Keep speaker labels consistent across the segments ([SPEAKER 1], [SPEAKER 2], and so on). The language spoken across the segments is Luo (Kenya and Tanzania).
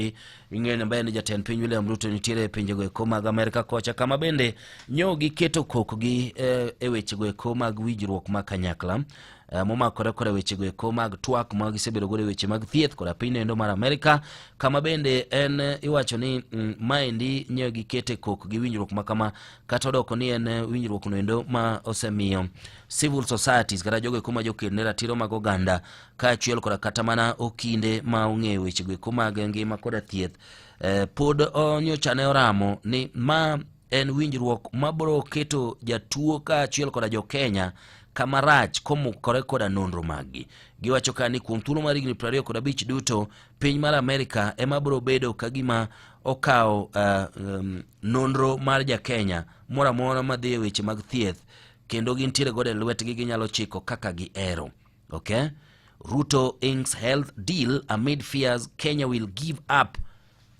[SPEAKER 1] endi. Ing'eyo maber ni jatend piny William Ruto nitiere e pinjego eko mag Amerka kocha, kama bende nyo giketo kokgi e wechego eko mag winjruok ma kanyakla momakore koda wechego eko mag twak ma gisebedo godo e weche mag thieth koda piny endo mar Amerka, kama bende en iwacho ni maendi nyo gikete kokgi winjruok ma kama, kata odoko ni en winjruok no endo ma osemiyo civil societies kata jogo eko ma joked ne ratiro mag oganda kaachiel koda kata mana okinde ma ong'eyo wechego eko mag ngima koda thieth pod nyocha ne oramo ni ma en winjruok mabiro keto jatuo kaachiel koda jo-Kenya kama rach komukore koda nonro maggi. Giwacho ka ni kuom thuolo mar higni 25 duto, piny mar Amerika ema biro bedo ka gima okawo nonro mar ja-Kenya moro amora madhi e weche mag thieth, kendo gintiere godo e lwetgi, ginyalo chiko kaka gihero. Okay? Ruto inks health deal amid fears Kenya will give up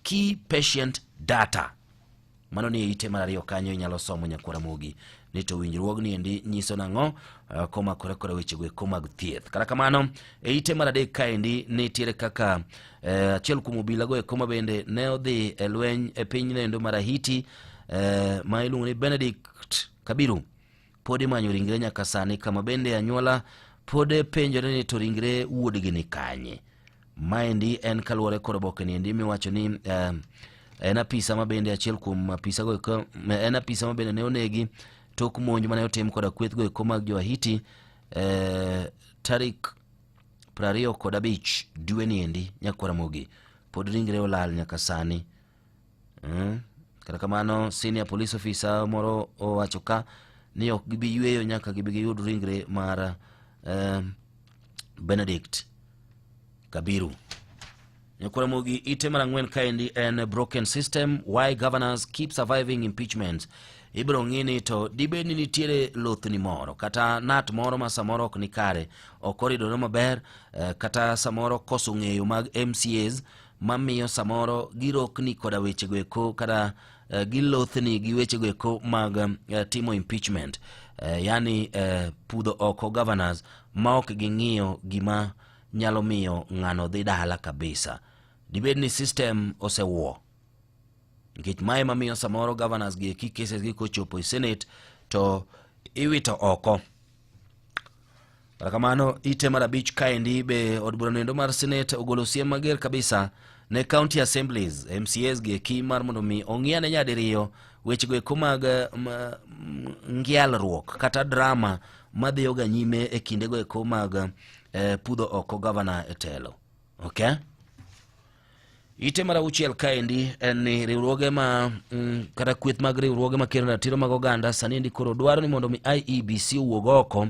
[SPEAKER 1] key patient data. Mano ni e ite mar ariyo kanyo inyalo somo nyakwara Ramogi ni to winjruogni endi nyiso nang'o komakore koda wechego eko mag thieth. Kata kamano e ite mar adek kaendi nitiere kaka achiel kuom obilago eko ma bende ne odhi e lweny e piny nendo mar Haiti ma iluongo ni Benedict Kabiru pod imanyo ringre nyaka sani, kama bende anyuola pod penjore ni to ringre wuodgi ni kanye. Maendi en kaluwore kod oboke ni endi miwacho ni en apisa ma bende achiel kuom apisa go eko, en apisa ma bende ne onegi tok monj mane otim koda kweth go eko mag jo Haiti tarik 25 dwe ni endi nyakwara Ramogi pod ringre olal nyaka sani. Kata kamano senior police officer moro owacho ka ni ok gibi yweyo nyaka gibi giyud ringre mar Benedict Kabiru. Nyakwara Ramogi, ite mar ang'wen kaendi en broken system, why governors keep surviving impeachment. Ibiro ng'i ni to dibed ni nitiere lothni moro kata nat moro ma samoro ok ni kare, ok oridore maber, kata samoro koso ng'eyo mag MCAs mamiyo samoro girokni koda wechego eko kata gilothni gi wechego eko mag timo impeachment, yani pudho oko governors ma ok ging'iyo gima nyalo miyo ng'ano dhi dala kabisa. Dibed ni system osewuo, nikech mae mamiyo samoro governors gi eki cases gi kochopo e senate to iwito oko. Kata kamano ite mar abich kaendi be od bura noendo mar senate ogolo siem mager kabisa ne county assemblies MCAs gi eki mar mondo mi ong'i ane nyadiriyo wechego eko mag ngialruok kata drama madhiyoga nyime e kindego eko mag pudho oko gavana e telo. Okay? Ite mar auchiel kaendi en ni riwruoge ma kata kweth mag riwruoge makelo ratiro mag oganda sani endi koro dwaro ni mondo mi IEBC owuog oko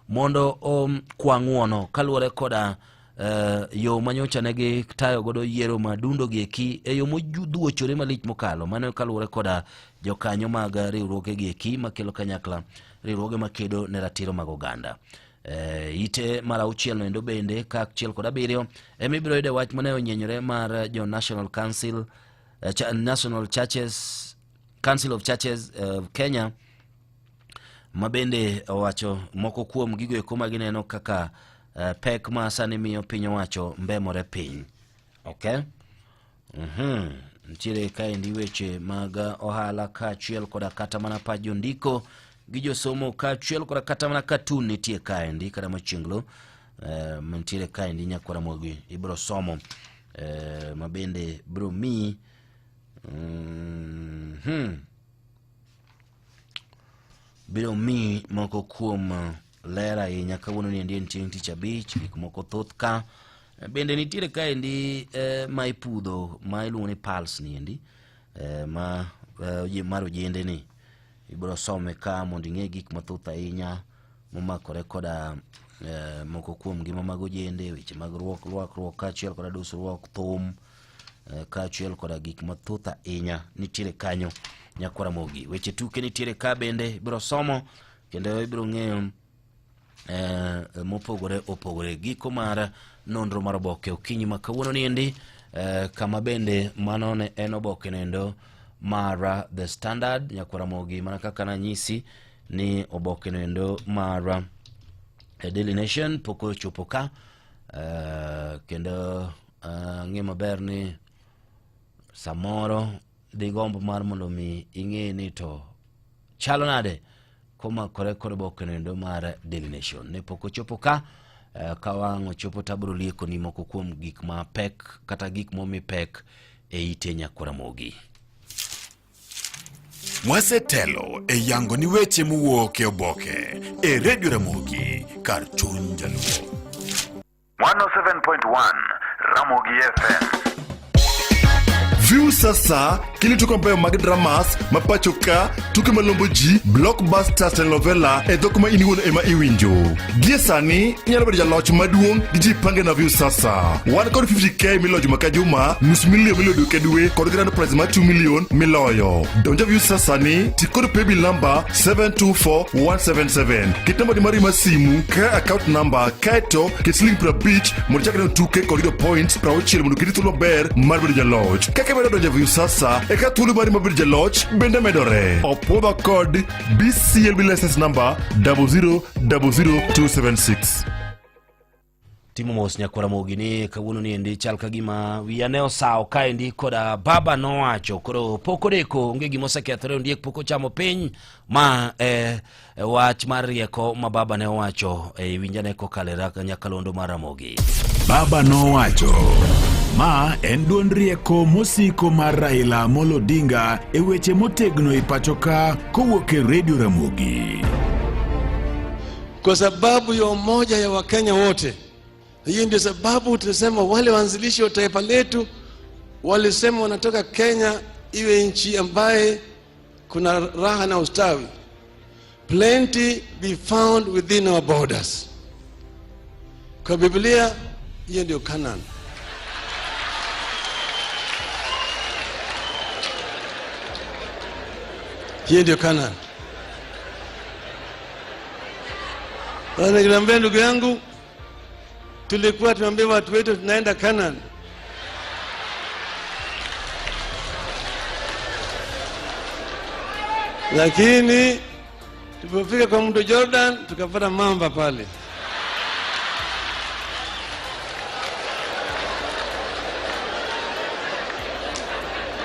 [SPEAKER 1] mondo okwa ng'uono kaluwore koda yo manyocha ne gitayo godo yiero madundo gi eki e yo modhuochore malich mokalo. Mano kaluwore koda jokanyo mag riwruoge gi eki makelo kanyakla riwruoge makedo ne ratiro mag oganda. Ite mar auchiel noendo bende ka achiel kod abiriyo ema ibiro yude wach mane onyenyore mar jo National Council, National Churches Council of Churches of Kenya ma bende owacho moko kuom gigo eko ma gineno kaka pek ma sani miyo piny owacho mbemore piny. Okay? Nitiere kaendi weche mag ohala kaachiel koda kata mana pach jondiko gi josomo kaachiel koda kata mana katun nitie kaendi kata machienglo mantiere kaendi nyakwara Ramogi ibiro somo ma bende biro miyi biro miyi moko kuom ler ahinya. Kawuono ni endi en chieng' tich abich, gik moko thoth ka bende nitiere kaendi ma ipudho ma iluongo ni pulse ni endi ma mar ojende ni ibiro some ka mondo ing'e gik mathoth ahinya momakore koda moko kuom ngima mag ojende, weche mag rwakruok kaachiel koda dusruok, thum kaachiel koda gik mathoth ahinya nitiere kanyo nyakwara Ramogi. Weche tuke nitiere ka bende ibiro somo kendo ibiro ng'eyo mopogore opogore. Giko mar nonro mar oboke okinyi ma kawuono ni endi kama bende mano ne en oboke nendo mar The Standard nyakwara Ramogi, mana kaka nanyisi ni oboke nendo mar Daily Nation pok ochopo ka kendo ng'e maber ni Samoro digomb mar mondo mi ing'e ni to chalo nade komakore kod oboke endo mar Daily Nation. Ne pok ochopo ka ka wang' ochopo to abiro liekoni moko kuom gik mapek kata gik momi pek e ite Nyakwaramogi.
[SPEAKER 2] Wasetelo e yango ni weche mowuok e oboke e Radio Ramogi kar chuny Jaluo.
[SPEAKER 3] 107.1 Ramogi FM.
[SPEAKER 2] View sasa kili tuko ambayo mag dramas ma pacho ka tuke malombo ji blockbusters telenovela e dhok ma in iwuon ema iwinjo gie sani inyalo bedo jaloch maduong' gi jipange na view sasa wan kod 50k miloyo juma ka juma nus milion miloyo dwe ka dwe kod grand prize mar 2 million miloyo donjo view sasa ni ti kod paybill number 724177 ket namba ni mari mar simu ka account number kaeto ket siling 50 mondo ichak neno tuke kod yudo points 60 mondo oketi thuolo maber mar bedo jaloch kaka imedo donjo e view sasa eka thuolo mari mar bedo jaloch bende medore opwodhwa kod bclb license number 0000276.
[SPEAKER 1] Timo mos nyakwara Ramogi ni kawuono ni endi chal ka gima wiya ne osawo kaendi koda baba nowacho koro pok odeko onge gima osekethore ondiek pok ochamo piny ma wach mar rieko ma baba ne owacho e winjane kokalo e nyakalondo mar Ramogi.
[SPEAKER 2] Baba nowacho ma en duond rieko mosiko mar Raila Amolo Odinga e weche motegno e pacho ka kowuok e Radio Ramogi.
[SPEAKER 4] Kwa sababu ya umoja ya Wakenya wote. Hiyo ndio sababu tunasema wale waanzilishi wa taifa letu walisema wanataka Kenya iwe nchi ambaye kuna raha na ustawi. Plenty be found within our borders. Kwa Biblia hiyo ndio Canaan. Hiyo ndio Canaan. Sasa nikiambia ndugu yangu, tulikuwa tunaambia watu wetu tunaenda Canaan. Lakini tulipofika kwa mto Jordan tukapata mamba pale.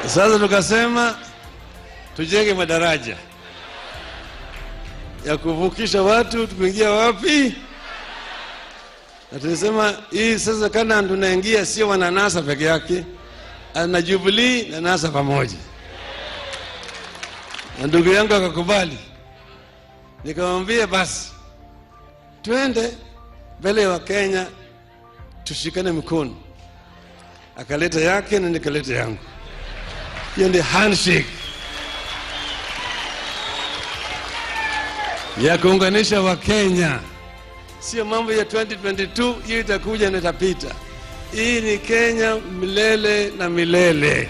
[SPEAKER 4] Sasa tukasema tujenge madaraja ya kuvukisha watu tukuingia wapi? Na tulisema hii sasa Canaan tunaingia sio wananasa peke yake, na Jubilee na NASA pamoja. Na ndugu yangu akakubali. Nikamwambia basi twende mbele ya Wakenya tushikane mkono. Akaleta yake na nikaleta yangu. Hiyo ndio handshake ya kuunganisha Wakenya. Sio mambo ya 2022, hiyo itakuja na itapita. Hii ni Kenya milele na milele.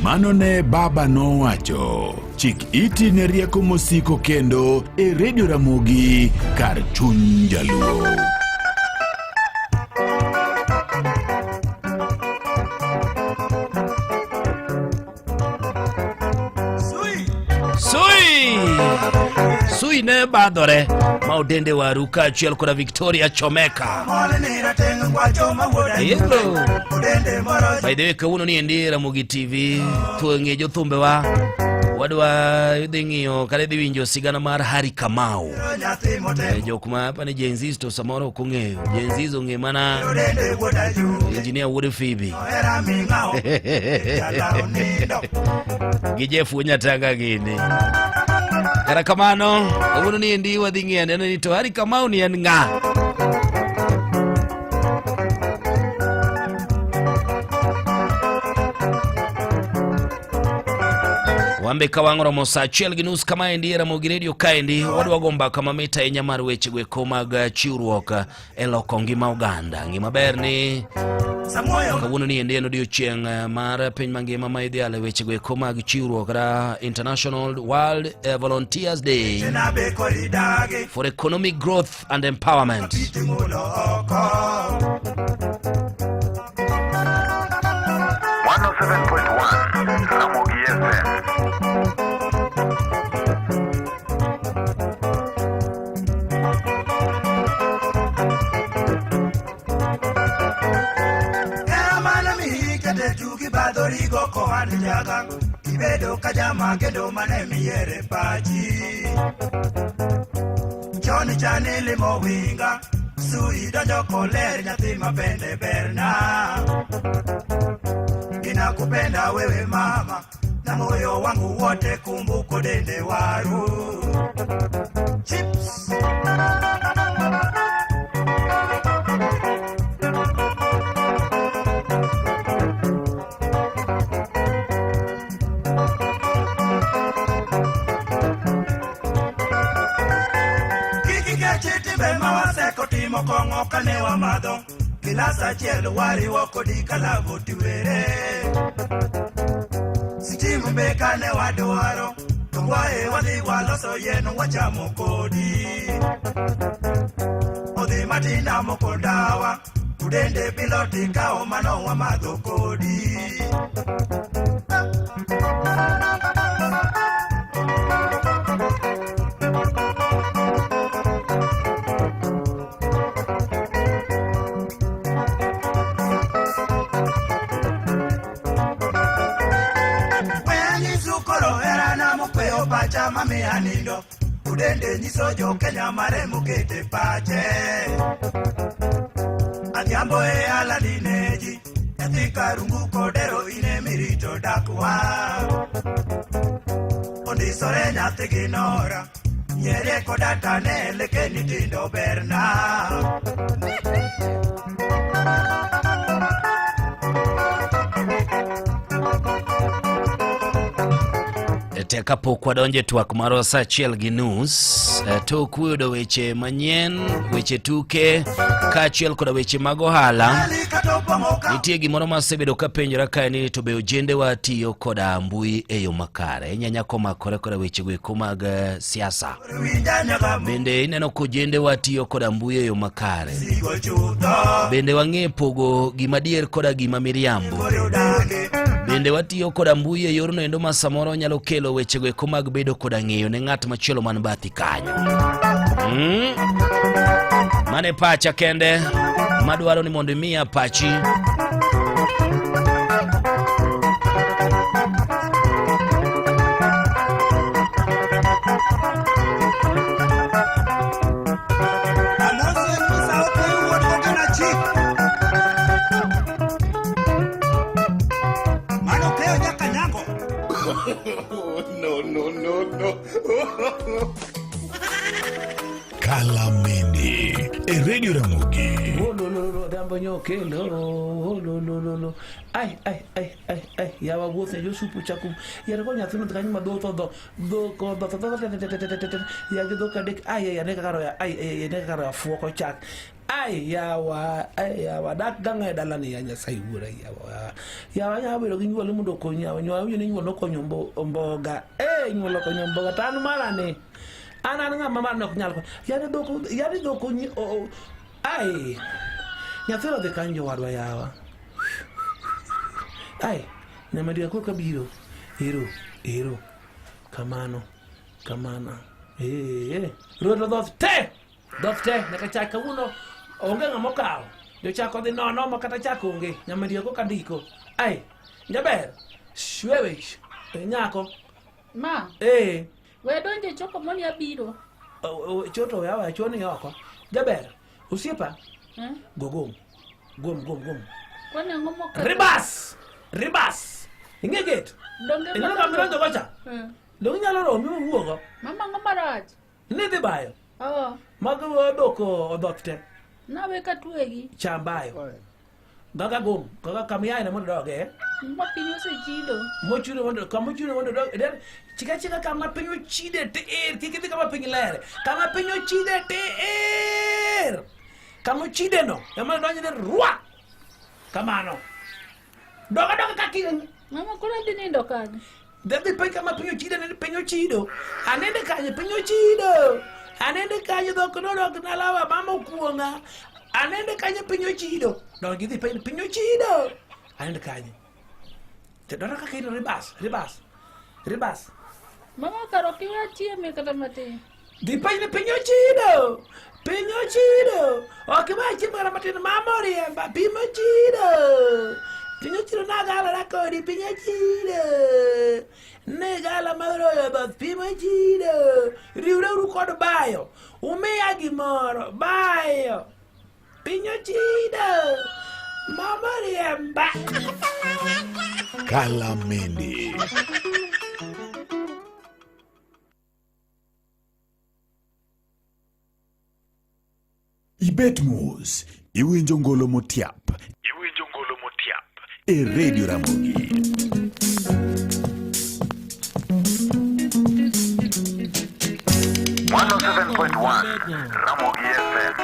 [SPEAKER 2] Mano ne baba nowacho. Chik iti ne rieko mosiko kendo e Radio Ramogi kar chuny Jaluo.
[SPEAKER 1] Sui! Sui ne badhore ma odende waru kaachiel koda Victoria Chomeka. Hello. By the way, kawuono ni endi Ramogi TV ng'e jothumbewa wadwa dhi ng'iyo kata dhi winjo sigana mar Harry Kamau. Jok ma apani Gen Z to samoro ok ong'eyo. Gen Z ong'e mana Engineer Wuod Phoebe. Gi Jeff Wunyatanga gini. Kata kamano, kawuono ni endi wadhi ng'iyo anena ni to Harry Kamau ni en ng'a? Wambe ka wang' oromo saa achiel gi nus kama endi e Ramogi Radio kaendi wadwa go mbaka mamit ahinya mar weche goeko mag chiwruok e loko ngima oganda. Ngima ber ni kawuono ni endi en odiochieng' mar piny mangima ma idhialo e weche goeko mag chiwruok kata International World Volunteers Day for Economic Growth and Empowerment.
[SPEAKER 3] 107.1 Ramogi FM.
[SPEAKER 5] Kikete tugi badhorigo koa ni jaga Ibedo ka jama kendo mane miere pachi Chon chani limo winga Sui donjo koler nyathi mapende berna Ninakupenda wewe mama Na moyo wangu wote kumbuko dende waru Chips Kiki kechi timbe ma waseko timo kong'o kane wamadho Gilas achiel wariwo kodi kalavo tiwere Sitim be kane wadwaro To wae wadhi waloso yien wachamo kodi Odhi matinda moko ndawa Udende piloti kao mano wamadho kodi Weanyisu koro herana mokweyo pacha mamiya nindo Udende nyiso jo Kenya mare mokete pache Adhiambo e aladi neji Nyathi karungu kodero ine mirito dakwa Ondisore nyathi gi nora Nyerie koda tane leke nyithindo berna
[SPEAKER 1] Te kapok wadonjo e twak marwa saa achiel gi nus tok yudo weche manyien weche tuke kaachiel koda weche mag ohala nitie gimoro ma asebedo kapenjora kae ni to be ojendewa tiyo koda mbui e yo makare nyanya komakore koda wechego eko mag siasa bende ineno ka ojendewa tiyo koda mbui e yo makare bende wang'e pogo gima dier koda gima miriambo bende watiyo koda mbui e yorno endo ma samoro nyalo kelo wechego eko mag bedo koda ng'eyo ne ng'at machielo man bathi kanyo mm? Mane pacha kende madwaro ni mondo imiya pachi
[SPEAKER 5] Mano keyo nyaka nyango.
[SPEAKER 2] No, no, no, no. Kalamende e Radio Ramogi.
[SPEAKER 6] Olololo, odhiambo nyokelo olololo ai ai ai ai ai yawa wuoth ne josupu chaku yar ko nyathino dhi kanyo ma dho tho dho dhok odho tho tho te te te te te te ya gi dhok adek ai ai ane kaka roya ai ai ane kaka roya fuoko chak ai yawa ai yawa dak gang'a e dalani ya nyasaye wuora yawa yawa anya bedo gi nyuol mondo okony yawa nyuol awinjo ni nyuol nokonyo mboga eh nyuol okonyo mboga to an mara ni an an ng'ama mara ne ok nyal yani dhok yani dhok ai nyathino odhi kanyo jowadwa yawa ai nyamadiga koro kabiro ero ero kamano kamano ee ruoth odhoth te dhoth te nyaka chak kawuono onge ng'ama okawo jochak odhi nono ma kata chak onge nyamadiga koka ndiko ai jaber shwewe nyako
[SPEAKER 7] Ma,
[SPEAKER 6] ee
[SPEAKER 7] we donje choko moni abiro.
[SPEAKER 6] Choto we aweya choni oko jaber osiepa
[SPEAKER 7] Eh?
[SPEAKER 6] go gom gom gom gom
[SPEAKER 7] Kwani ang'o moketho?
[SPEAKER 6] ribas ribas ing'e get
[SPEAKER 7] Donge
[SPEAKER 6] ineno kama idonjo gocha
[SPEAKER 7] Eh.
[SPEAKER 6] donge inyalo romi mowuogo
[SPEAKER 7] Mama ang'o marach?
[SPEAKER 6] nidhi bayo
[SPEAKER 7] Oh,
[SPEAKER 6] mag dhok odhoth te
[SPEAKER 7] nawe ka twegi.
[SPEAKER 6] cham bayo gaga gom gaga kama iaye mondo doge
[SPEAKER 7] Ma piny osechido.
[SPEAKER 6] mochuno mondo kama ochuno mondo dog den chika chika kama piny ochide tir kik idhi kama piny lere kama piny ochide tir kama ochide no ema donjo ne rwa kamano doga doga kaki
[SPEAKER 7] Mama koro adhi nindo kanye?
[SPEAKER 6] Dhi piny kama piny ochide ne piny ochido anende kanyo piny ochido anende kanyo dhok nodok nalawa mama okuong'a anende kanyo piny ochido donj idhi piny piny ochido anende kanyo to dora kaka in ribas ribas ribas
[SPEAKER 7] Mama kar ok iwe achieme kata matin.
[SPEAKER 6] Dhi piny ni piny ochido piny ochido ok iwe achiemo kata matin mama oriemba piny ochido Piny ochiro nagalora kodi piny ochiro. Ne gala maroyo dhoth piny ochiro. Riwreuru kod bayo. Umiya gimoro. Bayo. Piny ochido. Mama riemba.
[SPEAKER 8] Kalamende. Ibet mos, iwinjo ngolo motiap. Iwinjo ngolo motiap. E Radio Ramogi.
[SPEAKER 3] Ramogi FM.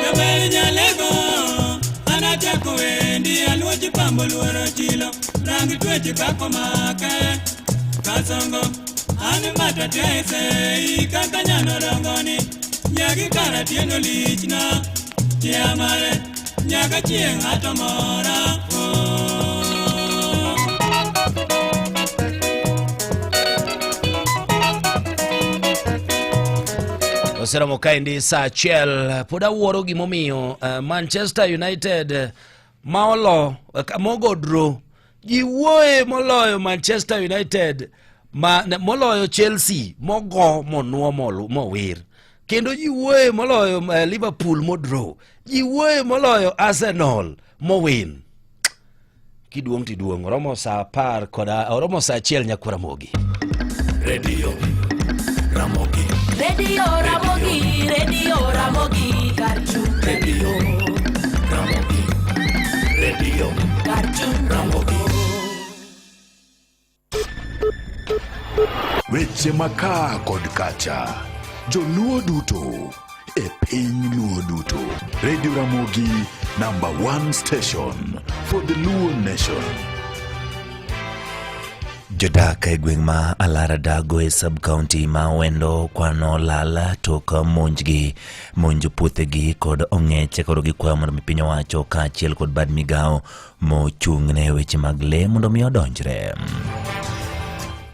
[SPEAKER 9] Jaber nyalego anachako wendi aluochi pambo luoro chilo rang tweche kako make kasongo an matatese kaka nyano rongoni nyagi kara tiendo lichna chia mare nyaka chieng' atomora oh.
[SPEAKER 1] Oseromo kaendi saa achiel pod awuoro gimomiyo Manchester United ma olo mogo draw ji wuoye moloyo Manchester United ma, ne, moloyo Chelsea mogo monuo mowir kendo ji wuoye moloyo Liverpool modraw ji wuoye moloyo Arsenal mowin kiduong' tiduong' oromo saa apar koda oromo saa achiel nyakwara Ramogi.
[SPEAKER 8] Radio Ramogi.
[SPEAKER 10] Radio Ramogi, Radio Ramogi, Karchu.
[SPEAKER 8] Radio Ramogi. Radio
[SPEAKER 10] Karchu.
[SPEAKER 8] Ramogi.
[SPEAKER 2] Weche makaa kod kacha. Joluo duto e piny Luo duto. Radio Ramogi number 1 station for the Luo nation.
[SPEAKER 1] Jodak e gweng' ma Alara Dago e sub-county ma Awendo kwano lal tok monjgi monjo puothegi kod ong'eche koro gikwayo mondo mi piny owacho kaachiel kod bad migawo mochung' ne weche mag lee mondo mi odonjre.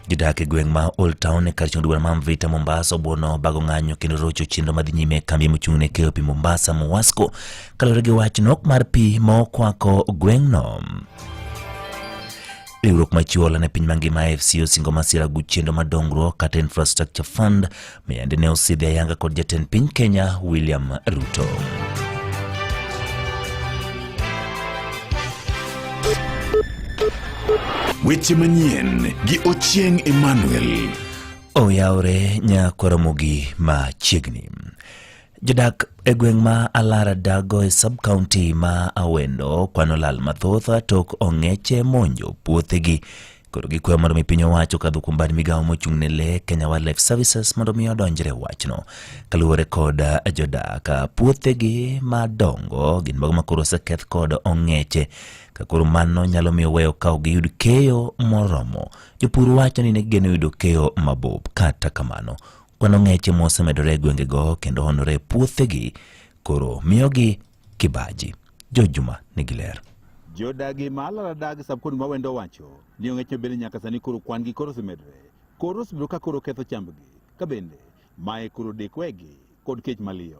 [SPEAKER 1] Jodak e gweng' ma Old Town e kar chung' bura ma Mvita Mombasa obuono bago ng'anyo kendo rocho chenro madhi nyime e kambi mochung' ne keyo pi Mombasa Muwasco kaluwore gi wach nok mar pi ma okwako gweng'no. Riwruok machiwo hola ne piny mangima AFC osingo masira gu chenro mar dongruok kata Infrastructure Fund mayande ne osidhi ayanga kod jatend piny Kenya William Ruto.
[SPEAKER 2] Weche manyien gi Ochieng Emmanuel.
[SPEAKER 1] Oyawre nyakwaramogi machiegni. Jodak e gweng' ma Alara Dago e sub-county ma Awendo kwano lal mathoth tok ong'eche monjo puothegi. Koro gikwayo mondo mi piny owacho okadho kuom bad migawo mochung' ne lee Kenya Wildlife Services mondo mi odonjre e wachno. Kaluwore kod jodak, puothegi madongo gin mago ma koro oseketh kod ong'eche ka koro mano nyalo miyo weyo ka ok giyud keyo moromo. Jopur wacho ni ne gigeno yudo keyo mabup. Kata kamano, kwan ong'eche mosemedore e gwengego kendo honore e puothegi koro miyogi kibaji. George Juma nigi ler.
[SPEAKER 11] Jodagi ma Alara Dag sub-county ma Awendo owacho ni ong'eche bende nyaka sani koro kwan gi koro osemedore. Koro osebedo ka koro ketho chambgi ka bende mae koro dek wegi kod kech maliyo.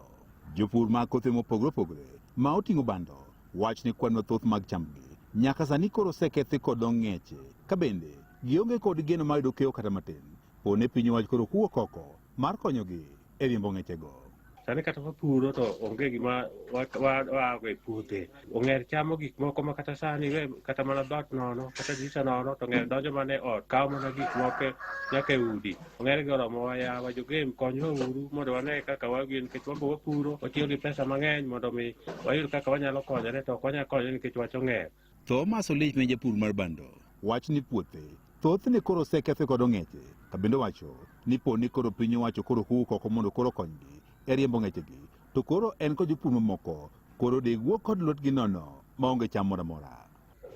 [SPEAKER 11] Jopur mag kothe mopogore opogore ma oting'o bando wach ni kwan mathoth mag chambgi nyaka sani koro osekethi kod ong'eche ka bende gionge kod geno mar yudo keyo kata matin. Pone piny owach koro kuo koko mar konyogi e riembo ng'echego.
[SPEAKER 12] Sani kata wapuro to onge gima waago e puothe. Ong'er chamo gik moko ma kata sani we kata mana dhoot nono, kata dirisha nono, to ong'er donjo mana e ot, kawo mana gik moko nyaka e udi. Ong'er gi oromowa yawa, jogem konywa uru mondo wane kaka wagin, nikech wan be wapuro, watiyo gi pesa mang'eny mondo mi wayud kaka wanyalo konyore, to ok wanyal konyore nikech wach ong'er.
[SPEAKER 11] Thomas Olich ma japur mar bando wach ni puothe thothne koro oseketho kod ong'eche, ka bende owacho ni po ni koro piny owacho koro huwo koko mondo koro okonygi e riembo ong'echegi, to koro en kod jopur mamoko koro de wuok kod lwetgi nono maonge cham moro amora.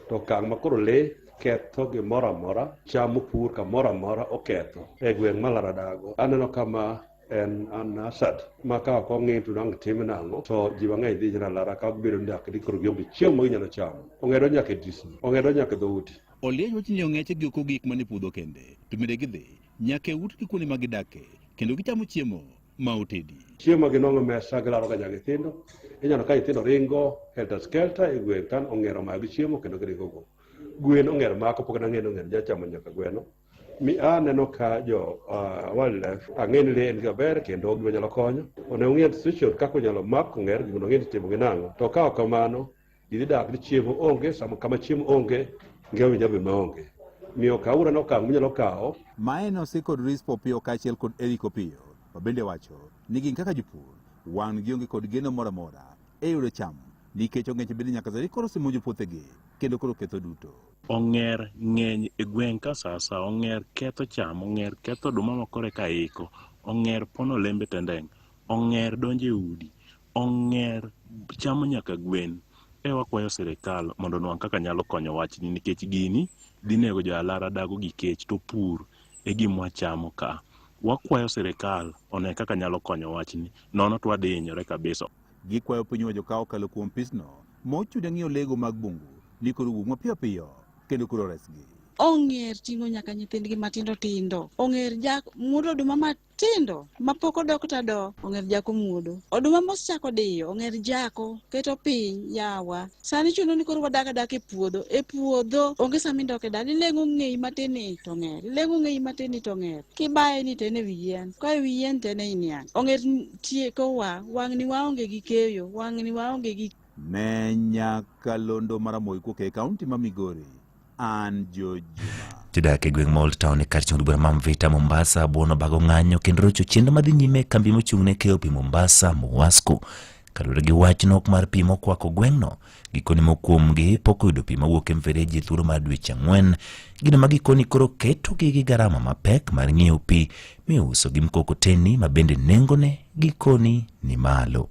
[SPEAKER 13] To okang' ma koro lee ketho gimoro amora, cham mopur kamoro amora oketho e gweng' ma Laradago. Aneno kama en an asad ma ka ok ong'i to dang' tim nang'o, to ji mang'eny dhi nyaka Lara ka gibedo ni dak ni koro gionge chiemo ma ginyalo chamo. Ong'edo nyaka e disni, ong'edo nyaka e dhoudi.
[SPEAKER 11] Oliech wacho ni ong'eche gi ok ogik mana e puodho kende, to bende gidhi nyaka e utgi kuonde ma gidake kendo gichamo chiemo ma otedi.
[SPEAKER 13] Chiemo ma ginwang'o e mesa gilaro ga nyaka nyithindo. Ineno ka nyithindo ringo helter skelter e gweng' ka ong'er omayogi chiemo kendo giringo go. Gwen ong'er mako pok nang'eyo ni ong'er nyalo chamo nyaka gweno. Mi aneno ka jo wildlife ang'e ni lee en gima ber kendo gima nyalo konyo. Onego ong'i institution kaka onyalo mak ong'er mondo ong'e ni itimo gi nang'o. To ka ok kamano, ji dhi dak ni chiemo onge, sama kama chiemo onge, ngima be nyalo bedo maonge. Miyo kawuru ane okang' munyalo kawo.
[SPEAKER 11] Mae nosi kod Rispo Opiyo kaachiel kod Eric Opiyo ma bende wacho ni gin kaka jopur wang' gionge kod geno moro amora e yudo cham nikech ong'eche bende nyaka sani koro osemonjo puothegi kendo koro ketho duto.
[SPEAKER 14] Ong'er ng'eny e gweng' ka sasa, ong'er ketho cham, ong'er ketho oduma ma koro eka iko, ong'er pono olembe tendeng', ong'er donjo e udi, ong'er chamo nyaka gwen. E wakwayo sirikal mondo onwang' kaka nyalo konyo wachni nikech gini dhi nego jo alara dago gi kech to pur e gima wachamo ka. Wakwayo sirikal one kaka nyalo konyo wachni, nono to wadhi hinyore kabisa.
[SPEAKER 11] Gikwayo piny owacho ka okalo kuom pisno mochung' ne ng'iyo lego mag bungu ni koro owuog mapiyo piyo kendo koro oresgi.
[SPEAKER 15] Ong'er ting'o nyaka nyithindgi matindo tindo. Ong'er jak muodo oduma matindo mapok odok to do. Ong'er jako muodo. Oduma mosechako diyo, ong'er jako, keto piny, yawa. Sani chuno ni koro wadak adaka e puodho. E puodho onge sama indok e dala. Ileng'o ng'eyi matin ni to ong'er. Ileng'o ng'eyi matin ni to ong'er. Kibaye ni to en e wi yien. Koa e wi yien to en e i niang'. Ong'er tiekowa. Wang'ni waonge gi keyo. Wang'ni waonge gi
[SPEAKER 11] Ne nyakalondo mar Ramogi kowuok e kaunti ma Migori, an George Juma.
[SPEAKER 16] Jodak e gweng' ma Old Town e kar chung' bura ma Mvita Mombasa buono bago ng'anyo kendo rocho chenro madhi nyime e kambi mochung' ne keyo pi Mombasa Muwasco. Kaluwore gi wach nok mar pi mokwako gweng'no, gikoni moko kuomgi pok oyudo pi mawuok e mfereji e thuolo mar dweche ang'wen. Gino ma gikoni koro ketogi gi garama mapek mar ng'iewo pi miuso gi mkokoteni ma bende nengone gikoni ni malo.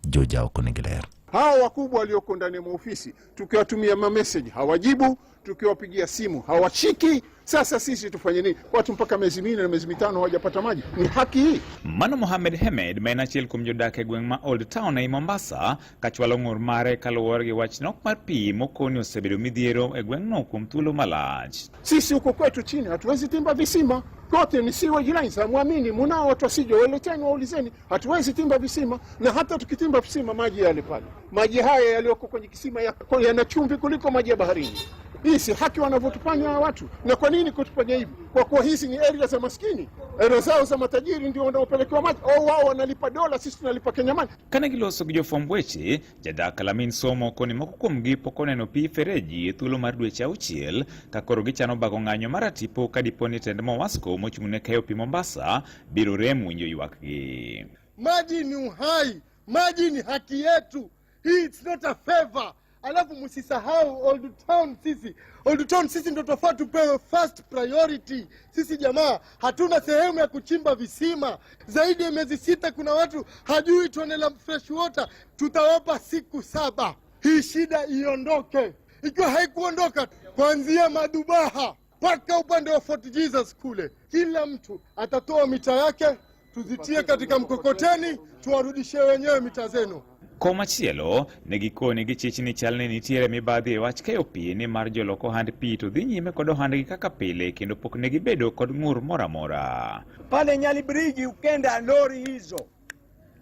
[SPEAKER 16] Joja ok onego ler. Hawa wakubwa walioko ndani ya maofisi tukiwatumia mameseji hawajibu, tukiwapigia simu hawashiki. Sasa sisi tufanye nini? Watu mpaka miezi 4 na miezi 5 hawajapata maji. Ni haki hii?
[SPEAKER 17] Mano Mohamed Hemed ma en achiel kuom jodak e gweng' ma Old Town ei Mombasa kachwalo ng'ur mare kaluwore gi wach nok mar pi mokoni osebedo midhiero e gweng'no kuom thuolo malach.
[SPEAKER 16] Sisi huko kwetu chini hatuwezi timba visima, kote ni sewage lines. Hamwamini, munao watu wasije waleteni, waulizeni. Hatuwezi timba visima, na hata tukitimba visima maji yale pale, maji haya yaliyoko kwenye kisima yana chumvi kuliko maji ya baharini. Hii si haki wanavyotufanya hawa watu. Na kwa nini kutufanya hivi? Kwa kuwa hizi ni area za maskini, area zao za matajiri ndio wanaopelekewa maji, au wao wanalipa dola, sisi tunalipa Kenya money.
[SPEAKER 17] Kane giloso gi jofwamb weche, jadak Lamin Somo koni moko kuomgi pok oneno pi fereji e thuolo mar dweche auchiel ka koro gichano bago ng'anyo mar tipo ka dipo ni tend Mowasco mochung' ne keyo pi Mombasa biro rem winjo ywakgi.
[SPEAKER 18] Maji ni uhai, maji ni haki yetu. Hii it's not a favor. Alafu msisahau Old Town, sisi Old Town sisi ndo tofaa tupewe first priority. Sisi jamaa hatuna sehemu ya kuchimba visima. Zaidi ya miezi 6 kuna watu hajui tone la fresh water. Tutawapa siku 7 hii shida iondoke. Ikiwa haikuondoka, kuanzia Madubaha mpaka upande wa Fort Jesus kule, kila mtu atatoa mita yake, tuzitie katika mkokoteni, tuwarudishie wenyewe mita zenu.
[SPEAKER 17] Komachielo, ne gikoni gichich ni chal ni nitiere mibadhi e wach keyo pi nimar jolok ohand pi to dhi nyime kod ohandgi kaka pile kendo pok ne gibedo kod ng'ur moro amora.
[SPEAKER 19] Pale Nyali Bridge ukenda lori hizo,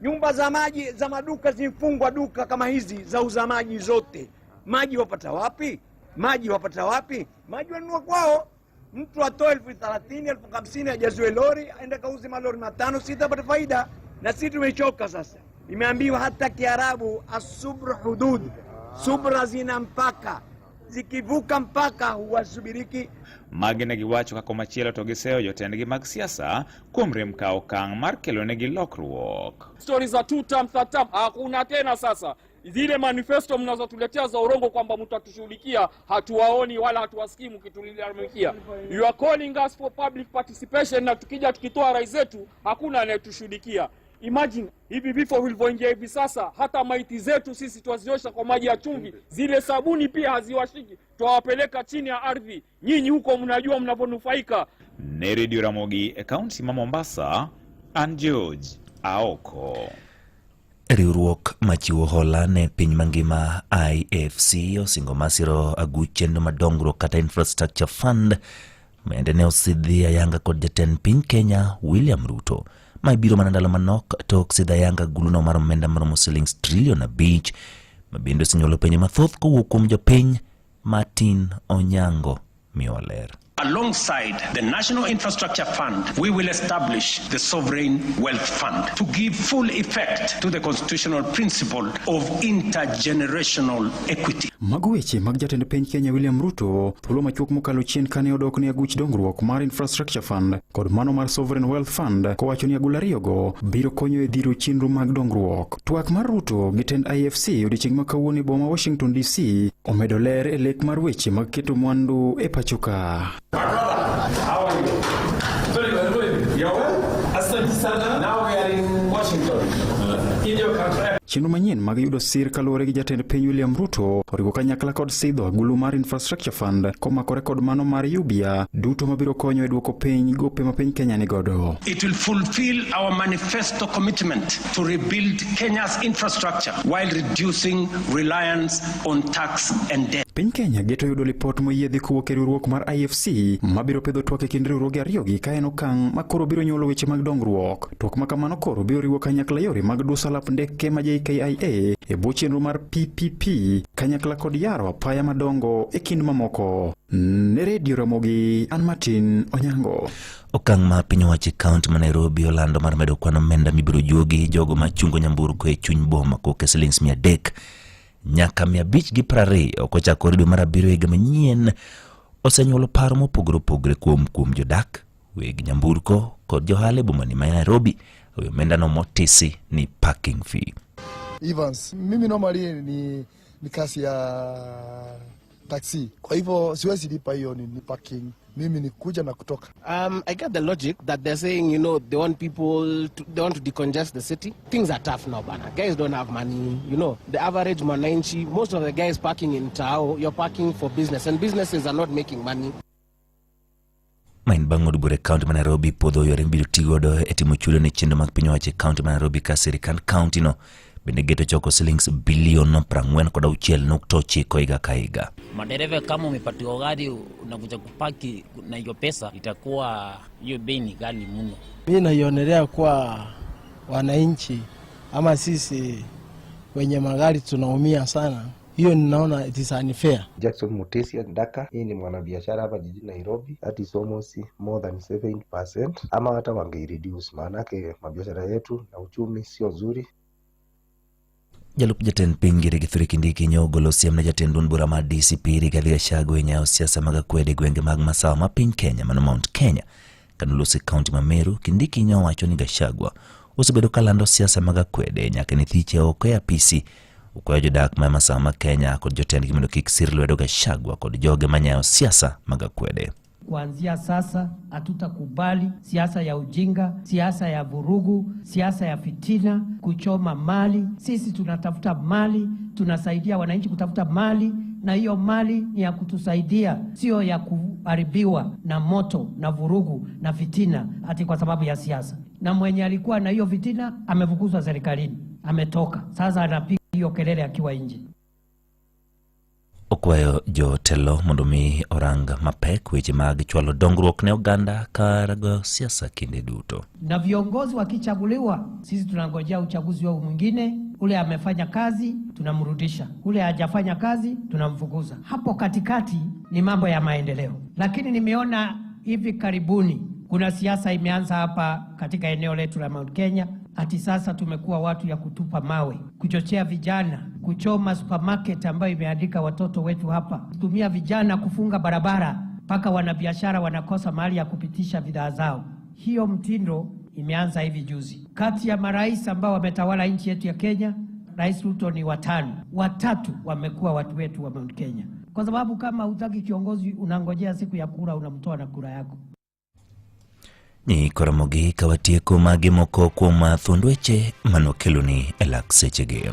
[SPEAKER 19] nyumba za maji za maduka zimefungwa, duka kama hizi za uza maji zote. Maji wapata wapi? Maji wapata wapi? Maji wanunua kwao. Mtu atoe 30,000, 50,000 ajaziwe lori, aende kauze malori 5 6 apate faida. Na sisi tumechoka sasa. Imeambiwa hata Kiarabu asubru hudud, subra zina mpaka, zikivuka mpaka huwasubiriki.
[SPEAKER 17] Magi ne giwacho ka komachielo to giseyo jotendgi mag siasa kuom rem kawo okang' mar kelonegi lokruok.
[SPEAKER 20] Stori za two term, third term hakuna tena sasa. Zile manifesto mnazotuletea za urongo kwamba mtatushughulikia, hatuwaoni wala hatuwasikii mkitulalamikia. You are calling us for public participation, na tukija tukitoa rai zetu hakuna anayetushughulikia. Imagine hivi vifo vilivyoingia hivi sasa, hata maiti zetu sisi twaziosha kwa maji ya chumvi, zile sabuni pia haziwashiki, twawapeleka chini ya ardhi. Nyinyi huko mnajua mnavyonufaika.
[SPEAKER 17] Ne Radio Ramogi e kaunti ma Mombasa, an George Aoko.
[SPEAKER 16] Riwruok machiwo hola ne piny mangima IFC osingo masiro aguch chenro mar dongruok kata Infrastructure Fund bende ne osidhi ayanga kod jatend piny Kenya William Ruto. Mae biro mana ndalo manok tok sidho ayanga guluno mar omenda maromo silings trilion 5 ma bende osenyuolo penjo mathoth kowuok kuom jopiny. Martin Onyango miyowa ler.
[SPEAKER 21] Alongside the National Infrastructure Fund, we will establish the Sovereign Wealth Fund to give full effect to the constitutional principle of intergenerational equity.
[SPEAKER 22] Mago weche mag jatend piny Kenya William Ruto thuolo machuok mokalo chien kane odok ne aguch dongruok mar Infrastructure Fund kod mano mar Sovereign Wealth Fund kowacho ni agul ariyogo biro konyo e dhiro chenro mag dongruok. Twak mar Ruto gi tend IFC odiechieng' ma kawuono e boma Washington DC omedo ler e lek mar weche mag keto mwandu e pacho ka. Chenro manyien mag yudo sir kaluwore gi jatend piny William Ruto oriwo kanyakla kod sidho agulu mar Infrastructure Fund komakore kod mano mar Yubia duto mabiro konyo e duoko piny gope ma piny Kenya nigodo.
[SPEAKER 21] It will fulfill our manifesto commitment to rebuild Kenya's infrastructure while reducing reliance on tax and debt.
[SPEAKER 22] Piny Kenya geto yudo lipot moyiedhi kowuok e riwruok mar IFC mabiro pedho twak e kind riwruoge ariyogi ka en okang' ma koro biro nyuolo weche mag dongruok. Twak ma kamano koro biro riwo kanyakla yore mag duso alap ndeke ma JKIA e bwo chenro mar PPP kanyakla kod yaro apaya madongo e kind mamoko. Ne Radio Ramogi, an Martin Onyango.
[SPEAKER 16] Okang' ma piny owacho e kaunti ma Nairobi olando mar medo kwan omenda mibiro juogi jogo ma chungo nyamburko e chuny boma kowuok e silings 300 nyaka 520 kochakore dwe mar abiriyo higa manyien osenyuolo paro mopogore opogore kuom jodak, weg nyamburko kod johala e bomani ma Nairobi e wi omendano motisi ni parking fee.
[SPEAKER 23] Evans, mimi normally ni kazi ya taxi, kwa hivyo siwezi lipa hiyo ni parking. Mimi ni kuja na kutoka.
[SPEAKER 24] I get the logic that they're saying, they want people to, they want to decongest the city. Things are tough now, bana. Guys don't have money. The average mwananchi, most of the guys parking in Tao, you're parking for business, and businesses are not making money.
[SPEAKER 16] Ma en bang' od bura e kaunti ma Nairobi puodho yore mibiro ti godo e timo chudo ne chenro mag piny owacho e kaunti ma Nairobi ka sirikand kaunti no bende geto choko silings bilion 46.9 higa ka higa.
[SPEAKER 25] Madereva kama umepatiwa gari unakuja kupaki na hiyo pesa, itakuwa hiyo bei ni ghali mno.
[SPEAKER 26] Mimi naionelea kuwa wananchi ama sisi wenye magari tunaumia sana. Hiyo ninaona it is unfair.
[SPEAKER 27] Jackson Mutesia Ndaka, yeye ni mwanabiashara hapa jijini Nairobi. That is almost more than 7%, ama hata wange-reduce, maanake mabiashara yetu na uchumi sio nzuri.
[SPEAKER 16] Jalup jatend piny Giri Kithure Kindiki nyo ogolo siem ne jatend duond bura mar DCP Rigathi Gachagua e nyayo siasa mag akwede e gwenge mag masawa ma piny Kenya mano Mount Kenya. Kane oloso e kaunti ma Meru, Kindiki nyo owacho ni Gachagua osebedo kalando siasa mag akwede nyaka ne thiche oko e apisi. Okwayo jodak ma masawa ma Kenya kod jotendgi mondo kik sir lwedo Gachagua kod joge manyayo siasa mag akwede.
[SPEAKER 28] Kuanzia sasa hatutakubali siasa ya ujinga, siasa ya vurugu, siasa ya fitina, kuchoma mali. Sisi tunatafuta mali, tunasaidia wananchi kutafuta mali, na hiyo mali ni ya kutusaidia, sio ya kuharibiwa na moto na vurugu na fitina ati kwa sababu ya siasa. Na mwenye alikuwa na hiyo fitina amefukuzwa serikalini, ametoka. Sasa anapiga hiyo kelele akiwa nje.
[SPEAKER 16] Okwayo jotelo mondo mi orang mapek weche mag chwalo dongruok ne oganda kar goyo siasa kinde duto.
[SPEAKER 28] Na viongozi wakichaguliwa, sisi tunangojea uchaguzi wao mwingine. Ule amefanya kazi tunamrudisha, ule hajafanya kazi tunamfukuza. Hapo katikati ni mambo ya maendeleo. Lakini nimeona hivi karibuni kuna siasa imeanza hapa katika eneo letu la Mount Kenya. Ati sasa tumekuwa watu ya kutupa mawe, kuchochea vijana, kuchoma supermarket ambayo imeandika watoto wetu hapa, kutumia vijana kufunga barabara mpaka wanabiashara wanakosa mahali ya kupitisha bidhaa zao. Hiyo mtindo imeanza hivi juzi. Kati ya marais ambao wametawala nchi yetu ya Kenya, Rais Ruto ni watano, watatu wamekuwa watu wetu wa Mount Kenya. Kwa sababu kama hutaki kiongozi, unangojea siku ya kura, unamtoa na kura yako.
[SPEAKER 16] Ni koromogi ka watieko magi moko kuom thuond weche manokeloni e lak sechegi.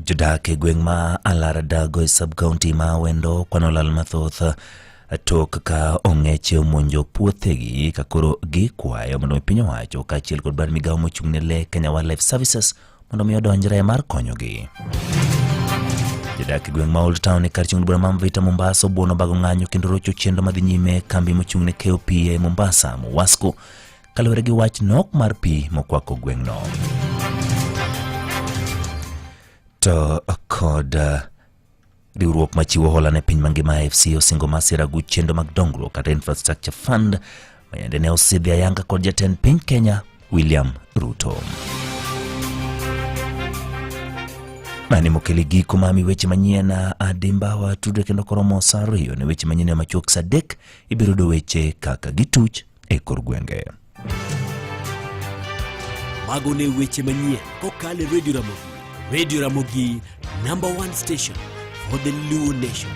[SPEAKER 16] Jodak e gweng' ma Alar Dago e sub-county ma Awendo kwano lal mathoth. Tok ka ong'eche omonjo puothegi ka koro gikwayo mondo mi piny owacho kaachiel kod bad migawo mochung' ne lee Kenya Wildlife Services mondo mi odonjre mar konyogi. Jodak e gweng' ma Old Town e kar chung' bura ma Mvita Mombasa obuono bago ng'anyo kendo rocho chenro madhi nyime e kambi mochung' ne keyo pi e Mombasa Muwasco kaluwore gi wach nok mar pi mokwako gweng'no. To kod riwruok machiwo hola ne piny mangima AFC osingo masira gu chenro mag dongruok kata Infrastructure Fund mayande ne osidhi ayanga kod jatend piny Kenya William Ruto. Mani mokeli giko mami weche manyien adimba watudre kendo koromo saa 2 ne weche manyien machuok saa 3 ibiro yudo weche kaka gituch e kor gwenge.
[SPEAKER 3] Mago ne weche manyien kokalo e Radio Ramogi. Radio Ramogi, number one station for the Luo Nation.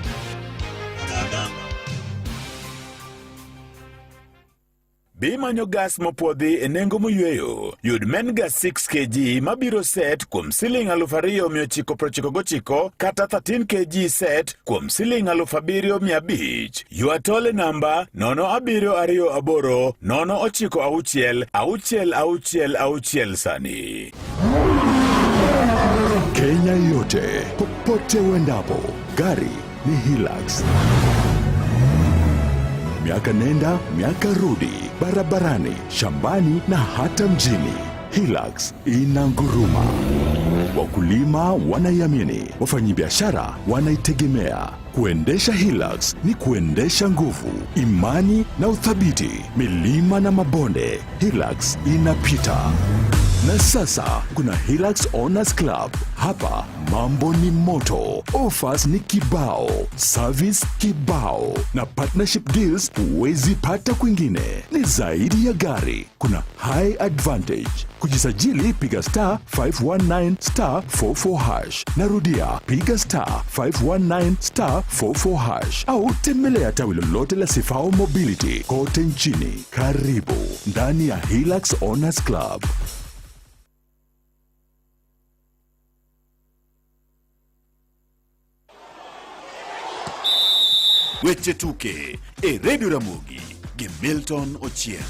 [SPEAKER 4] Be imanyo gas mopwodhi e nengo moyweyo? Yud Mengas 6 kg mabiro set kuom siling 2999 kata 13 kg set kuom siling 7500. Ywa tol e namba 0728 096 666 sani.
[SPEAKER 2] Kenya yote, popote uendapo, gari ni Hilux. Miaka nenda, miaka rudi, barabarani, shambani na hata mjini. Hilux inanguruma. Wakulima wanaiamini, wafanyabiashara wanaitegemea. Kuendesha Hilux ni kuendesha nguvu, imani na uthabiti. Milima na mabonde, Hilux inapita. Na sasa kuna Hilux Owners Club. Hapa mambo ni moto, offers ni kibao, service kibao na partnership deals huwezi pata kwingine. Ni zaidi ya gari, kuna high advantage. Kujisajili piga star 519 star 44 hash. Narudia, piga star 519 star 44 hash au tembelea tawi lolote la Sifao Mobility kote nchini. Karibu ndani ya Hilux Owners Club.
[SPEAKER 5] Weche tuke e Radio Ramogi gi Milton Ochieng.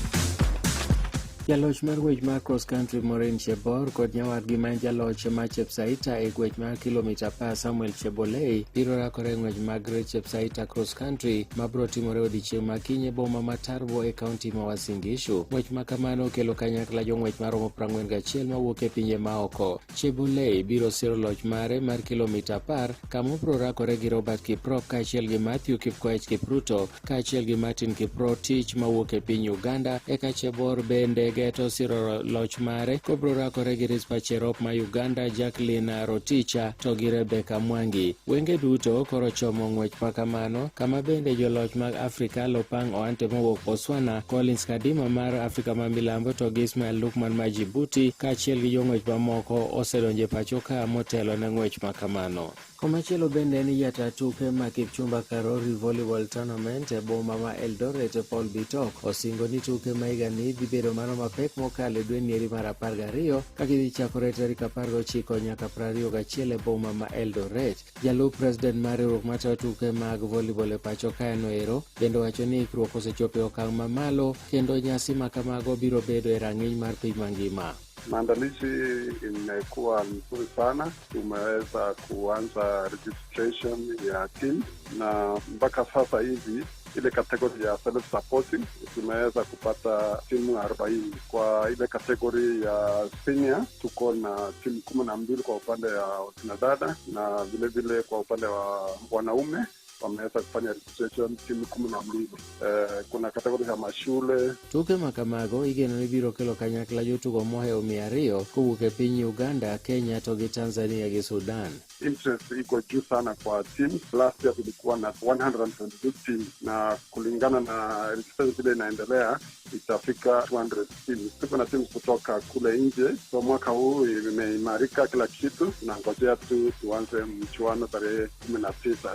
[SPEAKER 6] Jaloch mar ng'wech mar cross country Maureen Chebor kod nyawadgi ma en jaloch mar Chepsaita e ng'wech mar kilomita 10 Samuel Chebolei biro rakore e ng'wech mag Great Chepsaita Cross Country ma biro timore odiechieng' ma kiny e boma ma Tarbo e kaunti ma Uasin Gishu. Ng'wech ma kamano okelo kanyakla jong'wech maromo 41 mawuok e pinje maoko. Chebolei biro siro loch mare mar kilomita 10 kama obiro rakore gi Robert Kiprop kaachiel gi Matthew Kipkoech Kipruto kaachiel gi Martin Kiprotich mawuok e piny Uganda. Eka Chebor bende geto siro loch mare kobiro rakore gi Rispa Cherop ma Uganda, Jacqueline Roticha to gi Rebecca Mwangi. Wenge duto koro chomo ng'wech ma kamano kama bende joloch mag Afrika Lopang Oante mowuok Botswana, Collins Kadima mar Afrika ma Milambo to gi Ismail Lukman ma Djibouti kaachiel gi jong'wech mamoko osedonjo e pacho ka motelo ne ng'wech ma kamano. Komachielo bende en jata tuke ma Kipchumba Karori Volleyball Tournament e boma ma Eldoret Paul Bitok osingo ni tuke ma higani dhi bedo mano mapek mokalo e dwe nieri mar 12 ka gidhi chakore tarik 19 nyaka 21 e boma ma Eldoret. Jalup president mar riwruok matayo tuke mag volleyball e pacho kae ero bende owacho ni ikruok osechopo e okang' mamalo kendo nyasi ma kamago biro bedo e rang'iny mar piny mangima.
[SPEAKER 7] Maandalizi imekuwa nzuri sana. Tumeweza kuanza registration ya team na mpaka sasa hivi ile kategori ya self supporting tumeweza kupata timu 40. Kwa ile kategori ya senior tuko na timu 12 kwa upande wa kina dada, na vile vile kwa upande wa wanaume wameweza kufanya registration timu 12. Kuna kategori ya mashule.
[SPEAKER 6] Tuke ma kamago igeno ni biro kelo kanyakla jotugo mohewo 200 kowuok e piny Uganda, Kenya to gi Tanzania gi Sudan.
[SPEAKER 7] Interest iko juu sana kwa team. Last year tulikuwa na 122 teams na kulingana na registration vile inaendelea itafika 200 teams. Tuko na teams kutoka kule nje, so mwaka huu imeimarika kila kitu na ngojea tu tuanze mchuano tarehe 19.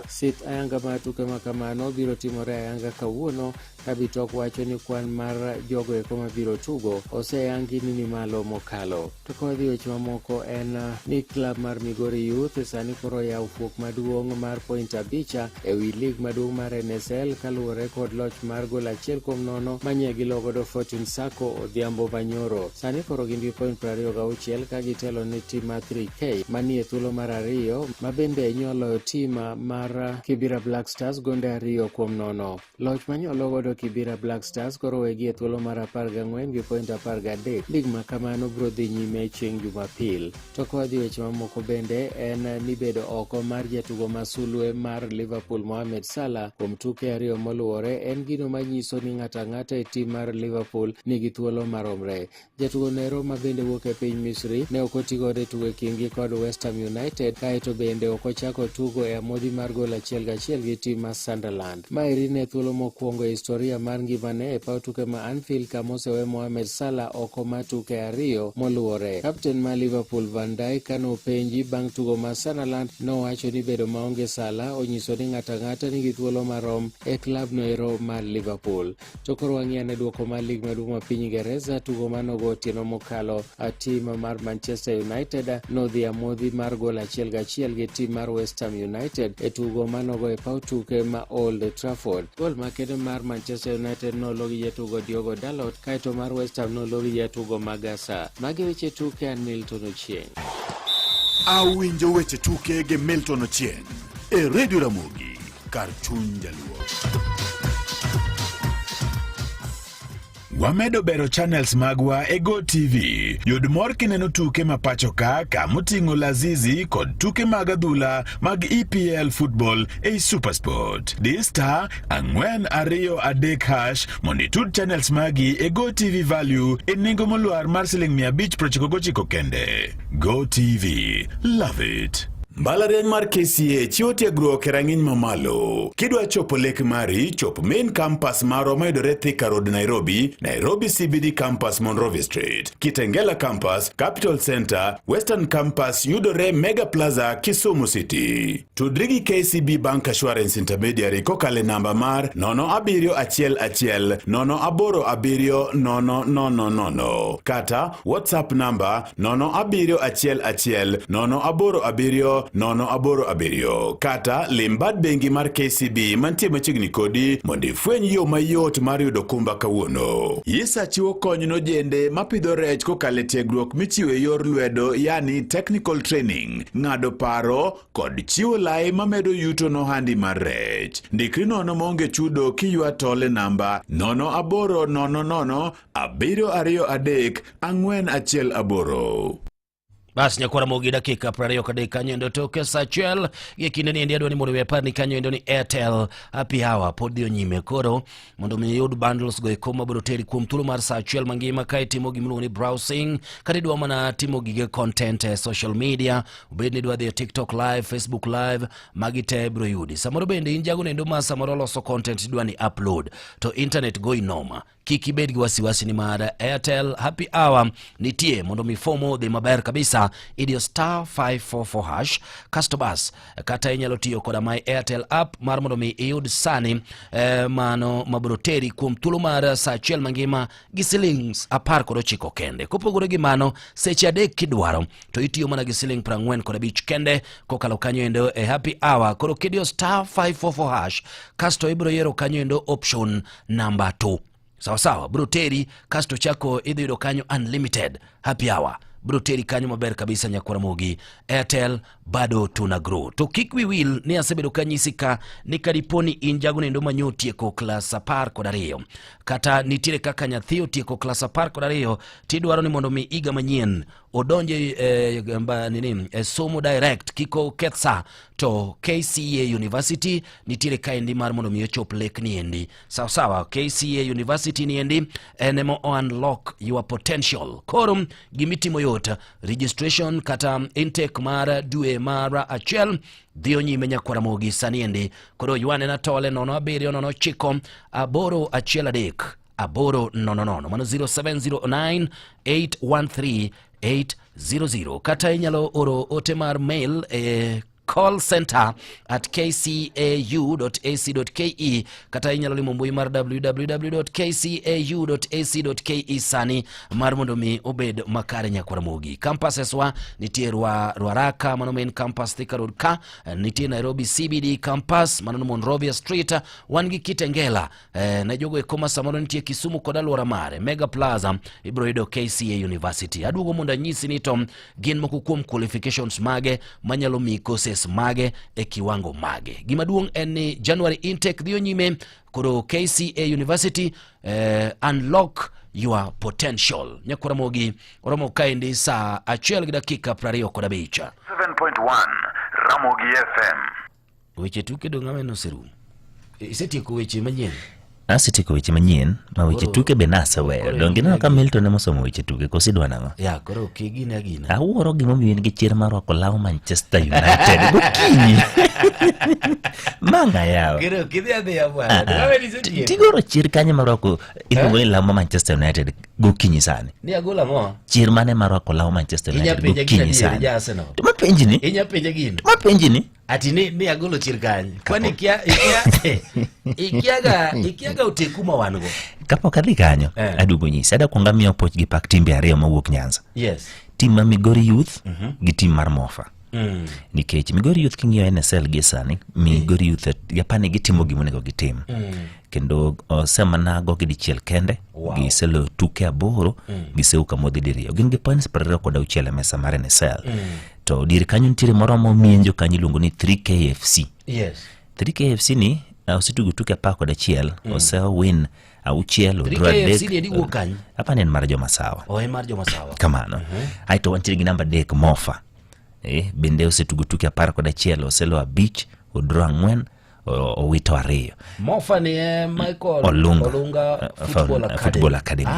[SPEAKER 6] Sith ayanga Ayanga mar tuke ma kamano biro timore ayanga kawuono ka Bitok wacho ni kwan mar jogo eko mabiro tugo oseyangi ni ni malo mokalo. To ka wadhi weche mamoko en ni klab mar Migori Youth sani koro oyawo fuok maduong' mar point abicha e wi lig maduong' mar NSL kaluwore kod loch mar gol 1-0 manye gilogodo Fortune Sacco odhiambo manyoro. Sani koro gin gi point 26 ka gitelo ne tim mar 3K manie thuolo mar ariyo ma bende nyoloyo tim mar Kibera Black Stars gonde 2-0. Loch manyolo godo Kibera Black Stars koro wegi e thuolo mar 14 gi point 13. Lig ma kamano biro dhi nyime chieng' Jumapil. To ka wadhi weche mamoko bende en ni bedo oko mar jatugo ma sulwe mar Liverpool Mohamed Salah kuom tuke ariyo moluwore en gino manyiso ni ng'ato ang'ata e tim mar Liverpool nigi thuolo maromre. Jatugo nero ma bende wuok e piny Misri ne ok oti godo e tugo e kindgi kod West Ham United kaeto bende ok ochako tugo e amodhi mar gol 1-1 gi tim mar Sunderland. Maeri ne thuolo mokwongo e historia mar ngimane e paw tuke ma Anfield kama osewe Mohamed Salah oko mar tuke ariyo moluwore. Kapten mar Liverpool Van Dijk kane openji bang' tugo mar Sunderland nowacho ni bedo maonge Salah onyiso ni ng'ato ang'ata nigi thuolo marom e klab noero mar Liverpool. To koro wang'i ane duoko mar lig maduong' ma piny Ingereza tugo manogo otieno mokalo tim mar Manchester United nodhi amodhi mar gol 1-1 gi tim mar West Ham United e tugo manogo e paw tuke ma Old Trafford. Gol makende mar Manchester United nolo gi jatugo Diogo Dalot kaeto mar West Ham nolo gi jatugo Magasa. Magi weche tuke an Milton Ochieng'.
[SPEAKER 5] Awinjo weche tuke gi Milton Ochieng' e Radio Ramogi kar chuny jaluo.
[SPEAKER 4] Wamedo bero channels magwa e Go TV. Yud mor kineno tuke ma pacho ka kamoting'o Lazizi kod tuke mag adhula mag EPL football ei Supersport. Di star 423# mondo itud channels magi e Go TV Value e nengo molwar mar siling 599 kende. Go TV. Love it. Mbalariany mar KCA chiwo tiegruok e rang'iny mamalo. Kidwa chopo lek mari, chop main campus marwa mayudore Thika Road, Nairobi, Nairobi CBD campus Monrovia Street, Kitengela campus, Capital Center, Western campus yudore Mega Plaza, Kisumu City. Tudri gi KCB Bank Assurance Intermediary kokalo e namba mar 0711 087 000 kata WhatsApp namba 0711 087 087 kata lim bad bengi mar KCB mantie machiegni kodi mondo ifweny yo mayot mar yudo kumba kawuono. Yisa chiwo kony nojende mapidho rech kokalo e tiegruok michiwo e yor lwedo yani technical training, ng'ado paro kod chiwo lai mamedo yuto nohandi mar rech. Ndikri nono maonge chudo kiywa tol e namba 0800 723 418.
[SPEAKER 1] Bas nyakwara mogi dakika 23 kanyo endo toke saa achiel gi kinde ni endi adwa ni mondo mi apar ni kanyo endo ni Airtel Happy Hour pod dhi nyime koro mondo mi iyud bundles go eko mabiro teri kuom thuolo mar saa achiel mangima ka itimo gimiluongo ni browsing kata idwa mana timo gige content e social media obed ni idwa dhi e TikTok live, Facebook live, magi te ibiro yudi. Samoro bende in jago nendo ma samoro loso content idwa ni upload to internet goyi noma kik ibed gi wasiwasi ni mar Airtel Happy Hour nitie mondo mi fomo odhi maber kabisa. Idiyo star 544 hash kasto bas, kata inyalo tiyo koda my Airtel app mar mondo mi iyud sani mano mabiro teri kuom thuolo mar saa achiel mangima gi silings 19 kende. Kopogore gi mano, seche adek kidwaro to itiyo mana gi siling 45 kende kokalo kanyo endo e Happy Hour. Koro kidiyo star 544 hash kasto ibiro yiero kanyo endo option number 2 sawa sawa, bro teri kasto chako idhi yudo kanyo unlimited happy hour bro teri kanyo maber kabisa. Nyakwara Mogi, Airtel bado tuna grow. To kik wi wil ni asebedo kanyisi ka ni kadipo ni in jago nendo manyo otieko klas 12 kata nitiere kaka nyathi otieko klas 12 tidwaro ni mondo mi higa manyien odonje nini somo direct kik oketh sa to KCA University nitiere kaendi mar mondo mi ochop lek niendi sawa sawa. KCA University niendi en ema o unlock your potential. Koro gimitimo yot, registration kata intake mar dwe mar achiel dhiyo nyime nyakwara Mogi sani endi. Koro ywane na tole 07 09 813 800, mano 0709 813 800, kata inyalo oro ote mar mail e call center at kcau.ac.ke kata inyalo limo mbui mar www.kcau.ac.ke sani mar mondo mi obed makare nyakwar Ramogi. Campuses wa nitie Ruaraka mano main campus Thika Road ka, nitie Nairobi CBD campus mano Monrovia Street, wan gi Kitengela ne jogo eko ma samoro nitie Kisumu kod alwora mare Mega Plaza ibiro yudo KCA University. Aduogo mondo anyisi ni to gin moko kuom qualifications mage manyalo miyi courses mage e kiwango mage. Gima duong' en ni January intake dhiyo nyime koro KCA University unlock your potential. Nyakwar Ramogi oromo kaendi saa achiel gi dakika 25.
[SPEAKER 8] 7.1 Ramogi FM.
[SPEAKER 1] Weche tuke dong' aweno oserumo. Isetieko weche manyien?
[SPEAKER 16] Asetieko weche manyien ma weche
[SPEAKER 1] Koro-
[SPEAKER 16] tuke be naseweyo.
[SPEAKER 1] koro
[SPEAKER 16] Donge ineno ka Milton ema osomo weche tuke koso idwa nang'o?
[SPEAKER 1] Ya, koro kigine agina.
[SPEAKER 16] Awuoro gimomiyo in gi chir mar rwako law Manchester United gokinyi. Ma ng'a yawa?
[SPEAKER 1] Koro kidhi adhiya
[SPEAKER 16] Ah,
[SPEAKER 1] bwana.
[SPEAKER 16] ah.
[SPEAKER 1] Dwa ni isetieko.
[SPEAKER 16] Tigoro chir kanye mar rwako iluongo ni law ma Manchester United gokinyi sani?
[SPEAKER 1] Ni agolo ang'o?
[SPEAKER 16] Chir mane mar rwako law Manchester
[SPEAKER 1] Inya
[SPEAKER 16] United
[SPEAKER 1] penja gino
[SPEAKER 16] gokinyi
[SPEAKER 1] adier
[SPEAKER 16] sani?
[SPEAKER 1] ja Arsenal.
[SPEAKER 16] To mapenji ni?
[SPEAKER 1] Inya penja gino.
[SPEAKER 16] To mapenji ni?
[SPEAKER 1] Ati ni agolo chir kanye? Kwani ikia ikia ikiaga ikiaga oteku ma wan go.
[SPEAKER 16] Kapok adhi kanyo, aduogo nyisi. Adwa kuongo amiyo puoch gi pak timbe ariyo mawuok Nyanza.
[SPEAKER 1] Yes.
[SPEAKER 16] Tim mar Migori Youth gi tim mar Mofa. Nikech Migori Youth king'iyo NSL gi sani, Migori Youth apani gitimo gima onego gitim. Kendo osemana gogi dichiel kende.
[SPEAKER 1] Wow.
[SPEAKER 16] Giseloyo tuke 8, giseuka modhi diriyo. Gin gi points 26 e mesa mar NSL. To dier kanyo nitiere moro momienjo kanyo iluongo ni 3KFC.
[SPEAKER 1] Yes.
[SPEAKER 16] 3KFC ni osetugo tuke 11, osewin 6, odraw
[SPEAKER 1] 3KFC
[SPEAKER 16] 3.
[SPEAKER 1] ni edi wuok kanye?
[SPEAKER 16] Apani en mar jomasawa.
[SPEAKER 1] Oh, en mar jomasawa.
[SPEAKER 16] Kamano. Aeto wantiere gi namba 3 Mofa. Bende osetugo tuke 11, oseloyo 5, odraw 4, owito 2.
[SPEAKER 1] Mofa ni Michael
[SPEAKER 16] Olunga,
[SPEAKER 1] Olunga Football Academy.
[SPEAKER 16] Football Academy.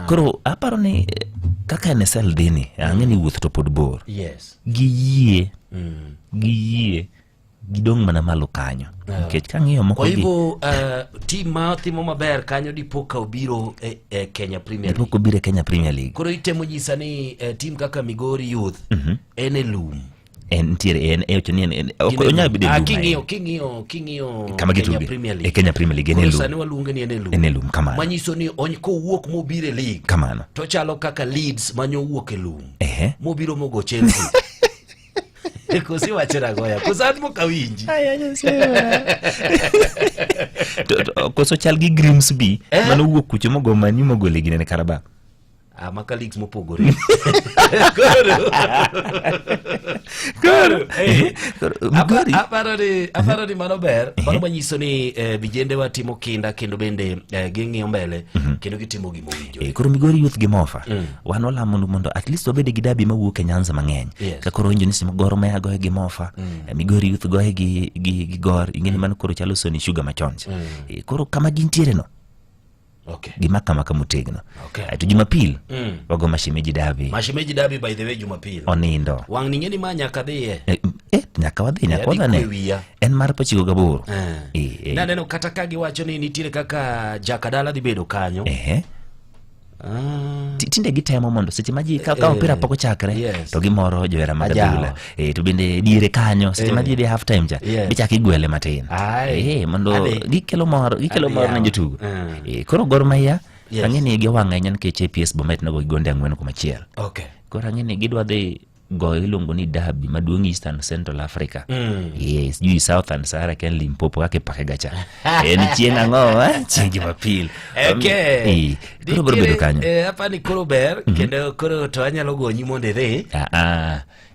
[SPEAKER 16] Koro aparo ni kaka NSL dhi ni, ang'e ni wuoth to pod bor.
[SPEAKER 1] Yes.
[SPEAKER 16] Giyie. Giyie. Gidong' mana malo kanyo. Nikech kang'iyo moko
[SPEAKER 1] Kwa
[SPEAKER 16] gi
[SPEAKER 1] hivyo team ma timo maber kanyo dipo ka obiro e Kenya Premier
[SPEAKER 16] Dipo
[SPEAKER 1] League.
[SPEAKER 16] ka obiro e Kenya Premier League.
[SPEAKER 1] Koro itemo nyisa ni team kaka Migori Youth en e lum.
[SPEAKER 16] En nitiere, en, e, ocho ni en, en, ok onyal bedo e lum ahinya.
[SPEAKER 1] King'iyo
[SPEAKER 16] Kama
[SPEAKER 1] Kenya
[SPEAKER 16] gituge.
[SPEAKER 1] Premier League.
[SPEAKER 16] E Kenya Premier League, en e
[SPEAKER 1] Koro
[SPEAKER 16] lum.
[SPEAKER 1] sani waluonge ni en e lum.
[SPEAKER 16] En e lum, kamano.
[SPEAKER 1] Manyiso ni kowuok mobiro e league.
[SPEAKER 16] Kamano.
[SPEAKER 1] To chalo kaka Leeds manyowuok e lum.
[SPEAKER 16] Ehe.
[SPEAKER 1] Mobiro mogo Chelsea. Kosi wacho nagoya. Koso an mok awinji.
[SPEAKER 16] To, koso chal gi Grimsby mane owuok kucho mogo Man U mogole ginene Carabao.
[SPEAKER 1] Maka leagues mopogore. Koro. Koro.
[SPEAKER 16] Koro, Migori.
[SPEAKER 1] Aparo ni mano ber. Mano manyiso ni vijende wa timo kinda kendo bende ging'iyo mbele kendo gitimo gima owinjore.
[SPEAKER 16] Koro Migori Youth gi Mofa. Wan walamo ni mondo at least wabed gi derby mawuok e Nyanza mang'eny.
[SPEAKER 1] Yes.
[SPEAKER 16] Ka koro winjo ni sama Gor Mahia goye gi Mofa, Migori Youth goye gi Gor, ing'e ni mano koro chalo Sony Sugar machon cha. Koro kama gintiere no.
[SPEAKER 1] Okay.
[SPEAKER 16] Gima kama kama otegno.
[SPEAKER 1] Okay.
[SPEAKER 16] To Jumapil, wago Mashemeji Derby.
[SPEAKER 1] Mashemeji Derby by the way Jumapil.
[SPEAKER 16] Onindo.
[SPEAKER 1] Wang' ni ng'eni ma nyaka dhiye.
[SPEAKER 16] Nyaka wadhi, nyaka
[SPEAKER 1] Adhi
[SPEAKER 16] wadhane.
[SPEAKER 1] kwe wiya.
[SPEAKER 16] En mar pochiko gaboro.
[SPEAKER 1] Naneno kata ka giwacho ni nitiere kaka Jakadala dhi bedo kanyo.
[SPEAKER 16] Tinde gitemo mondo seche ma ji ka opira pok ochakre, to gimoro johera mag
[SPEAKER 1] Ajawa.
[SPEAKER 16] adhula. To bende diere kanyo, seche ma ji dhi half time cha, bichako igwele matin. Mondo
[SPEAKER 1] Adhi.
[SPEAKER 16] gikelo mor, gikelo
[SPEAKER 1] Adhi
[SPEAKER 16] mor ne
[SPEAKER 1] yawa.
[SPEAKER 16] jotugo. Koro Gor Mahia, ang'e ni giwang' ahinya nikech APS Bomet nogo gi gonde 4-1.
[SPEAKER 1] Okay.
[SPEAKER 16] Koro ang'e ni gidwa dhi goyo iluongo ni derby maduong' Eastern Central Africa. Yes, sijui Southern Sahara ken Limpopo kaka ipake gacha. En chieng' ang'o, eh? Chieng' Jumapil.
[SPEAKER 1] Okay.
[SPEAKER 16] Koro biro bedo kanyo.
[SPEAKER 1] Hapa ni koro ber, kendo koro to anyalo gonyi mondo idhi.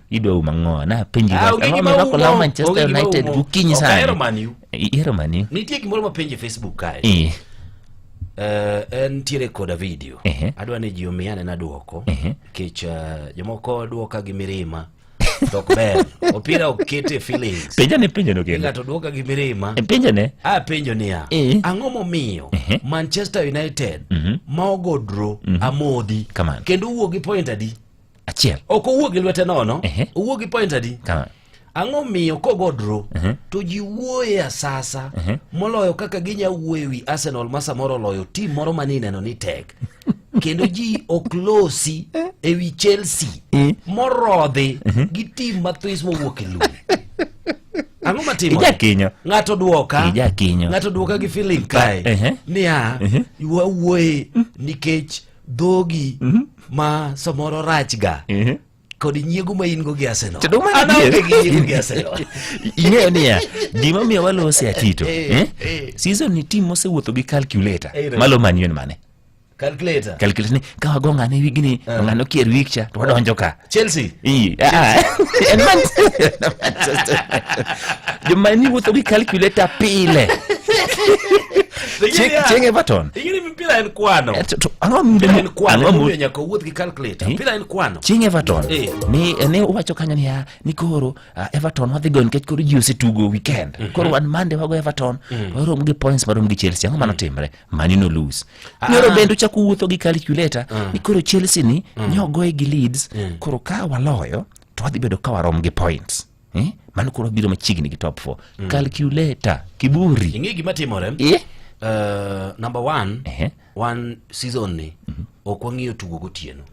[SPEAKER 16] Idwa umo ang'o? Na penji wach.
[SPEAKER 1] Onge
[SPEAKER 16] Ang'o
[SPEAKER 1] gima
[SPEAKER 16] miyo rwako law
[SPEAKER 1] umo,
[SPEAKER 16] Manchester
[SPEAKER 1] onge gima
[SPEAKER 16] United
[SPEAKER 1] umo.
[SPEAKER 16] gokinyi
[SPEAKER 1] Ok
[SPEAKER 16] sani?
[SPEAKER 1] ahero Man U.
[SPEAKER 16] Ihero Man U?
[SPEAKER 1] Nitie gimoro mapenjo e Facebook kae. En tiere koda video. Adwa ni ji omiya anena duoko. Nikech jomoko duoka gi mirima. To ok ber. Opira ok kete feelings.
[SPEAKER 16] Penja ne penjo no kendo.
[SPEAKER 1] Ng'ato duoka gi mirima.
[SPEAKER 16] Penja ne.
[SPEAKER 1] Apenjo niya. Ang'o momiyo Manchester United ma ogo draw amodhi
[SPEAKER 16] Kamano.
[SPEAKER 1] kendo owuok gi point adi?
[SPEAKER 16] Achiel.
[SPEAKER 1] Ok owuok gi lwete nono. Owuok gi point adi?
[SPEAKER 16] Kamano.
[SPEAKER 1] Ang'o miyo kogo draw to ji wuoye asasa moloyo kaka ginya wuoyo ewi Arsenal ma samoro oloyo tim moro mane ineno ni tek kendo ji ok losi ewi Chelsea morodhi gi tim mathis mowuok e lum. Ang'o matimore?
[SPEAKER 16] Ijakinyo.
[SPEAKER 1] Ng'ato duoka.
[SPEAKER 16] Ijakinyo.
[SPEAKER 1] Ng'ato duoka gi feeling kae.
[SPEAKER 16] Ehe.
[SPEAKER 1] Niya,
[SPEAKER 16] Ehe.
[SPEAKER 1] wawuoye nikech dhogi ma samoro rachga
[SPEAKER 16] Ehe.
[SPEAKER 1] kod nyiego ma in go gi Arsenal.
[SPEAKER 16] To dong'
[SPEAKER 1] An
[SPEAKER 16] mano
[SPEAKER 1] aonge
[SPEAKER 16] adier.
[SPEAKER 1] gi nyiego gi Arsenal.
[SPEAKER 16] Ing'eyo niya, gimomiyo walose atito.
[SPEAKER 1] Eh,
[SPEAKER 16] Eh?
[SPEAKER 1] eh.
[SPEAKER 16] Season ni team mosewuotho gi calculator.
[SPEAKER 1] Eh,
[SPEAKER 16] Malo Man U en mane?
[SPEAKER 1] Calculator.
[SPEAKER 16] Calculator ni ka wago ng'ane wigni, to ng'ane okier wik cha, to wadonjo ka.
[SPEAKER 1] Chelsea.
[SPEAKER 16] Ii, ah, ah. En Manchester United. Joma ni wuotho gi calculator pile. Chieng' Everton.
[SPEAKER 1] Ing'e ni mpira en kwano.
[SPEAKER 16] Eh, to- Ang'o
[SPEAKER 1] Mpira en kwano.
[SPEAKER 16] ang'o mu-
[SPEAKER 1] Emomiyo nyaka owuoth gi calculator.
[SPEAKER 16] Eh?
[SPEAKER 1] Mpira en kwano.
[SPEAKER 16] Chieng' Everton
[SPEAKER 1] Eh.
[SPEAKER 16] ni ne uwacho kanyo niya ni koro Everton wadhi goyo nikech koro ji osetugo weekend koro wan Monday wago Everton warom gi points marom gi Chelsea ang'o manotimre Mani no lose
[SPEAKER 1] Ah.
[SPEAKER 16] nyoro bende uchako wuotho gi calculator ni koro Chelsea ni nyogoye gi Leeds koro ka waloyo to wadhi bedo ka warom gi points eh? Mano koro wabiro machiegni gi top 4 calculator kiburi
[SPEAKER 1] Ing'e gima timore?
[SPEAKER 16] Eh?
[SPEAKER 1] Number one, one season ni ok wang'iyo tugo gotieno.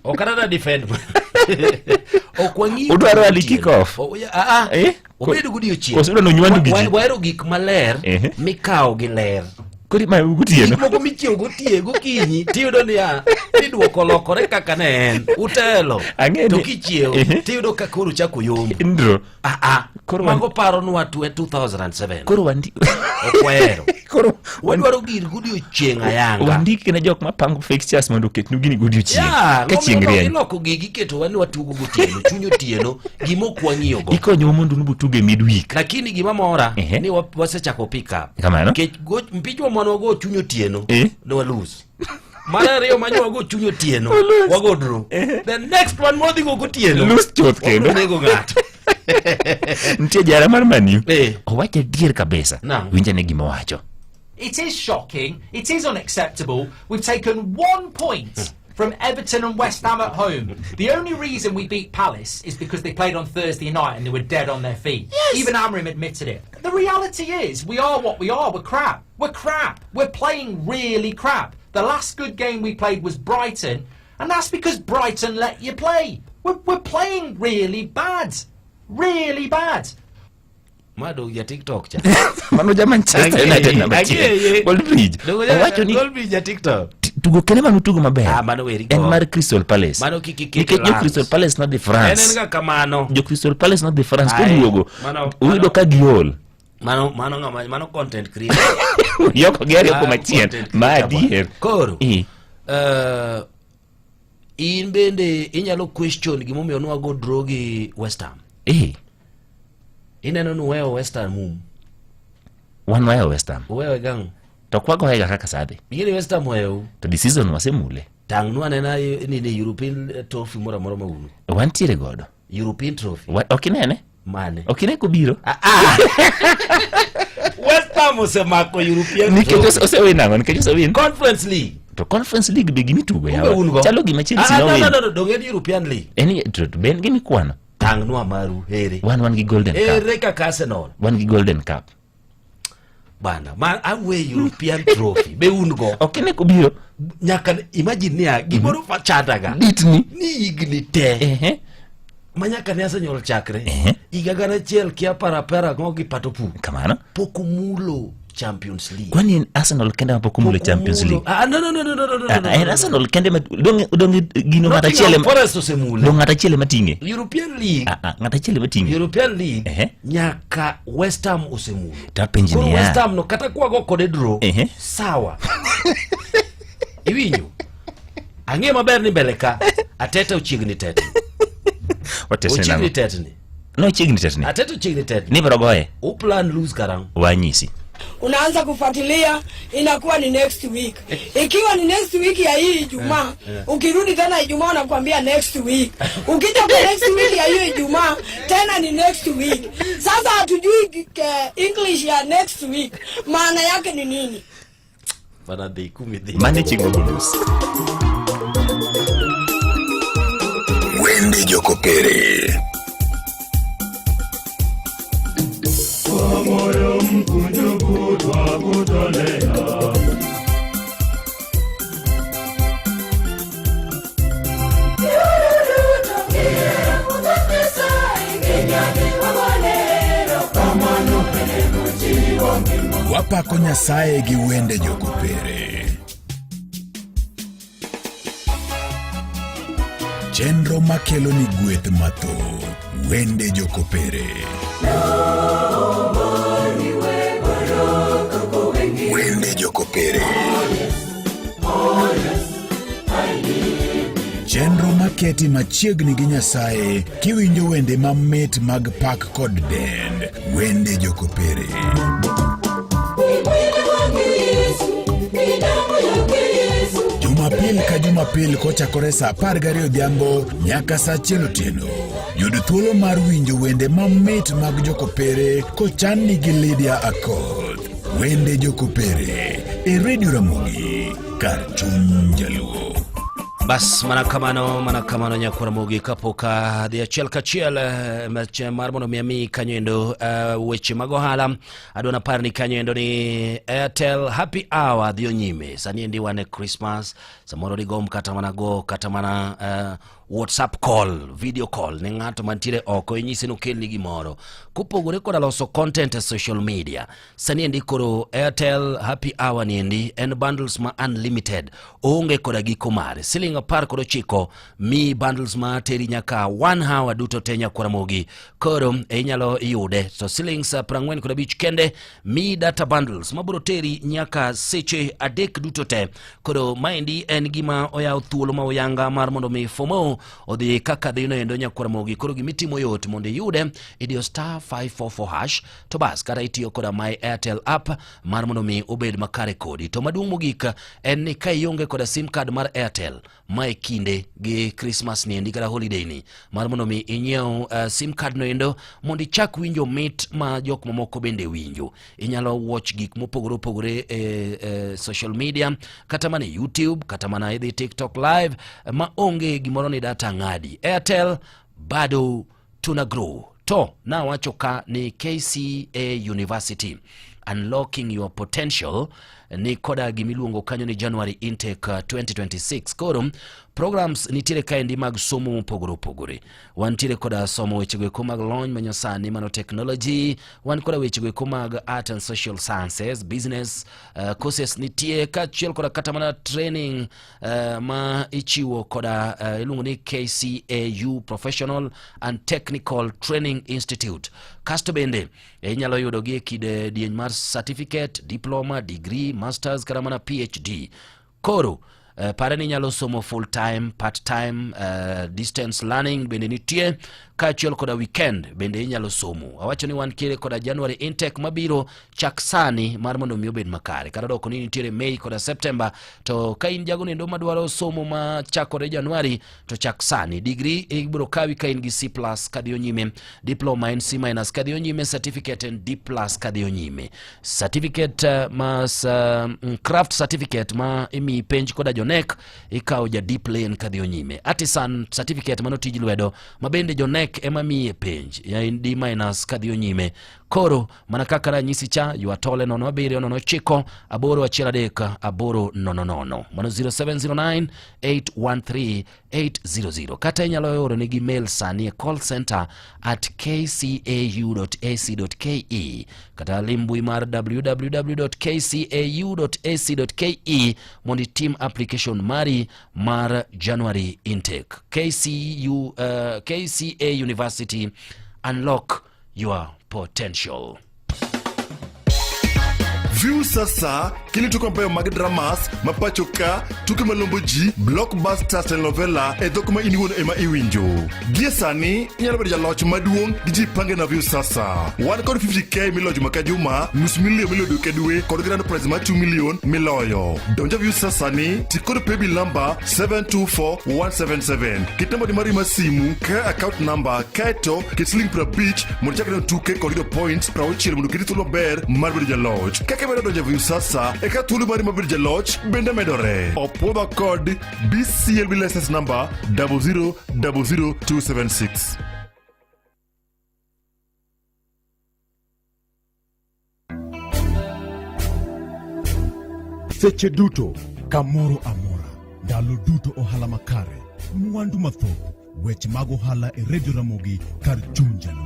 [SPEAKER 1] Ok anada defend. Ok wang'iyo
[SPEAKER 16] Udwaro
[SPEAKER 1] tugo
[SPEAKER 16] early
[SPEAKER 1] gotieno.
[SPEAKER 16] kick off?
[SPEAKER 1] Ah, ah.
[SPEAKER 16] Eh?
[SPEAKER 1] Obed godiochieng'.
[SPEAKER 16] Koso udwaro nywandu gi ji?
[SPEAKER 1] Wahero gik maler
[SPEAKER 16] Ehe.
[SPEAKER 1] mikawo gi ler.
[SPEAKER 16] Koro imayo gotieno
[SPEAKER 1] Gik moko michiewo gotieno gokinyi tiyudo niya ni duoko lokore kaka ne en utelo
[SPEAKER 16] Ang'e
[SPEAKER 1] to
[SPEAKER 16] ni-
[SPEAKER 1] kichiewo
[SPEAKER 16] Ehe.
[SPEAKER 1] tiyudo ka koro chako yombo.
[SPEAKER 16] Ndro.
[SPEAKER 1] Ah, ah.
[SPEAKER 16] Koro wan-
[SPEAKER 1] Mago paronwa 2007.
[SPEAKER 16] Koro wandi
[SPEAKER 1] Ok wahero.
[SPEAKER 16] Koro
[SPEAKER 1] wadwaro gir godiochieng' ayanga.
[SPEAKER 16] wandik ne jok mapango fixtures mondo oketnu gini godiochieng'
[SPEAKER 1] Yeah,
[SPEAKER 16] ka chieng'
[SPEAKER 1] ng'omiyo
[SPEAKER 16] rieny
[SPEAKER 1] iloko gigi iketowa ni watugo gotieno chuny otieno gima ok wang'iyogo
[SPEAKER 16] ikonyowa mondo un butuge midweek
[SPEAKER 1] lakini gima mora
[SPEAKER 16] Ehe.
[SPEAKER 1] ni wasechako pick up
[SPEAKER 16] Kamano.
[SPEAKER 1] nikech mpichwa mane wago chuny otieno
[SPEAKER 16] Eh?
[SPEAKER 1] ne walose mar ariyo mane wago chuny otieno wago draw the next one mwadhi go gotieno
[SPEAKER 16] Lose chuth kendo.
[SPEAKER 1] wabiro nego ng'ato
[SPEAKER 16] nitie jara mar manu
[SPEAKER 1] Eh.
[SPEAKER 16] owacho adier kabisa
[SPEAKER 1] Naam.
[SPEAKER 16] winj ane gima owacho
[SPEAKER 9] It is shocking. It is unacceptable. We've taken 1 point from Everton and West Ham at home. The only reason we beat Palace is because they played on Thursday night and they were dead on their feet. Even Amrim admitted it. The reality is, we are what we are. We're crap. We're crap. We're playing really crap. The last good game we played was Brighton, and that's because Brighton let you play. We're playing really bad. Really bad.
[SPEAKER 1] Ma dog ja TikTok cha.
[SPEAKER 16] Mano ja Manchester
[SPEAKER 1] Ang'eye,
[SPEAKER 16] United namba achiel.
[SPEAKER 1] ang'eye.
[SPEAKER 16] Goldbridge.
[SPEAKER 1] Dogo ja-
[SPEAKER 16] Owacho ni
[SPEAKER 1] Goldbridge ja TikTok.
[SPEAKER 16] tugo kende mane otugo maber
[SPEAKER 1] Ah, mano weri
[SPEAKER 16] en
[SPEAKER 1] go.
[SPEAKER 16] mar Crystal Palace.
[SPEAKER 1] Mano kik iket
[SPEAKER 16] Nikech jo
[SPEAKER 1] lungs.
[SPEAKER 16] Crystal Palace nodhi France.
[SPEAKER 1] En en ga kamano.
[SPEAKER 16] Jo Crystal Palace nodhi France
[SPEAKER 1] Aye,
[SPEAKER 16] koduogo. Uyudo ka giol.
[SPEAKER 1] Mano mano ng'ama mano content creator.
[SPEAKER 16] Yoko gi ariyo
[SPEAKER 1] Ah,
[SPEAKER 16] kuom achiel.
[SPEAKER 1] content
[SPEAKER 16] Ma
[SPEAKER 1] creator bwana.
[SPEAKER 16] adier.
[SPEAKER 1] Koro.
[SPEAKER 16] Eh.
[SPEAKER 1] In bende inyalo question gimomiyo nwago draw gi West Ham.
[SPEAKER 16] Eh.
[SPEAKER 1] Ineno ni uweyo West Ham um.
[SPEAKER 16] Wan waweyo West Ham.
[SPEAKER 1] Uweyo gang'o?
[SPEAKER 16] To ok wagoyega kaka sadhi.
[SPEAKER 1] Ing'e ni West Ham weyou.
[SPEAKER 16] To this season wasemule.
[SPEAKER 1] Tang'nwa anena ni European trophy moro amora ma un.
[SPEAKER 16] Wantiere godo.
[SPEAKER 1] European trophy.
[SPEAKER 16] Ok inene?
[SPEAKER 1] Mane?
[SPEAKER 16] Ok ine kobiro?
[SPEAKER 1] West Ham osemako European
[SPEAKER 16] Nikech
[SPEAKER 1] trophy.
[SPEAKER 16] osewin nang'o? Nikech osewin.
[SPEAKER 1] Conference League.
[SPEAKER 16] To Conference League be gimitugo
[SPEAKER 1] Kumbe un go.
[SPEAKER 16] yawa. Chalo gima Chelsea
[SPEAKER 1] Ah, no,
[SPEAKER 16] nowin.
[SPEAKER 1] no, no, no, dong' en European League.
[SPEAKER 16] En to be en gima ikwano.
[SPEAKER 1] Tang'nwa maru ere.
[SPEAKER 16] Wan gi Golden Cup.
[SPEAKER 1] Ere kaka Arsenal.
[SPEAKER 16] Wan gi Golden Cup.
[SPEAKER 1] Bana, ma awe European trophy. Be un go.
[SPEAKER 16] Ok ine kobiro.
[SPEAKER 1] Nyaka imagine niya, gimoro fa chandaga.
[SPEAKER 16] Ditni.
[SPEAKER 1] Ni higni te. Ma nyaka ne asenyuol chakre. Higa gana achiel kia parapara ang'o gi pato pur.
[SPEAKER 16] Kamano.
[SPEAKER 1] Pok omulo Champions League.
[SPEAKER 16] Kwani en Arsenal kende ma pok omulo Champions League?
[SPEAKER 1] Ah, no, no, no, no, no, no, no,
[SPEAKER 16] Ah,
[SPEAKER 1] no,
[SPEAKER 16] en
[SPEAKER 1] no, no.
[SPEAKER 16] Arsenal kende ma dong' gino ng'at achiel
[SPEAKER 1] Nottingham
[SPEAKER 16] ema-
[SPEAKER 1] Forest osemule.
[SPEAKER 16] dong' ng'at achiel ema ting'e.
[SPEAKER 1] European League.
[SPEAKER 16] Ah, ah, ng'at achiel ema ting'e.
[SPEAKER 1] European League. Nyaka West Ham osemulo.
[SPEAKER 16] To apenji
[SPEAKER 1] Koro
[SPEAKER 16] niya.
[SPEAKER 1] West Ham no kata kwago kode draw. Sawa. Iwinjo? Ang'e maber ni mbele ka Ateta ochiegni tetni.
[SPEAKER 16] Watetni
[SPEAKER 1] Ochiegni
[SPEAKER 16] nang'o?
[SPEAKER 1] tetni.
[SPEAKER 16] No ochiegni tetni.
[SPEAKER 1] Ateta ochiegni tetni.
[SPEAKER 16] Ni biro goye.
[SPEAKER 1] Uplan lose karang'o?
[SPEAKER 16] Wanyisi.
[SPEAKER 10] Unaanza kufuatilia inakuwa ni next week. Ikiwa ni next week ya hii Ijumaa, ukirudi tena Ijumaa unakuambia next week. Ukija kwa next week ya hiyo Ijumaa tena ni next week. Sasa hatujui English ya next week maana yake ni nini?
[SPEAKER 1] Bana dhi kumi dhi.
[SPEAKER 16] Mane chieng' mogolus.
[SPEAKER 8] Wende Jokopere.
[SPEAKER 11] Kwa moyo mkunjufu twakutolea.
[SPEAKER 4] Wapako Nyasaye gi wende jokopere. Chenro makelo ni gweth mathoth. Wende jokopere. Wende jokopere. Chenro maketi machiegni gi Nyasaye kiwinjo wende mamit mag pak kod dend. Wende jokopere. Jumapil ka Jumapil kochakore saa 12 odhiambo nyaka saa 1 otieno. Yud thuolo mar winjo wende mamit mag Jokopere kochanni gi Lydia Akoth. Wende Jokopere e Radio Ramogi kar chuny Jaluo.
[SPEAKER 1] Bas mana kamano mana kamano nyakwar Ramogi kapok adhi achiel kachiel mar mondo mi ami kanyo endo weche mag ohala adwa napar ni kanyo endo ni Airtel Happy Hour dhiyo nyime sani endi wan e Christmas samoro digomb kata mana go kata mana WhatsApp call, video call ne ng'ato mantiere oko inyise ni okelni gimoro. Kopogore koda loso content e social media, sani endi koro Airtel Happy Hour ni endi en bundles ma unlimited, oonge koda giko mare. Siling 19 mi bundles ma teri nyaka 1 hour duto te nyakwar Ramogi. Koro inyalo yude to silings 45 kende mi data bundles mabiro teri nyaka seche 3 duto te. Koro maendi en gima oyawo thuolo ma oyanga mar mondo mi FOMO odhi kaka dhino endo nyakwar Ramogi. Koro gimitimo yot mondo iyude, idiyo star 544 hash to bas, kata itiyo koda my Airtel app mar mondo mi obed makare kodi. To maduong' mogik en ni ka ionge koda sim card mar Airtel, mae kinde gi Christmas ni endi kata holiday ni mar mondo mi inyiew sim card no endo mondo ichak winjo mit ma jok mamoko bende winjo. Inyalo watch gik mopogore opogore e social media, kata mana e YouTube, kata mana idhi TikTok live ma onge gimoro ni data ng'adi. Airtel bado tuna grow. To nawacho ka ni KCA University unlocking your potential ni koda gimiluongo kanyo ni January intake 2026. Koro programs nitiere kaendi mag somo mopogore opogore. Wantiere koda somo wechego eko mag lony manyasani mano technology, wan koda wechego eko mag art and social sciences, business courses nitie kaachiel koda kata mana training ma ichiwo koda iluongo ni KCAU Professional and Technical Training Institute. Kasto bende inyalo yudo gi e kidieny mar certificate, diploma, degree, masters kata mana PhD. Koro pare ni inyalo somo full time, part time, distance learning bende nitie kaachiel koda weekend bende inyalo somo. Awacho ni wan kire koda January intake mabiro chak sani mar mondo mi obed makare. Kata doko ni nitiere May koda September, to ka in jago nendo madwaro somo ma chakore January to chak sani. Degree ibiro kawi ka in gi C plus kadhiyo nyime, diploma en C minus kadhiyo nyime, certificate en D plus kadhiyo nyime. Certificate ma craft certificate ma imiyi penj koda jonek ikawo ja D plane kadhiyo nyime. Artisan certificate mano tij lwedo ma bende jonek ema miye penj ya en D minus kadhiyo nyime. Koro mana kaka ranyisi cha ywa tole 0 7 0 9 8 1 3 8 0 0 mano 0709 813 800 kata inyalo oro negi mail sani e call center at kcau.ac.ke kata lim mbui mar www.kcau.ac.ke mondo itim application mari mar January intake. KCA University, unlock your potential.
[SPEAKER 2] View sasa kili tuko ambayo mag dramas ma pacho ka tuke malombo ji blockbusters telenovela e dhok ma in iwuon ema iwinjo. Gie sani inyalo bedo jaloch maduong' gi Jipange na View sasa. Wan kod 50k miloyo juma ka juma, nus milion miloyo dwe ka dwe kod grand prize mar 2 million miloyo. Donja View sasa ni ti kod paybill number 724177. Ket namba ni mari mar simu kaka account number kaeto ket siling 50 mondo ichak neno tuke kod yudo points 60 mondo oketi thuolo maber mar bedo jaloch. Kaka imedo donjo e View sasa e ka thuolo mari mar bedo jaloch bende medore. Opwodhwa kod BCLB license number 0000276.
[SPEAKER 5] Seche duto, kamoro amora, ndalo duto ohala makare, mwandu mathoth, weche mag ohala e Radio Ramogi kar chuny Jaluo.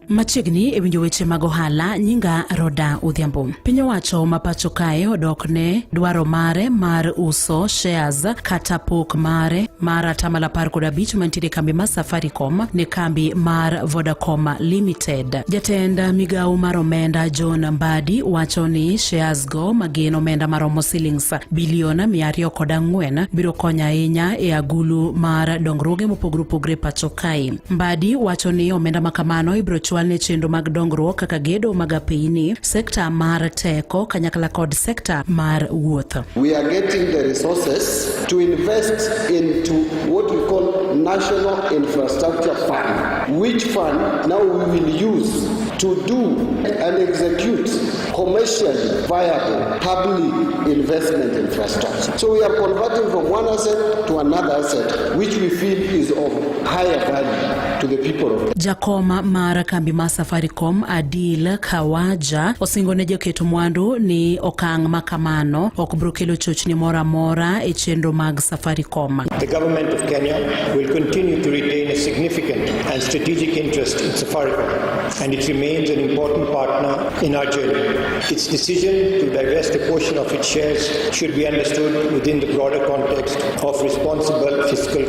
[SPEAKER 12] Machiegni e winjo weche mag ohala, nyinga Roda Odhiambo. Piny owacho ma pacho kae odok ne dwaro mare mar uso shares kata pok mare mar 15% mantiere e kambi mar Safaricom ne kambi mar Vodacom Limited. Jatend migawo mar omenda John Mbadi wacho ni shares go magin omenda maromo silings bilion 204 biro konyo ahinya e agulu mar dongruoge mopogore opogore pacho kae. Mbadi wacho ni omenda ma kamano ibiro chwal ne chenro mag dongruok kaka gedo mag apeyini, sekta mar teko kanyakla kod sekta mar wuoth.
[SPEAKER 13] We are getting the resources to invest into what we call National Infrastructure Fund, which fund now we will use to do and execute commercially viable public investment infrastructure. So we are converting from one asset to another asset, which we feel is of higher value to the people of
[SPEAKER 12] Jakom mar kambi mar Safaricom Adil Khawaja osingo ne joket mwandu ni okang' ma kamano ok biro kelo chochni moro amora e chenro mag Safaricom.
[SPEAKER 14] The government of Kenya will continue to retain a significant and strategic interest in Safaricom, and it remains an important partner in our journey. Its decision to divest a portion of its shares should be understood within the broader context of responsible fiscal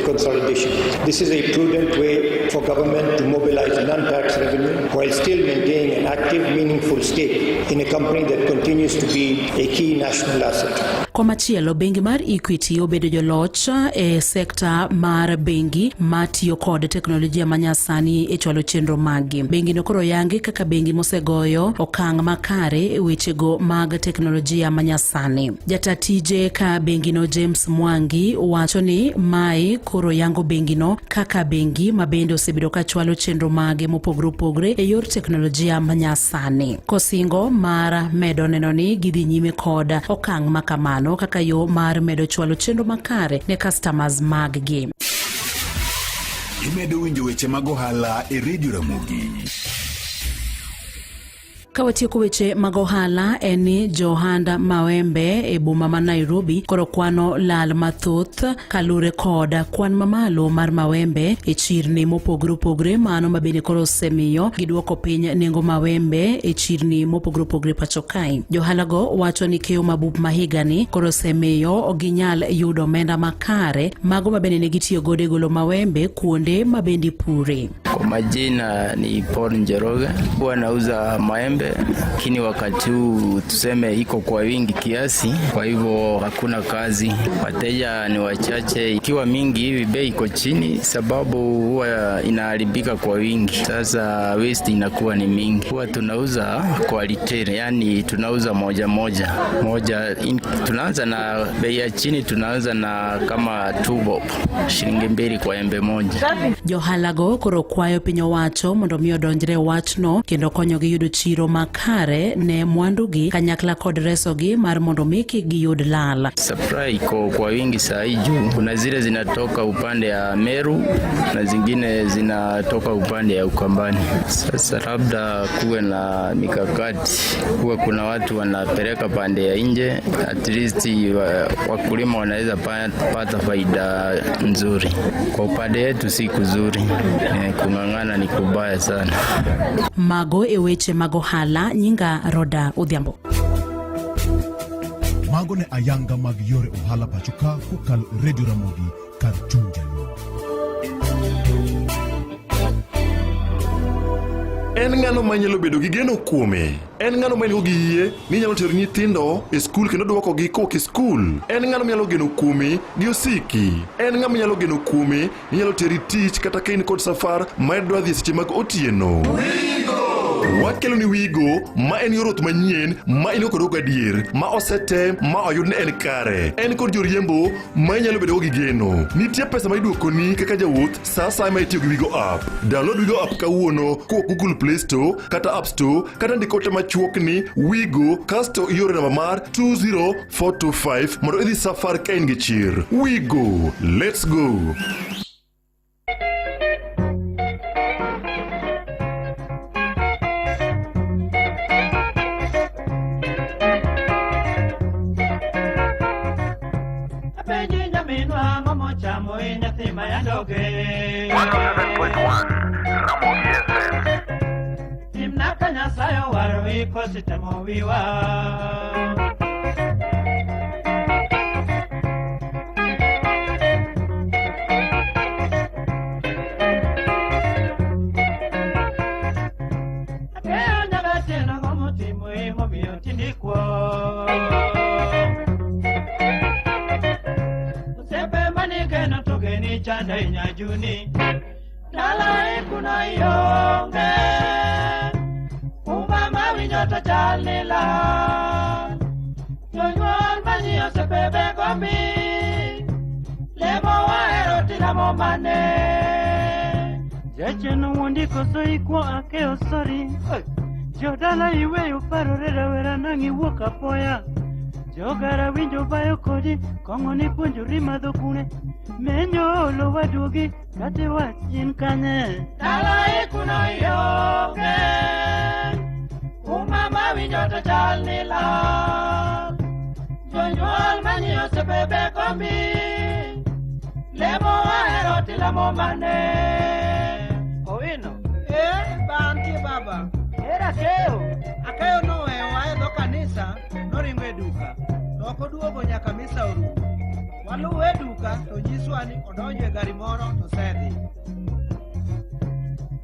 [SPEAKER 14] consolidation. This is a prudent way for government to mobilize non-tax revenue while still maintaining an active, meaningful stake in a company that continues to be a key national asset.
[SPEAKER 12] Komachielo, bengi mar Equity obedo joloch e sekta mar bengi matiyo kod teknolojia manyasani e chwalo chenro maggi. Bengino koro yangi kaka bengi mosegoyo okang' makare e wechego mag teknolojia manyasani. Jata tije ka bengino James Mwangi wacho ni mae koro yango bengino kaka bengi ma bende osebedo ka chwalo chenro mage mopogore opogore e yor teknolojia manyasani. Kosingo mar medo neno ni gidhi nyime kod okang' ma kamano kaka yo mar medo chwalo chenro makare ne customers maggi.
[SPEAKER 5] Imedo winjo weche mag ohala e Radio Ramogi.
[SPEAKER 12] Ka watieko weche mag ohala en ni johand mawembe e boma ma Nairobi koro kwano lal mathoth kalure kod kwan mamalo mar mawembe e chirni mopogore opogore, mano ma bende koro osemiyo giduoko piny nengo mawembe e chirni mopogore opogore pacho kae. Johalago wacho ni keyo mabup ma higani koro osemiyo ginyal yudo omenda makare mago ma bende ne gitiyo godo e golo mawembe kuonde ma bende ipure.
[SPEAKER 15] Kwa majina ni Paul Njoroge, huwa nauza maembe, lakini wakati huu tuseme iko kwa wingi kiasi, kwa hivyo hakuna kazi, wateja ni wachache. Ikiwa mingi hivi bei iko chini, sababu huwa inaharibika kwa wingi. Sasa waste inakuwa ni mingi. Huwa tunauza kwa retail, yani tunauza moja moja moja in, tunaanza na bei ya chini, tunaanza na kama 2 bob, shilingi 2 kwa embe moja.
[SPEAKER 12] Johalago koro kwayo piny owacho mondo mi odonjre e wachno kendo konyogi yudo chiro makare ne mwandugi kanyakla kod resogi mar mondo mi kik giyud lal.
[SPEAKER 15] Supply iko kwa wingi saa hii juu kuna zile zinatoka upande ya Meru na zingine zinatoka upande ya Ukambani. Sasa labda kuwe na mikakati, kuwe kuna watu wanapeleka pande ya nje, at least wakulima wanaweza pata faida nzuri. Kwa upande yetu si kuzuri, kung'ang'ana ni kubaya sana.
[SPEAKER 12] Mago e weche mag ohala, nyinga Roda Odhiambo.
[SPEAKER 17] Mago ne ayanga mag yore ohala pacho ka kokalo e Radio Ramogi kar chuny jaluo.
[SPEAKER 2] En ng'ano manyalo bedo gi geno kuome? En ng'ano ma nigo gi yie ni nyalo tero nyithindo e skul kendo dwokogi kowuok e skul? En ng'ano manyalo geno kuomi gi osiki? En ng'ama nyalo geno kuomi ni nyalo teri tich kata ka in kod safar ma idwa dhi e seche mag otieno? Wakelo ni Wigo ma en yor wuoth manyien ma in go kod gadier ma osetem ma oyud ni en kare. En kod joriembo ma inyalo bedo go gi geno. Nitie pesa ma iduokoni kaka jawuoth sa asaya ma itiyo gi Wigo app. Download Wigo app kawuono kowuok Google Play Store kata App Store kata ndik ote machuok ni Wigo kasto ioro namba mar 20425 mondo idhi safar ka in gi chir. Wigo, let's go!
[SPEAKER 18] Apenji nyaminwa ang'o mochamo e nyathi ma yandoge.
[SPEAKER 8] 107.1 Ramogi FM.
[SPEAKER 18] ositemo wiwa. Akeyo nyaka ang'o motimo emomiyo tindikwo. Osiepe manigeno to geni chanda inyajuni. Dala ikuno ionge. Uma mawinjo to chal ni lal. Jonyuol manyi osiepe be gombi. Lemo wahero tilamo mane.
[SPEAKER 19] Jachien owuondi koso ikwo akeyo sori. Jodala iweyo parore rawera nang' iwuok apoya. Jogara winjo bayo kodi, kong'o ni puonjori madho kune. Menyo olo waduogi, kata iwach in kanye.
[SPEAKER 18] Dala ikuno ionge. Uma mawinjo to chal ni lal. Jonyuol manyi osiepe be gombi. Lemo wahero tilamo mane.
[SPEAKER 20] Owino. Ba antie baba. Era akeyo. Akeyo noweyowa e dho kanisa, noringo e duka. To ok oduogo nyaka misa orumo. Waluwe e duka to nyiswa ni odonjo e gari moro to osedhi.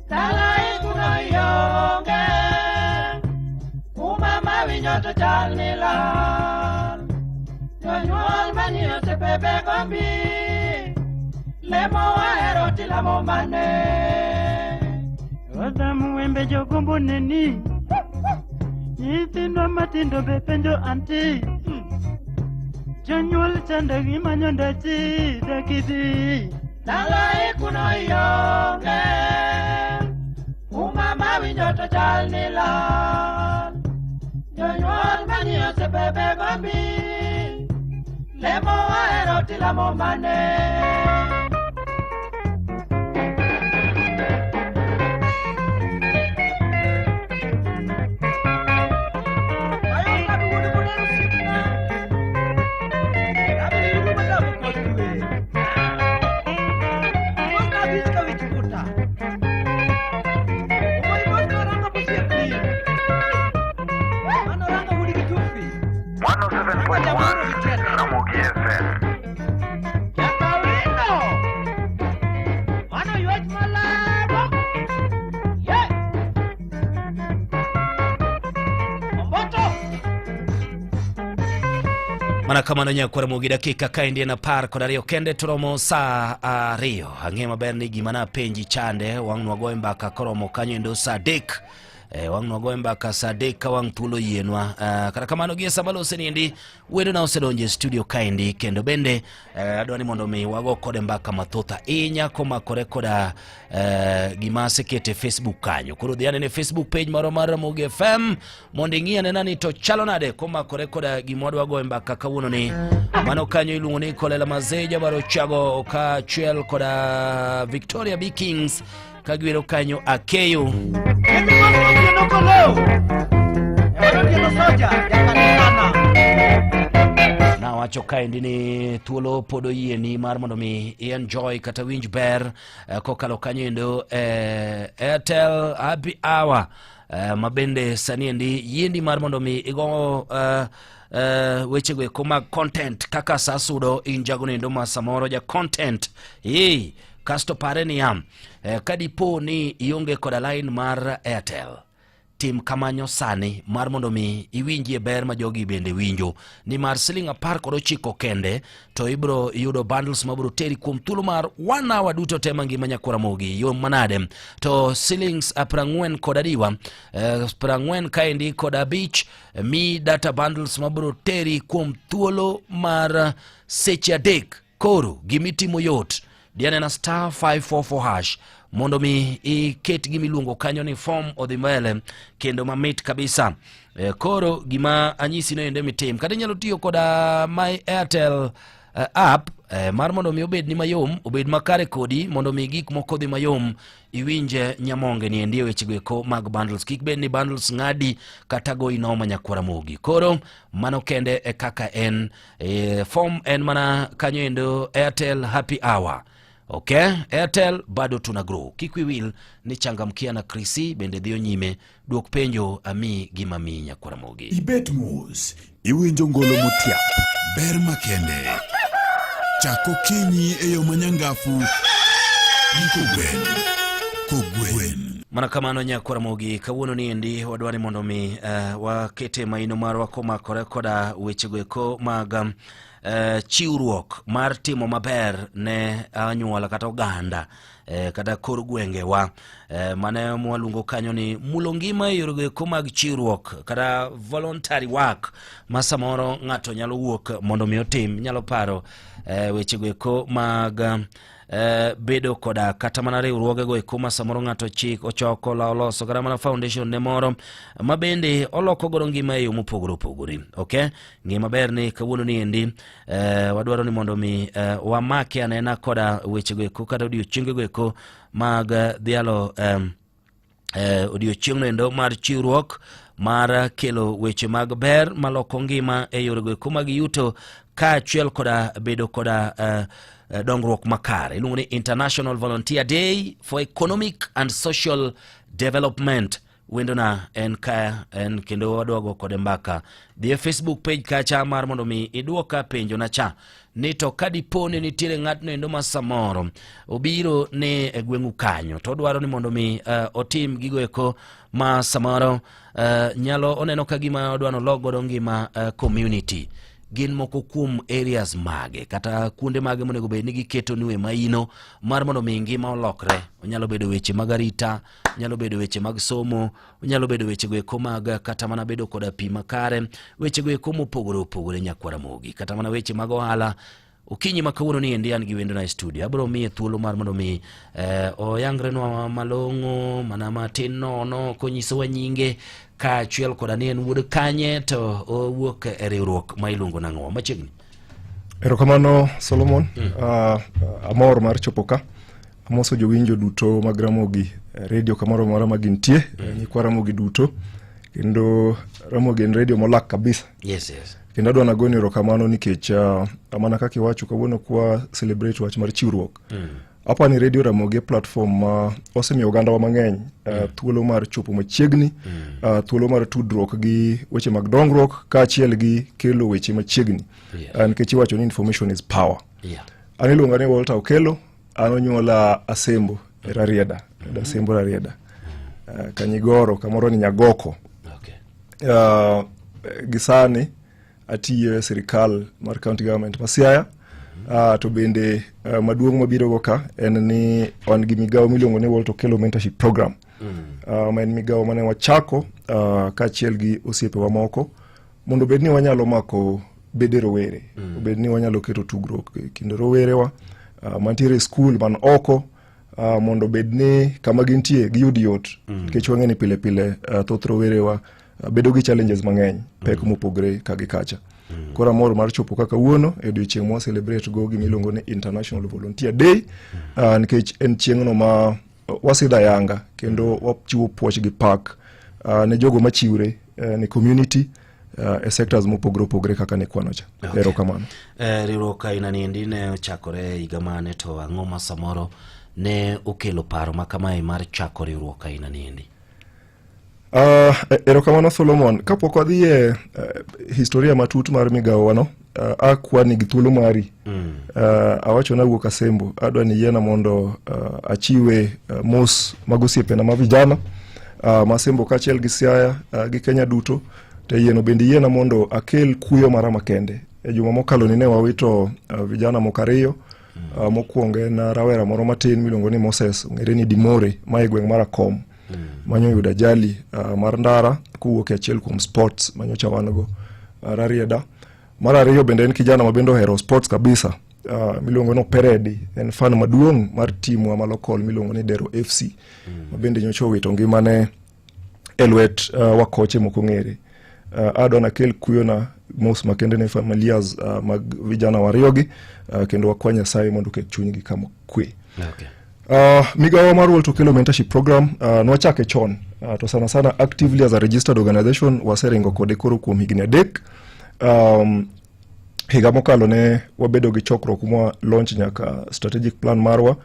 [SPEAKER 18] Dala ikuno ionge. Uma mawinjo to chal ni lal. Jonyuol manyi osiepe be gombi. Lemo wahero tilamo mane.
[SPEAKER 19] Odhamu wembe jogombo neni. Nyithindwa matindo be penjo anti. Jonyuol chando gimanyo ndachi dakidhi.
[SPEAKER 18] Dala ikuno ionge. Uma mawinjo to chal ni lal. Jonyuol manyi osiepe be gombi. Lemo wahero tilamo mane.
[SPEAKER 8] Ramogi FM.
[SPEAKER 20] Jakawino. Mano ywech malado. Ye. Omboto.
[SPEAKER 1] Mana kamano nyakwar Ramogi dakika kaendi en 12 kende toromo saa 2. Ang'e maber ni gima napenji chande wang' nwagoye mbaka koromo kanyo endo saa 3. Wang' nwagoye mbaka saa 3 ka wang' thuolo yienwa. Kata kamano gie sama lose niendi wendona osedonjo e studio kaendi kendo bende adwa ni mondo mi wago kode mbaka mathoth ahinya komakore koda gima asekete e Facebook kanyo. Koro dhi anene Facebook page marwa mar Ramogi FM mondo ing'i anena ni to chalo nade komakore koda gima wadwa goyo mbaka kawuono ni. Mano kanyo iluongo ni Kolela Mazeja Barochago kaachiel koda Victoria B Kings kagiwero kanyo Akeyo.
[SPEAKER 20] Otieno koleo. Otieno soja jakanisana.
[SPEAKER 1] Nawacho kaendi ni thuolo pod oyieni mar mondo mi i-enjoy kata winj ber kokalo kanyo endo Airtel Happy Hour ma bende sani endi yiendi mar mondo mi igo wechego eko mag content kaka sa sudo in jagono endo ma samoro ja content kasto pare niya kadipo ni ionge koda line mar Airtel tim kamanyo sani mar mondo mi iwinjie ber ma jogi bende winjo ni mar siling 19 kende to ibro yudo bundles mabro teri kuom thuolo mar 1 hour duto te mangima nyakwar Ramogi yo manade to silings 45 kod adiwa 45 kaendi kod 5 mi data bundles mabro teri kuom thuolo mar seche 3. Koro gimitimo yot dianena star 544 hash mondo mi iket gimiluongo kanyo ni form odhi mbele kendo mamit kabisa. Koro gima anyisi no ende mitim kata inyalo tiyo koda my Airtel app mar mondo mi obed ni mayom obed makare kodi mondo mi gik moko odhi mayom iwinje nyamonge ni endi e wechego eko mag bundles kik bed ni bundles ng'adi kata goyi noma nyakwar Ramogi. Koro mano kende e kaka en form en mana kanyo endo Airtel Happy Hour. Okay, Airtel bado tuna grow. Kik wi wil ni changamkia na Krisi bende dhiyo nyime duok penjo ami gima mi nyakwaramogi.
[SPEAKER 5] Ibet mos, iwinjo ngolo motiap, ber makende. Chak okinyi e yo manyangafu gi kogwen. Kogwen.
[SPEAKER 1] Mana kamano nyakwaramogi, kawuono ni endi wadwa ni mondo mi wakete maino marwa komakore koda wechego eko mag chiwruok mar timo maber ne anyuola kata oganda kata kor gwengewa mane mwaluongo kanyo ni mulo ngima e yorego eko mag chiwruok kata voluntary work ma samoro ng'ato nyalo wuok mondo mi otim. Nyalo paro wechego eko mag bedo koda kata mana riwruogego eko ma samoro ng'ato chik ochoko la oloso kata mana foundation ne moro ma bende oloko godo ngima e yo mopogore opogore. Okay, ng'e maber ni kawuono ni endi wadwaro ni mondo mi wamake anena koda wechego eko kata odiochiengego eko mag dhialo odiochieng'no endo mar chiwruok mar kelo weche mag ber maloko ngima e yorego eko mag yuto kaachiel koda bedo koda dongruok makare. Iluongo ni International Volunteer Day for Economic and Social Development. Wendona en ka en kendo wadwa go kode mbaka. Dhi e Facebook page kacha mar mondo mi idwoka penjo na cha ni to ka dipo ni nitiere ng'atno endo ma samoro obiro ni e gweng'u kanyo to odwaro ni mondo mi otim gigo eko ma samoro nyalo oneno ka gima odwa nolok godo ngima community. Gin moko kuom areas mage kata kuonde mage monego bed ni giketo ni we maino mar mondo mi ngima olokre. Onyalo bedo weche mag arita, onyalo bedo weche mag somo, onyalo bedo weche go eko mag kata mana bedo koda pi makare, weche go eko mopogore opogore nyakwara Ramogi, kata mana weche mag ohala. Okinyi ma kawuono ni endi an gi wendona e studio, abiro miye thuolo mar mondo mi oyangrenwa malong'o mana matin nono konyisowa nyinge kaachiel koda ni en wuod kanye to owuok e riwruok ma iluongo nang'o machiegni.
[SPEAKER 21] Erokamano Solomon. Amor mar chopo ka. Amoso jowinjo duto mag Ramogi radio kamoro amora ma gintie, nyikwa Ramogi duto, kendo Ramogi en radio molak kabisa.
[SPEAKER 1] Yes, yes.
[SPEAKER 21] Kendo adwa nagoni erokamano nikech mana kaka iwacho kawuono kwa celebrate wach mar chiwruok. Apa ni Radio Ramogi e platform ma osemiyo ogandawa mang'eny thuolo mar chopo machiegni, thuolo mar tudruok gi weche mag dongruok kaachiel gi kelo weche machiegni. Nikech iwacho ni information is power. An iluonga ni Walter Okello, an onyuola Asembo e Rarieda, Asembo Rarieda. Kanyigoro kamoro ni Nyagoko. Gi sani atiyo e sirikal mar county government ma Siaya. To bende maduong' mabiro go ka en ni wan gi migawo miluongo ni Walter Okello Mentorship Program. Ma en migawo mane wachako kaachiel gi osiepewa moko mondo obed ni wanyalo mako bede rowere, obed ni wanyalo keto tugruok e kind rowerewa mantiere e skul man oko, mondo obed ni kama gintie giyud yot, nikech wang'e ni pile pile thoth rowerewa bedo gi challenges mang'eny, pek mopogre ka gi kacha. Koro amor mar chopo kaka wuono e odiochieng' mwa celebrate go gima iluongo ni International Volunteer Day, nikech en chieng'no ma wasidho ayanga kendo wachiwo puoch gi pak ne jogo machiwre ne community e sectors mopogore opogore kaka ne kwano cha. Erokamano.
[SPEAKER 1] Riwruok aina ni endi ne ochakore higa mane to ang'o ma samoro ne okelo paro ma kamae mar chako riwruok aina ni endi?
[SPEAKER 21] Erokamano Solomon. Kapok wadhi e historia matut mar migawo wano, akwani gi thuolo mari. Awacho nawuok Asembo, adwa ni yiena mondo achiwe mos mag osiepena ma vijana ma Asembo kaachiel gi Siaya gi Kenya duto. To yieno bende yiena mondo akel kuyo mara makende. E juma mokalo ni ne wawito vijana moko ariyo. Mokwongo en rawera moro matin miluongo ni Moses, ong'ere ni Dimore, ma e gweng' mar Akom. Manyo yudo ajali mar ndara kowuok e achiel kuom sports manyocha wan go Rarieda. Mar ariyo bende en kijana ma bende ohero sports kabisa, miluongo ni Operedi, en fan maduong' mar timwa ma local miluongo ni Dero FC, ma bende nyocha owito ngimane e lwet wakoche mok ong'ere. Adwa nakel kuyona mos makende ne familias mag vijana wariyogi, kendo wakwa Nyasaye mondo oket chunygi kama kwe. Migawo mar Walter Okello Mentorship Program nwachake chon, to sana sana actively as a registered organization waseringo kode koro kuom higni 3. Higa mokalo ne wabedo gi chokruok mwa launch nyaka strategic plan marwa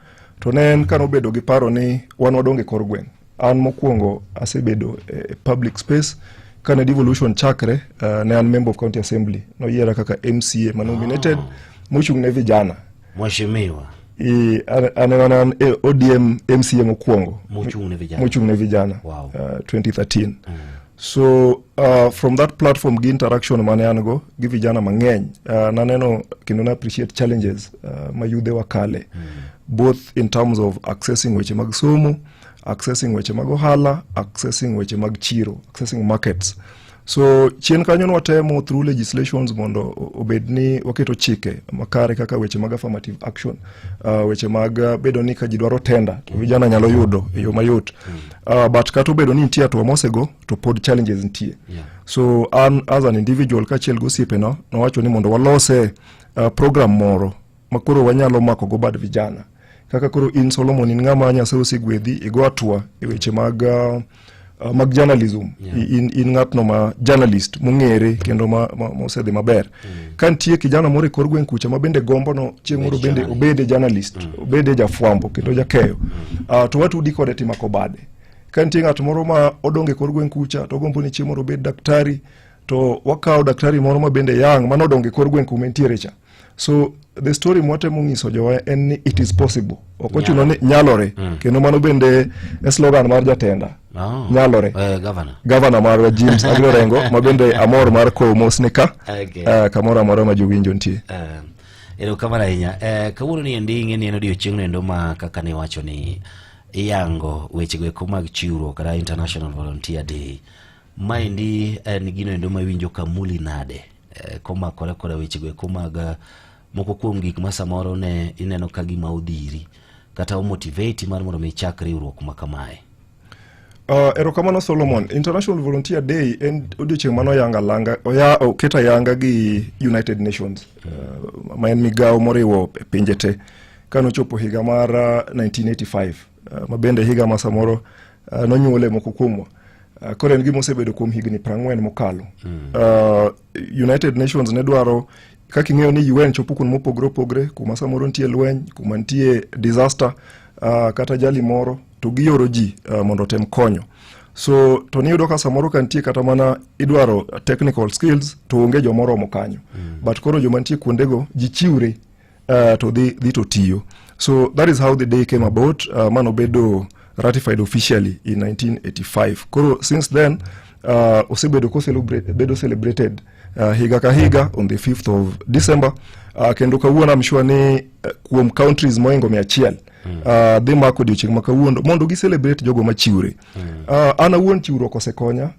[SPEAKER 21] to ne en kanobedo gi paro ni wan wadongo e kor gweng'. An mokwongo asebedo e public space kane devolution chakre, ne an member of county assembly, noyiera kaka MCA ma nominated mochung' ne vijana.
[SPEAKER 1] Mheshimiwa.
[SPEAKER 21] An ema an e ODM MCA mokwongo
[SPEAKER 1] mochung' ne vijana.
[SPEAKER 21] Mochung' ne vijana. 2013. So from that platform gi interaction mane an go gi vijana mang'eny, naneno kendo na appreciate challenges ma yudhe wakale, both in terms of accessing weche mag somo, accessing weche mag ohala, accessing weche mag chiro, accessing markets. So chien kanyo nwatemo through legislations mondo obed ni waketo chike makare kaka weche mag affirmative action, weche mag bedo ni ka ji dwaro tender to vijana nyalo yudo e yo mayot. But kata obedo ni nitie hatua mosego to pod challenges nitie. So an as an individual kaachiel gi osiepena nowacho ni mondo walose program moro ma koro wanyalo mako go bad vijana. Kaka koro in Solomon in ng'ama Nyasaye osegwedhi igo hatua e weche mag journalism. In ng'atno ma journalist mong'ere kendo ma osedhi maber. Ka nitie kijana moro e kor gweng' kucha ma bende gombo no chieng' moro bende obede journalist, obede jafwambo kendo jakeyo, to watudi kode timako bade. Ka nitie ng'at moro ma odongo e kor gweng' kucha to ogombo ni chieng' moro obed daktari, to wakawo daktari moro ma bende yang' manodongo e kor gweng' kuma entiere cha. So the story mwatemo nyiso jowa en ni it is possible, ok ochuno ni nyalore. Kendo mano bende e slogan mar jatenda. Nyalore.
[SPEAKER 1] Governor.
[SPEAKER 21] Gavana marwa James Agro Orengo ma bende amor mar kowo mosne ka kamoro amora ma jowinjo nitie.
[SPEAKER 1] Erokamano ahinya. Kawuono ni endi ing'e ni en odiochieng'no endo ma kaka ne iwacho ni iyango wechego eko mag chiwruok kata International Volunteer Day. Maendi en gino endo ma iwinjo ka muli nade komakore koda wechego eko mag moko kuom gik ma samoro ne ineno ka gima odhiri kata omotivate mar mondo mi ichak riwruok ma kamae?
[SPEAKER 21] Erokamano Solomon. International Volunteer Day en odiochieng' mane oyang alanga, oket ayanga gi United Nations, ma en migawo moriwo pinje te kanochopo higa mar 1985, ma bende higa ma samoro nonyuole moko kuomwa. Koro en gima osebedo kuom higni 40 mokalo. United Nations ne dwaro kaka ing'eyo ni UN chopo kuonde mopogore opogore kuma samoro nitie lweny, kuma nitie disaster, kata ajali moro, to gioro ji mondo otem konyo. So to niyudo ka samoro ka nitie kata mana idwaro technical skills to onge jomoromo kanyo. But koro joma nitie kuondego ji chiwre to dhi to tiyo. So that is how the day came about, manobedo ratified officially in 1985. Koro since then osebedo ko celebrate, bedo celebrated higa ka higa on the 5th of December, kendo kawuono I'm sure ni kuom countries moingo 100 dhi mako odiochieng' ma kawuono mondo gi celebrate jogo machiwre. An awuon chiwruok osekonya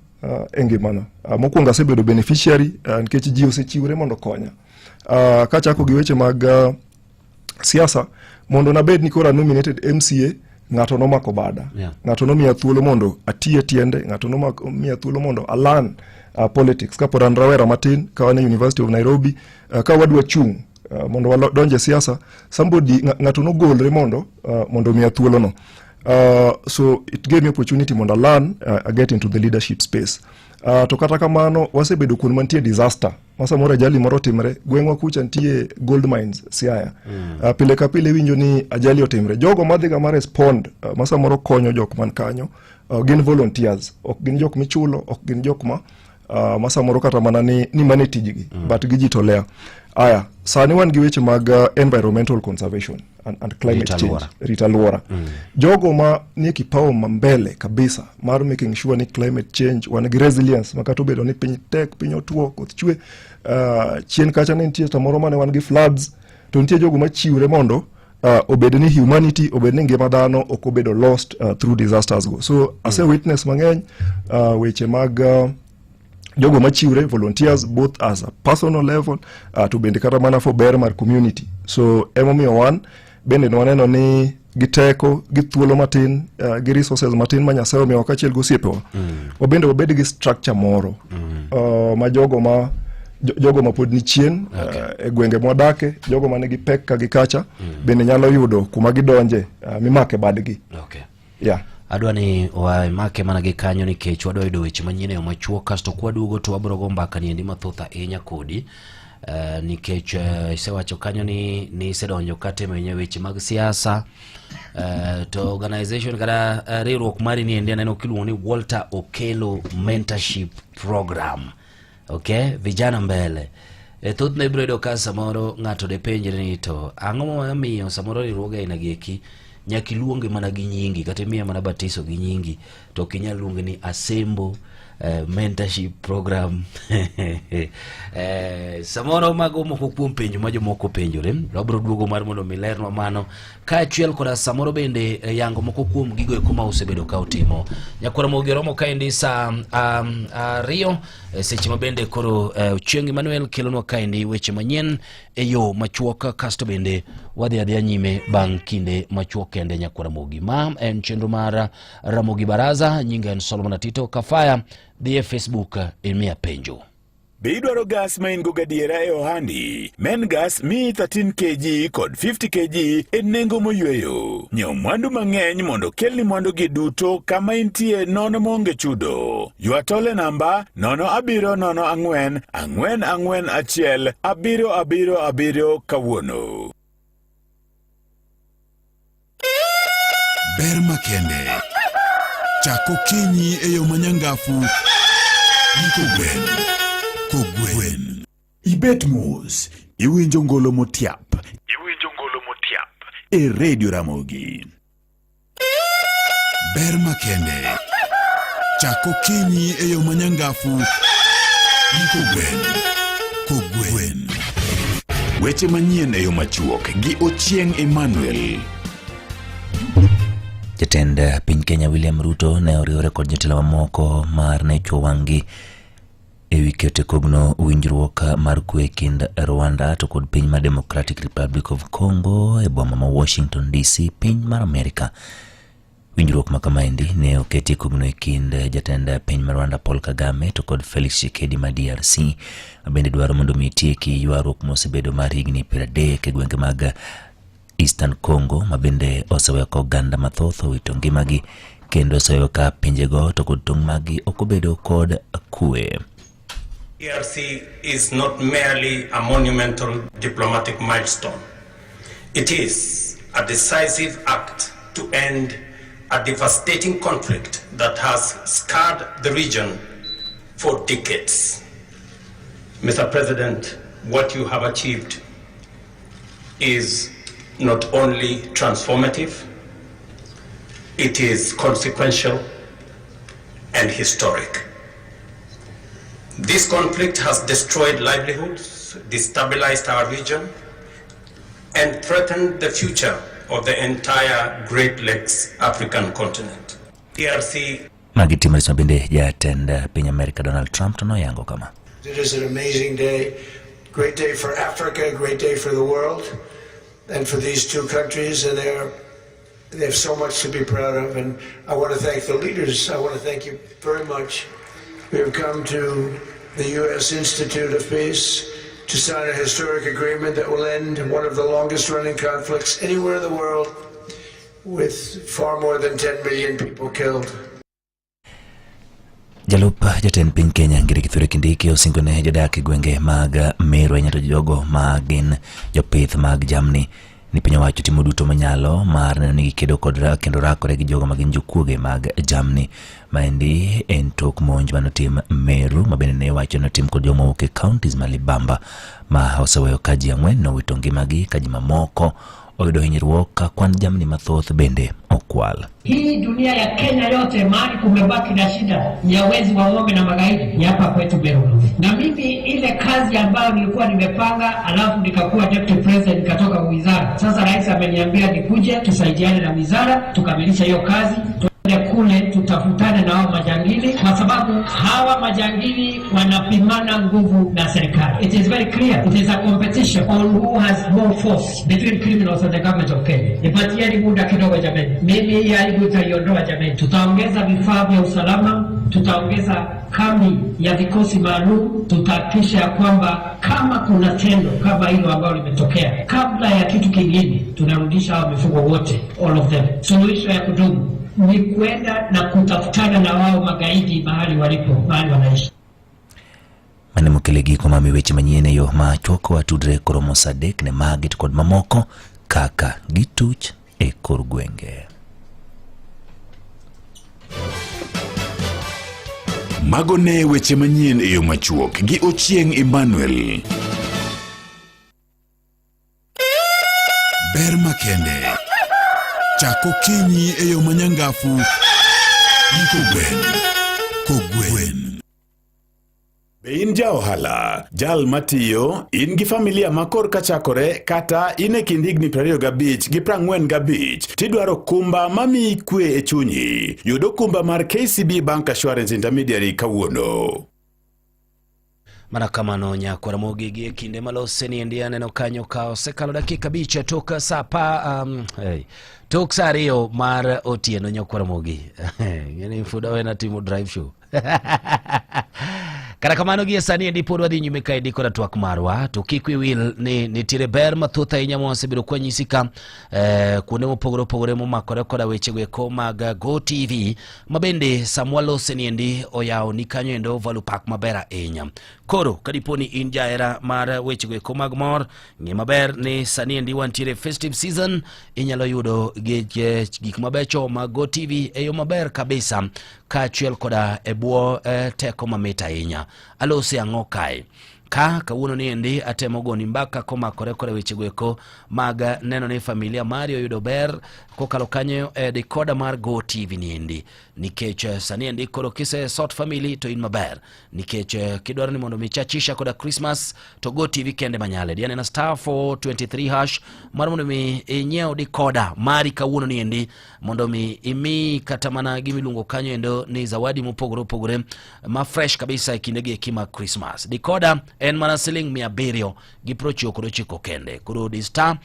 [SPEAKER 21] e ngimana. Mokwongo asebedo beneficiary nikech ji osechiwre mondo okonya. Kachako gi weche mag siasa, mondo nabed ni koro nominated MCA, ng'ato nomako bada. Ng'ato nomiya thuolo mondo ati e tiende, ng'ato nomiya thuolo mondo alan politics kapod an rawera matin ka wan e University of Nairobi, ka wadwa chung' mondo wadonj e siasa, somebody ng'ato nogolre mondo omiya thuolono. So it gave me opportunity mondo alan, I get into the leadership space. To kata kamano wasebedo kuond mantie disaster ma samoro ajali moro otimre gweng'wa kucha nitie gold mines Siaya. Pile ka pile iwinjo ni ajali otimre, jogo madhiga ma respond, ma samoro konyo jok man kanyo, gin volunteers, ok gin jok michulo, ok gin jok ma samoro kata mana ni mane tijgi, but gijitolea. Aya, sani wan gi weche mag environmental conservation and climate
[SPEAKER 1] Rito
[SPEAKER 21] change,
[SPEAKER 1] alwora.
[SPEAKER 21] Rito alwora. Jogo ma nie kipao ma mbele kabisa mar making sure ni climate change wan gi resilience ma kata obedo ni piny tek, piny otuo, koth chwe, chien kacha ne nitie samoro mane wan gi floods, to nitie jogo machiwre mondo obed ni humanity, obed ni ngima dhano ok obedo lost through disasters go. So ase witness mang'eny weche mag jogo machiwre, volunteers, both as a personal level, to bende kata mana for ber mar community. So emomiyo wan bende nwaneno ni gi teko gi thuolo matin, gi resources matin ma Nyasaye omiyowa kaachiel gi osiepewa, wabende wabed gi structure moro ma jogo ma pod ni chien e gwenge mwadake, jogo ma nigi pek ka gi kacha, bende nyalo yudo kuma gidonje mimake badgi. Yeah.
[SPEAKER 1] Adwa ni wamake mana gi kanyo nikech wadwa yudo weche manyien e yo machuok, kasto kwaduogo to wabiro go mbaka niendi mathoth ahinya kodi. Nikech isewacho kanyo ni nisedonjo kata e weche mag siasa to organization kata riwruok mari ni endi aneno kiluongo ni Walter Okello Mentorship Program. Okay, vijana mbele. E thothne ibiro yudo ka samoro ng'ato de penjre ni to ang'o momiyo samoro riwruoge aina gi eki nyaka iluonge mana gi nyingi kata imiye mana batiso gi nyingi to ok inyal luonge ni Asembo mentorship program. Samoro mago moko kuom penjo ma jomoko penjore wabiro duogo mar mondo mi lernwa mano kaachiel koda samoro bende yango moko kuom gigo eko ma osebedo ka utimo. Nyakwar Ramogi oromo kaendi sa 2 seche ma bende koro Ochieng' Emmanuel kelonwa kaendi weche manyien e yo machuok, kasto bende wadhi adhiya nyime bang' kinde machuok kende. Nyakwar Ramogi, ma en chenro mar Ramogi Baraza, nyinga en Solomon Atito Kafaya. Dhi e Facebook imiya penjo.
[SPEAKER 4] Be idwaro gas ma in go gadiera e ohandi? Men Gas miyi 13 kg kod 50 kg e nengo moyweyo. Nyiew mwandu mang'eny mondo kelni mwandu gi duto kama intie nono maonge chudo. Ywa tol e namba 0704 441 777 kawuono.
[SPEAKER 5] Ber makende. Chak okinyi e yo manyangafu gi kogwen. Kogwen. Ibet mos, iwinjo ngolo motiap. Iwinjo ngolo motiap. E Radio Ramogi. Ber makende. Chak okinyi e yo manyangafu gi kogwen. Kogwen.
[SPEAKER 4] Weche manyien e yo machuok gi Ochieng' Emmanuel.
[SPEAKER 16] Jatend piny Kenya William Ruto ne oriwore kod jotelo mamoko mar ne chwo wang'gi e wi keto e kogno winjruok mar kwe kind Rwanda to kod piny mar Democratic Republic of Congo e boma ma Washington DC, piny mar Amerika. Winjruok ma kamaendi ne oketi e kogno e kind jatend piny mar Rwanda Paul Kagame to kod Felix Tshisekedi ma DRC, ma bende dwaro mondo mi tieki ywaruok mosebedo mar higni 30 e gwenge mag Eastern Congo, ma bende oseweyo ka oganda mathoth owito ngimagi kendo oseweyo ka pinjego to kod tong' maggi ok obedo kod kwe.
[SPEAKER 3] DRC is not merely a monumental diplomatic milestone. It is a decisive act to end a devastating conflict that has scarred the region for decades. Mr. President, what you have achieved is not only transformative, it is consequential and historic. This conflict has destroyed livelihoods, destabilized our region, and threatened the future of the entire Great Lakes African continent. DRC
[SPEAKER 16] Magi timore sama bende jatend piny Amerika Donald Trump to noyango kama.
[SPEAKER 22] It is an amazing day, great day for Africa, great day for the world, and for these two countries, and they have so much to be proud of. And I want to thank the leaders. I want to thank you very much. We have come to the U.S. Institute of Peace to sign a historic agreement that will end one of the longest running conflicts anywhere in the world, with far more than 10 million people killed.
[SPEAKER 16] Jalup jatend piny Kenya Ngire Kithure Kindiki osingo ne jodak e gwenge mag Meru ahinya to jogo ma gin jopith mag jamni ni piny owacho timo duto manyalo mar neno ni gikedo kod kendo rakore gi jogo ma gin jokuoge mag jamni. Maendi en tok monj manotim Meru ma bende ne iwacho ni otim kod jogo mawuok e counties ma Libamba ma oseweyo ka ji 4 nowito ngimagi ka ji mamoko oyudo hinyruok ka kwan jamni mathoth bende okwal.
[SPEAKER 23] Hii dunia ya Kenya yote mahali kumebaki na shida ya wezi wa ng'ombe na magaidi ni hapa kwetu Meru. Na mimi ile kazi ambayo nilikuwa nimepanga, alafu nikakuwa deputy president nikatoka wizara. Sasa rais ameniambia nikuje tusaidiane na wizara tukamilishe hiyo kazi, tuende kule tutafutane na hao majangili, kwa sababu hawa majangili wanapimana nguvu na serikali. It is very clear, it is a competition on who has more force between criminals and the government of Kenya. Nipatieni muda kidogo jameni, mimi hii aibu itaiondoa jameni. Tutaongeza vifaa vya usalama, tutaongeza kambi ya vikosi maalum, tutahakikisha ya kwamba kama kuna tendo kama hilo ambalo limetokea, kabla ya kitu kingine, tunarudisha hao mifugo wote, all of them. Suluhisho ya kudumu ni kwenda na kutafutana na wao magaidi mahali walipo, mahali wanaishi.
[SPEAKER 16] Mane mokele giko mami weche manyien e yo ma chwako watudre koromo saa 3 ne magi to kod mamoko kaka gituch e kor gwenge.
[SPEAKER 4] Mago ne weche manyien e yo machuok gi Ochieng Emmanuel.
[SPEAKER 5] Ber makende. Chak okinyi e yo manyangafu gi kogwen. Kogwen.
[SPEAKER 4] Be in ja ohala, jal matiyo, in gi familia ma korka chakore kata in e kind higni 25 gi 45 tidwaro okumba mamiyi kwe e chunyi? Yud okumba mar KCB Bank Assurance Intermediary kawuono.
[SPEAKER 1] Mana kamano nyakwara Ramogi gi e kinde malose ni endi aneno kanyo ka osekalo dakika 5 tok saa pa hey, tok saa 2 mar otieno nyakwara Ramogi. Ng'eni pod awena timo drive show. Kata kamano gie sani endi pod wadhi nyime ka endi koda twak marwa to kik wi wil ni nitiere ber mathoth ahinya ma wasebedo kwanyisi ka kuonde mopogore opogore momakore koda wechego eko mag Go TV ma bende samwa lose ni endi oyawo ni kanyo endo value pack maber ahinya. Koro kadipo ni in jahera mar wechego eko mag mor, ng'e maber ni sani endi wantiere festive season, inyalo yudo gik mabecho mag Go TV e yo maber kabisa kaachiel koda e bwo teko mamit ahinya. Alose ang'o kae? Ka kawuono ni endi atemo goni mbaka komakore koda wechego eko mag neno ni familia mari oyudo ber kokalo kanyo e decoder mar Go TV ni endi, nikech sani endi koro kise sort family to in maber, nikech kidwaro ni mondo mi chachisha koda Christmas to Go TV kende manyale. Diane na star 423 hash mar mondo mi inyiew decoder mari kawuono ni endi mondo mi imi kata mana gimiluongo kanyo endo ni zawadi mopogore opogore ma fresh kabisa e kindegi eki mag Christmas. Decoder en mana siling 799 kende. Koro di star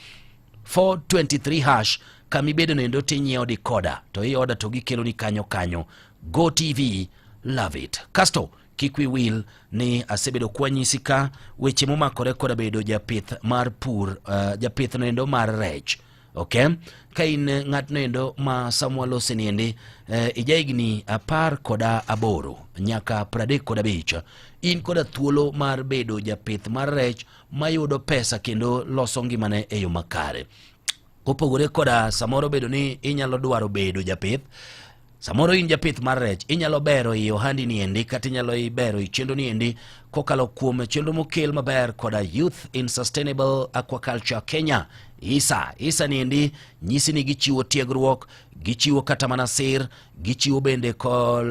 [SPEAKER 1] 423 hash kamibedo noendo tinyiewo decoder to i order to gikeloni kanyo kanyo. Go TV, love it. Kasto kik wi wil ni asebedo kwanyisi ka weche momakore koda bedo japith mar pur, japith noendo mar rech. Okay? Ka in ng'atno endo ma samwa lose ni endi ija higni 18 nyaka 35, in koda thuolo mar bedo japith mar rech mayudo pesa kendo loso ngimane e yo makare. Kopogore koda samoro bedo ni inyalo dwaro bedo japith, samoro in japith mar rech, inyalo bero i ohandi ni endi kata inyalo bero i chenro ni endi kokalo kuom chenro mokel maber koda Youth in Sustainable Aquaculture Kenya ISA. ISA ni endi nyisi ni gichiwo tiegruok, gichiwo kata mana sir, gichiwo bende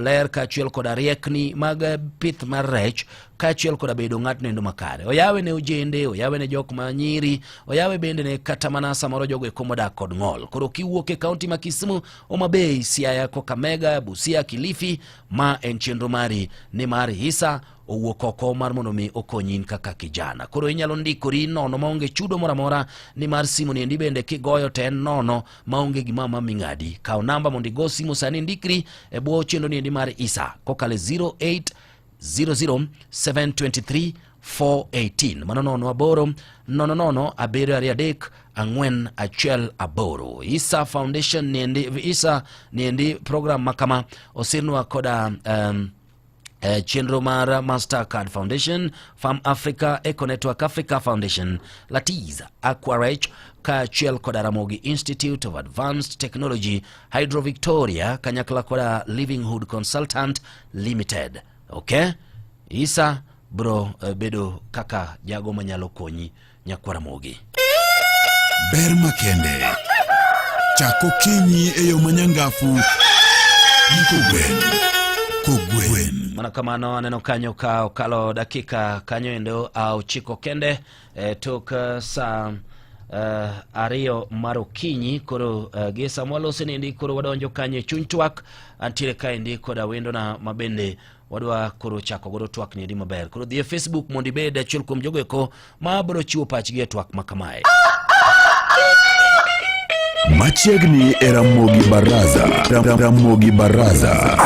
[SPEAKER 1] ler kaachiel koda riekni mag pith mar rech kaachiel koda bedo ng'atno endo makare. Oyawe ne ojende, oyawe ne jok ma nyiri, oyawe bende ne kata mana samoro jogo eko modak kod ng'ol. Koro kiwuok e kaunti ma Kisumu, Homa Bay, Siaya, Kakamega, Busia, Kilifi, ma en chenro mari nimar ISA owuok oko mar mondo mi okonyi in kaka kijana. Koro inyalo ndikori nono maonge chudo moro amora nimar simu ni endi bende kigoyo to en nono maonge gima ma ming'adi. Kaw namba mondo igo simu sani ndikri e bwo chenro ni endi mar ISA kokalo 08 00 723 418. Mano 0 8 0 0 7 2 3 4 1 8. ISA Foundation niendi, ISA niendi program makama osirnwa koda chenro mar Mastercard Foundation, Farm Africa, Eco Network Africa Foundation, Latiz, Aquarech kaachiel koda Ramogi Institute of Advanced Technology, Hydro Victoria kanyakla koda Livinghood Consultant Limited. Okay? ISA bro bedo kaka jago manyalo konyi nyakwar Ramogi.
[SPEAKER 5] Ber makende. Chak okinyi e yo manyangafu gi kogwen. Kogwen.
[SPEAKER 1] Mana kamano aneno kanyo ka okalo dakika kanyo endo 9 kende tok saa 2 mar okinyi. Koro gi sama walose niendi koro wadonjo kanyo e chuny twak. Antiere kaendi koda wendona mabende wadwa koro chako godo twak niendi maber. Koro dhi e Facebook mondo ibed achiel kuom jogo eko ma biro chiwo pachgi e twak ma kamae.
[SPEAKER 5] Machiegni e Ramogi Baraza. Ramogi Baraza.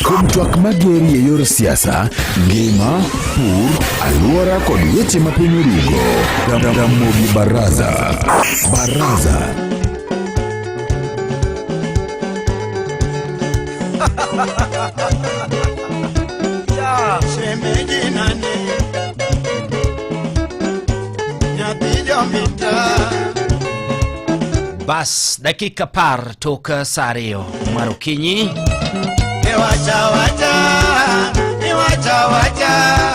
[SPEAKER 5] Kuom twak mageri e yor siasa, ngima, pur, alwora kod weche ma piny orugo. Ramogi Baraza. Baraza.
[SPEAKER 6] Shemeji nani?
[SPEAKER 1] Bas dakika par tok saa ariyo mar okinyi.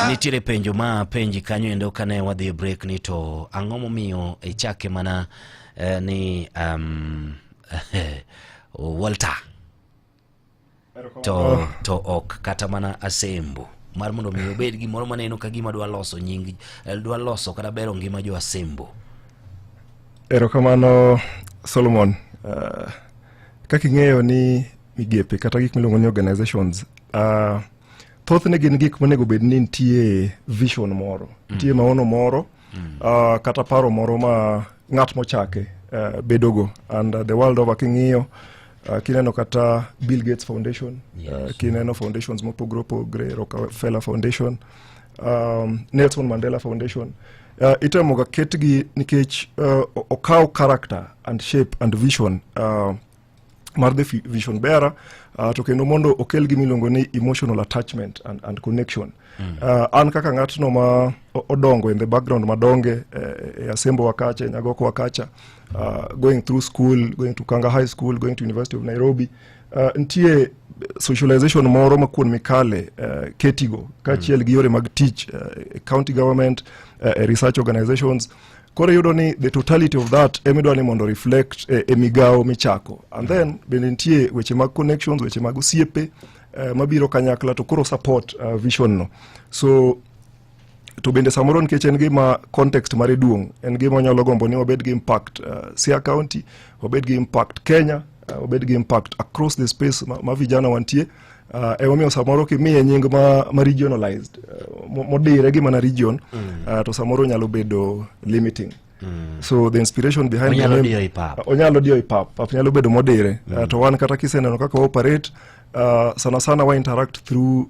[SPEAKER 1] Nitiere penjo ma penji kanyo endo kane wadhi e break ni to ang'o momiyo ichake mana eh, ni um, Walter to, to ok kata mana Asembo mar mondo mi obed gimoro maneno ka gima dwa loso nying eh, dwa loso kata bero ngima jo Asembo.
[SPEAKER 21] Erokamano Solomon. Kaka ing'eyo ni migepe kata gik miluongo ni organizations thothne gin gik monego bed ni nitie vision moro, nitie maono moro kata paro moro ma ng'at mochake bedogo and the world over king'iyo kineno kata Bill Gates Foundation, kineno foundations mopogore opogore, Rockefeller Foundation, Nelson Mandela Foundation, itemoga ketgi nikech okaw character and shape and vision mar the vision bearer, to kendo mondo okel gima iluongo ni emotional attachment and connection. An kaka ng'atno ma odongo in the background madonge e Asembo wakacha, e Nyagoko wakacha, going through school, going to Kanga High School, going to University of Nairobi, nitie socialization moro ma kuon mikale ketigo kaachiel gi yore mag tich e county government, e research organizations. Koro iyudo ni the totality of that emidwa ni mondo reflect e migawo michako, and then bende nitie weche mag connections, weche mag osiepe mabiro kanyakla to koro support vision no. So to bende samoro nikech en gima context mare duong', en gima wanyalo gombo ni wabed gi impact Siaya County, wabed gi impact Kenya, wabed gi impact across the space ma vijana wantie. Emomiyo samoro kimiye nying ma regionalized, modire gi mana region, to samoro nyalo bedo limiting. So the inspiration behind the
[SPEAKER 1] Onyalo
[SPEAKER 21] name-
[SPEAKER 1] diyo i pap.
[SPEAKER 21] Onyalo diyo i pap, pap nyalo bedo modire. To wan kata kiseneno kaka wa operate, sana sana wa interact through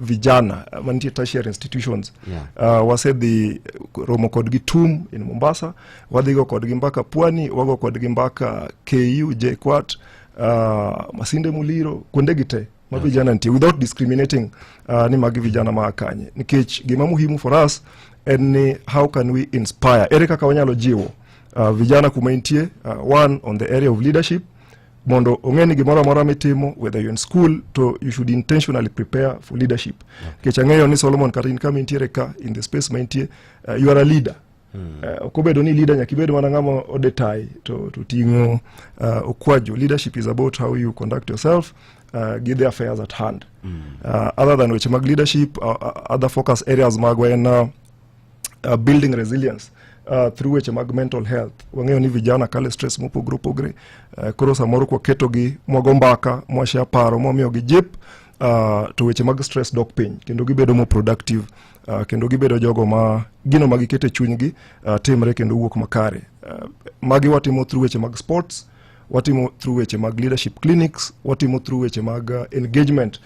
[SPEAKER 21] vijana mantie tertiary institutions. Wasedhi romo kodgi TUM in Mombasa, wadhigo kodgi mbaka Pwani, wago kodgi mbaka KU, JKUAT, Masinde Muliro, kuondegi te ma vijana nitie without discriminating ni magi vijana ma kanye, nikech gima muhimu for us en ni how can we inspire, ere kaka wanyalo jiwo vijana kuma intie, one on the area of leadership, mondo ong'e ni gimoro amora mitimo, whether you're in school, to you should intentionally prepare for leadership, nikech ang'eyo ni Solomon, kata in kama intiere ka, in the space ma intie, you are a leader. Ok obedo ni leader nyaka ibed mana ng'ama ode tai to ting'o okwaju. Leadership is about how you conduct yourself gi the affairs at hand. Other than weche mag leadership, other focus areas magwa en building resilience through weche mag mental health. Wang'eyo ni vijana kale stress mopogore opogore, koro samoro kwaketogi mwago mbaka, mwashare paro, mwamiyogi jip, to weche mag stress dok piny kendo gibedo more productive, kendo gibedo jogo ma gino ma giketo e chunygi timre kendo wuok makare. Magi watimo through weche mag sports, watimo through weche mag leadership clinics, watimo through weche mag engagement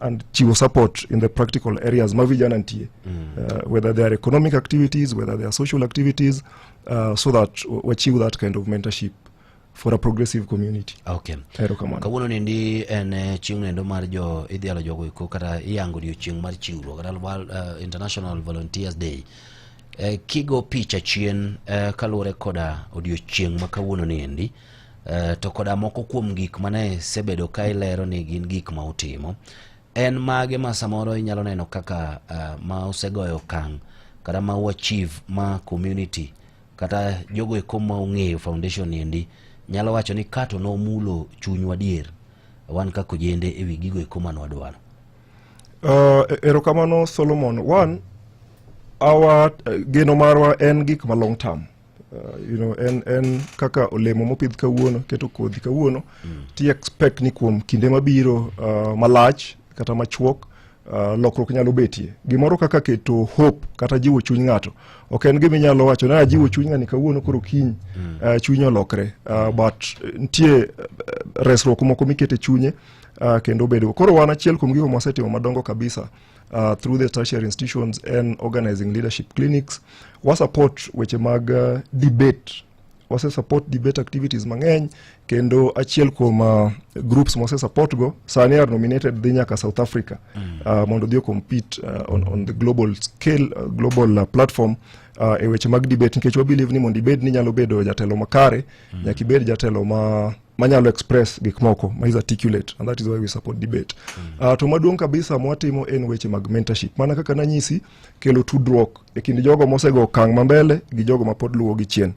[SPEAKER 21] and chiwo support in the practical areas ma vijana nitie, whether they are economic activities, whether they are social activities, so that wachiw that kind of mentorship for a progressive community. Erokamano.
[SPEAKER 1] Kawuono nendi en chieng' nendo mar jo idhialo jogo eko kata iyango odiochieng' mar chiwruok kata International Volunteers Day. Kigo picha chien, kaluwore koda odiochieng' ma kawuono niendi, to koda moko kuom gik mane sebedo ka ilero ni gin gik ma utimo, en mage ma samoro inyalo neno kaka ma osegoyo okang' kata ma uachieve ma community kata jogo eko ma ong'eyo foundation niendi nyalo wacho ni ka to nomulo chunywa adier wan kaka ojende e wi gigo eko mane wadwaro?
[SPEAKER 21] Erokamano Solomon. One, our geno marwa en gik ma long term. En kaka olemo mopidh kawuono, keto kodhi kawuono, ti expect ni kuom kinde mabiro malach kata machuok, lokruok nyalo betie. Gimoro kaka keto hope kata jiwo chuny ng'ato ok en gima inyalo wacho ni ajiwo chuny ng'ani kawuono koro kiny chunye olokre, but nitie resruok moko mikete chunye kendo bedo. Koro wan achiel kuom gigo mwasetimo madongo kabisa through the tertiary institutions en organizing leadership clinics. Wa support weche mag debate. Wase support debate activities mang'eny kendo achiel kuom groups mwase support go sani are nominated dhi nyaka South Africa mondo odhi compete on the global scale, global platform e weche mag debate, nikech wa believe ni mondo ibed ni nyalo bedo jatelo makare, nyaka ibed jatelo ma manyalo express gik moko, ma is articulate, and that is why we support debate. To maduong' kabisa mwatimo en weche mag mentorship, mana kaka nanyisi, kelo tudruok e kind jogo mosego okang' mambele gi jogo mapod luwo gi chien.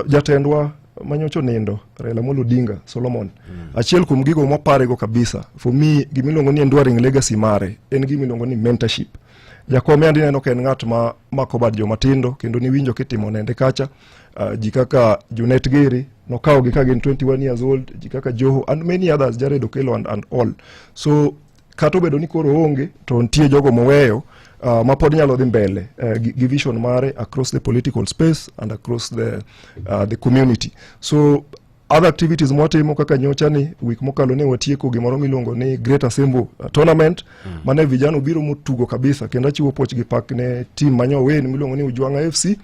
[SPEAKER 21] Jatendwa manyocha nindo, Raila Amolo Odinga Solomon, achiel kuom gigo mwaparego kabisa, for me gimiluongo ni enduring legacy mare en gimiluongo ni mentorship. Jakom yandi neno ka en ng'at ma mako bad joma tindo, kendo niwinjo kitimo nende kacha, ji kaka Junet Geri nokawogi ka gin 21 years old, ji kaka Joho and many others, Jared Okello and all. So kata obedo ni koro onge, to nitie jogo moweyo ma pod nyalo dhi mbele gi vision mare across the political space and across the community. So other activities mwatimo kaka nyocha ni week mokalo ne watieko gimoro miluongo ni Great Asembo Tournament, mane vijana obiro motugo kabisa, kendo achiwo puoch gi pak ne team manyowen miluongo ni Ujwanga FC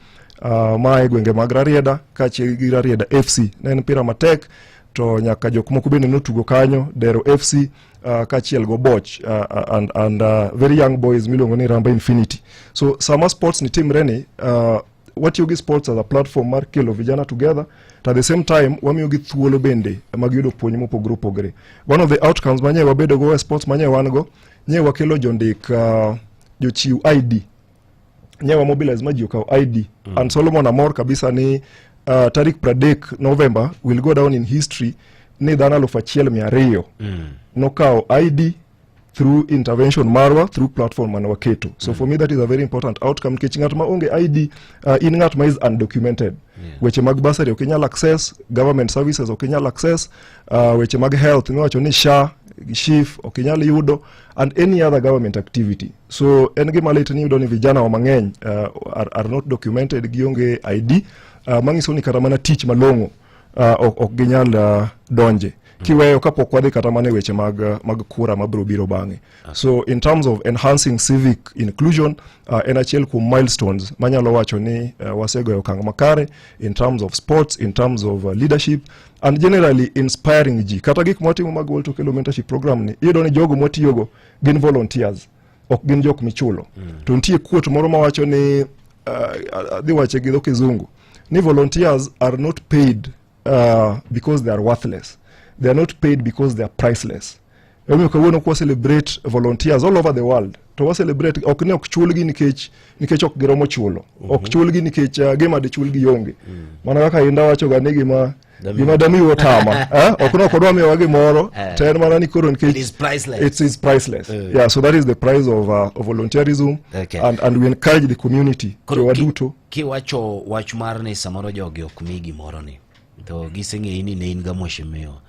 [SPEAKER 21] ma e gwenge mag Rarieda kaachiel gi Rarieda FC. Ne en mpira matek, to nyaka jok moko bende notugo kanyo, Dero FC kaachiel go Boch and very young boys miluongo ni Ramba Infinity. So sama sports ni timre ni, watiyo gi sports as a platform mar kelo vijana together, to at the same time wamiyo gi thuolo bende mag yudo puonj mopogore opogore. One of the outcomes manye wabedo go e sports manye wan go, nye wakelo jondik, jochiw ID, nye wa mobilize ma ji okaw ID. And Solomon, amor kabisa ni tarik 30 November will go down in history ni dhano 1200 nokawo ID through intervention marwa, through platform mane waketo. So for me that is a very important outcome, nikech ng'at ma onge ID, in ng'at ma is undocumented. Weche mag bursary ok inyal access, government services ok inyal access, weche mag health miwacho ni SHA, SHIF ok inyal yudo, and any other government activity. So en gima lit ni iyudo ni vijana wa mang'eny are not documented, gionge ID, manyiso ni kata mana tich malong'o ok ginyal donje kiweyo kapok wadhi kata mana e weche mag kura mabiro biro bang'e. So in terms of enhancing civic inclusion, en achiel kuom milestones manyalo wacho ni wasegoyo okang' makare in terms of sports, in terms of leadership and generally inspiring ji. Kata gik mwatimo mag Walter Okello mentorship program ni, iyudo ni jogo mwatiyogo gin volunteers, ok gin jok michulo. To nitie quote moro mawacho ni, adhi wache gi dho kizungu ni, "Volunteers are not paid because they are worthless, they are not paid because they are priceless." Emomiyo kawuono kwa celebrate volunteers all over the world, to wa celebrate ok ni ok chulgi nikech ok giromo chulo, ok chulgi nikech gima dichulgi onge. Mana kaka Inda wacho ga ni gima damiwo tama, eh? Ok no kodwa miyowa gimoro, to en mana ni koro nikech
[SPEAKER 1] It is priceless.
[SPEAKER 21] It is priceless. Yeah, so that is the price of volunteerism. And we encourage the community,
[SPEAKER 1] Koro
[SPEAKER 21] jowa duto.
[SPEAKER 1] Kiwacho wach mar ni samoro jogi ok mi gimoro ni to giseng'eyi ni ne in ga mheshimiwa,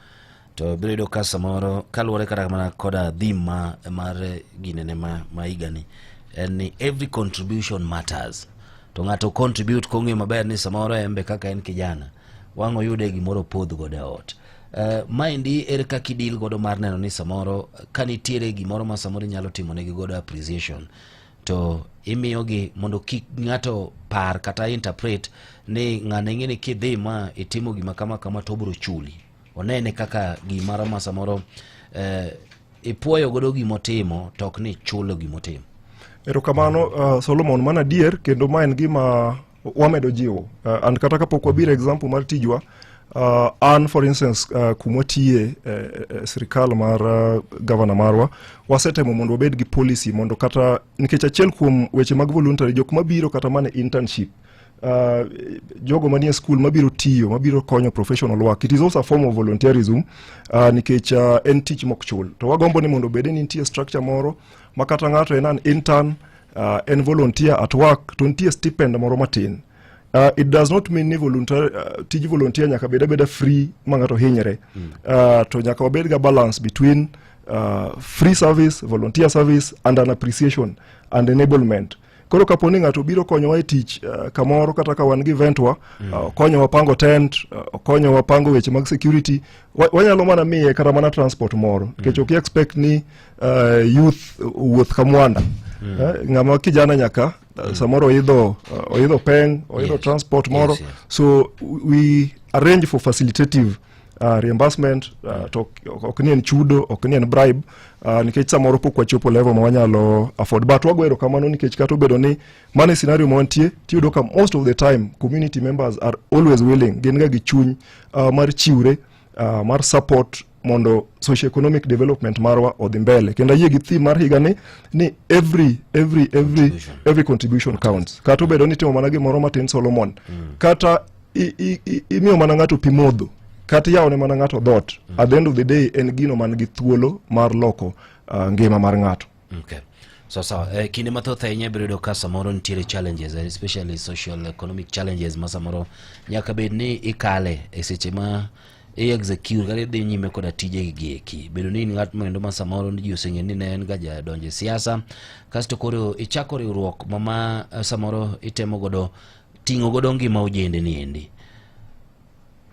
[SPEAKER 1] to biro yudo ka samoro kaluwore kata mana koda theme ma mar ginene ma higani en ni "Every contribution matters", to ng'ato contribute kong'eyo maber ni samoro embe kaka en kijana wang' oyude gimoro opodh godo e ot. Maendi ere kaka idil godo mar neno ni samoro ka nitiere gimoro ma samoro inyalo timonegi godo appreciation, to imiyogi mondo kik ng'ato par kata interpret ni ng'ano ing'e ni kidhi ma itimo gima kama kama to obiro chuli, onene kaka gimoro ma samoro ipuoyo godo gimotimo to ok ni chulo gimotimo?
[SPEAKER 21] Erokamano, Solomon. Mano adier, kendo ma en gima wamedo jiwo, and kata kapok wabiro example mar tijwa, an for instance, kumwatiye sirikal mar gavana marwa, wasetemo mondo wabed gi policy mondo kata nikech achiel kuom weche mag voluntary, jok mabiro kata mana internship, jogo manie school mabiro tiyo, mabiro konyo professional work, it is also a form of volunteerism, nikech en tich mok chul, to wagombo ni mondo obed ni nitie structure moro ma kata ng'ato en an intern, en volunteer at work, to nitie stipend moro matin. It does not mean ni volunteer, tij volunteer nyaka bed abeda free ma ng'ato hinyre. To nyaka wabed ga balance between free service, volunteer service and an appreciation and enablement. Koro kapo ni ng'ato biro konyowa e tich kamoro, kata ka wan gi event wa, okonyowa pango tent, okonyowa pango weche mag security, wanyalo mana miye kata mana transport moro, nikech ok expect ni youth wuoth ka mwanda. Ng'ama kijana nyaka samoro oidho oidho peng oidho transport moro. So we arrange for facilitative reimbursement, to ok ni en chudo, ok ni en bribe, nikech samoro pok wachopo level ma wanyalo afford, but wago erokamano nikech kata obedo ni mano e scenario ma wantie, tiyudo ka most of the time community members are always willing, gin ga gi chuny mar chiwre, mar support mondo socio-economic development marwa odhi mbele. Kendo ayie gi theme mar higa ni every contribution counts, kata obedo ni itimo mana gimoro matin, Solomon, kata imiyo mana ng'ato pi modho, kata iyawone mana ng'ato dhoot, at the end of the day en gino man gi thuolo mar loko ngima mar ng'ato.
[SPEAKER 1] Okay. So sawa, kinde mathoth ahinya ibiro yudo ka samoro nitiere challenges, especially social economic challenges ma samoro nyaka bed ni ikale e seche ma i execute kata idhi nyime koda tije gi eki. Bedo ni in ng'at moendo ma samoro ji oseng'e ni ne en ga jadonjo e siasa, kasto koro ichako riwruok ma samoro itemo godo ting'o godo ngima ojende ni endi.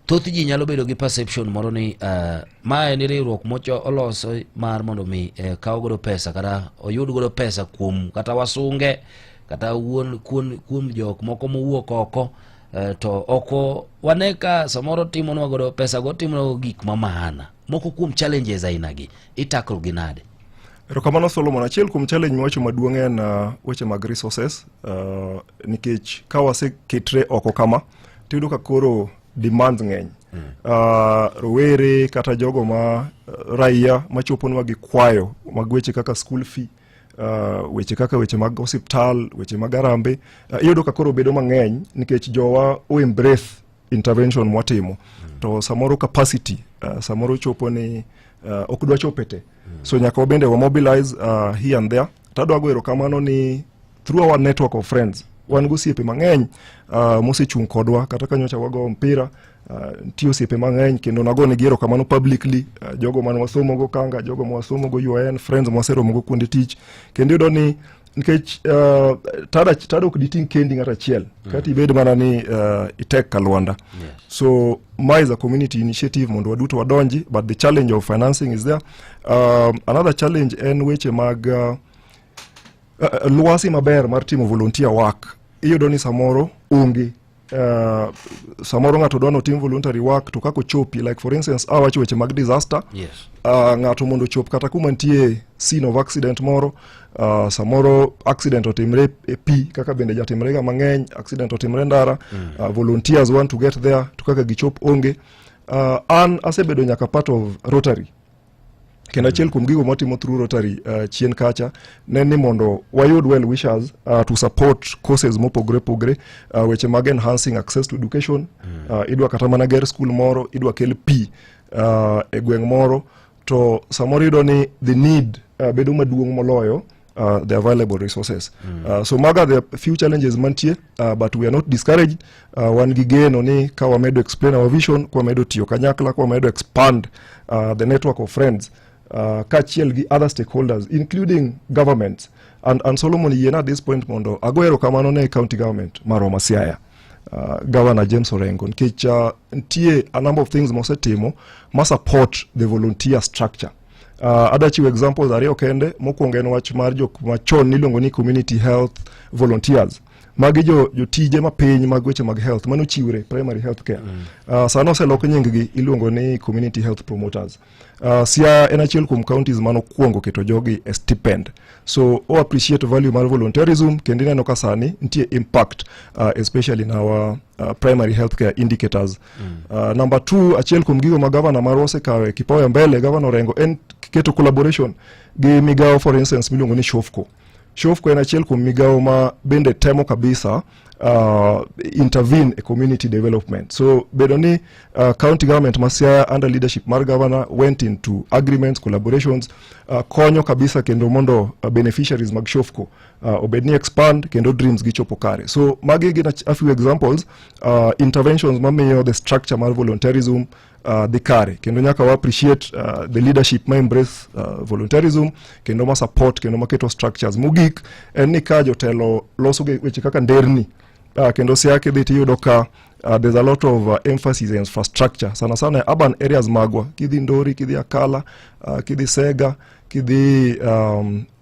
[SPEAKER 1] Thoth ji nyalo bedo gi perception moro ni ma en riwruok mocho oloso mar mondo mi kaw godo pesa kata oyud godo pesa kuom kata wasunge kata wuon kuom jok moko mowuok oko, to oko wane ka samoro timonwa godo pesa go timonwa gik ma maana. Moko kuom challenges aina gi itakro gi nade?
[SPEAKER 21] Erokamano, Solomon. Achiel kuom challenge miwacho maduong' en weche mag resources, nikech ka waseketre oko kama, tiyudo ka koro demands ng'eny. Rowere kata jogo ma raia machoponwa gi kwayo mag weche kaka school fee, weche kaka weche mag osiptal, weche mag arambe, iyudo ka koro bedo mang'eny nikech jowa o embrace intervention mwatimo. To samoro capacity, samoro chopo ni ok dwa chope te. So nyaka wabende wa mobilize here and there. Tadwa go erokamano ni through our network of friends, wan gosiepe mang'eny mosechung' kodwa, kata ka nyocha wago mpira, nitie osiepe mang'eny kendo nagonegi erokamano publicly, jogo mane wasomogo Kanga, jogo ma wasomogo UoN, friends mwaseromogo kuonde tich. Kendo iyudo ni nikech tada ok diting' kendi ng'ato achiel, kata ibed mana ni itek ka lwanda. So ma is a community initiative mondo waduto wadonji, but the challenge of financing is there. Another challenge en weche mag lwasi maber mar timo volunteer work. Iyudo ni samoro onge, samoro ng'ato dwa notim voluntary work to kaka ochopi, like for instance awacho weche mag disaster, ng'ato mondo ochop kata kuma nitie scene of accident moro, samoro accident otimre e pi, kaka bende jatimre ga mang'eny, accident otimre ndara, volunteers want to get there to kaka gichop onge. An asebedo nyaka part of Rotary, kendo achiel kuom gigo mwatimo through Rotary chien kacha ne ni mondo wayud well wishers to support causes mopogore opogore, weche mag enhancing access to education, idwa kata mana ger school moro, idwa kel pi e gweng' moro, to samoro iyudo ni the need bedo maduong' moloyo the available resources. So maga the few challenges mantie, but we are not discouraged. Wan gi geno ni ka wamedo explain our vision, ka wamedo tiyo kanyakla, ka wamedo expand the network of friends, kaachiel gi other stakeholders including governments, and Solomon, yiena at this point mondo ago erokamano ne county government marwa ma Siaya, Governor James Orengo, nikech nitie a number of things mosetimo ma support the volunteer structure. Adwa chiwo examples ariyo kende. Mokwongo en wach mar jok machon niluongo ni community health volunteers. Magi jo jotije mapiny mag weche mag health manochiwre primary health care. Sano oselok nying gi, iluongo ni community health promoters. Siaya en achiel kuom counties manokwongo keto jogi e stipend. So o appreciate value mar volunteerism, kendo ineno ka sani nitie impact, especially in our primary health care indicators. Number two, achiel kuom gigo ma gavana marwa osekawo e kipawa ya mbele, Gavana Orengo, en keto collaboration gi migawo, for instance, miluongo ni Shofco. Shofco en achiel kuom migawo ma bende temo kabisa intervene e community development. So bedo ni county government ma Siaya under leadership mar governor went into agreements, collaborations, konyo kabisa kendo mondo beneficiaries mag Shofco obed ni expand kendo dreams gichopo kare. So magi gin a few examples, interventions mamiyo the structure mar volunteerism dhi kare, kendo nyaka wa appreciate the leadership ma embrace volunteerism kendo ma support kendo ma keto structures. Mogik en ni ka jotelo loso weche kaka nderni, kendo Siaya kidhi tiyudo ka there's a lot of emphasis in infrastructure, sana sana e urban areas magwa, kidhi Ndori, kidhi Akala, kidhi Sega, kidhi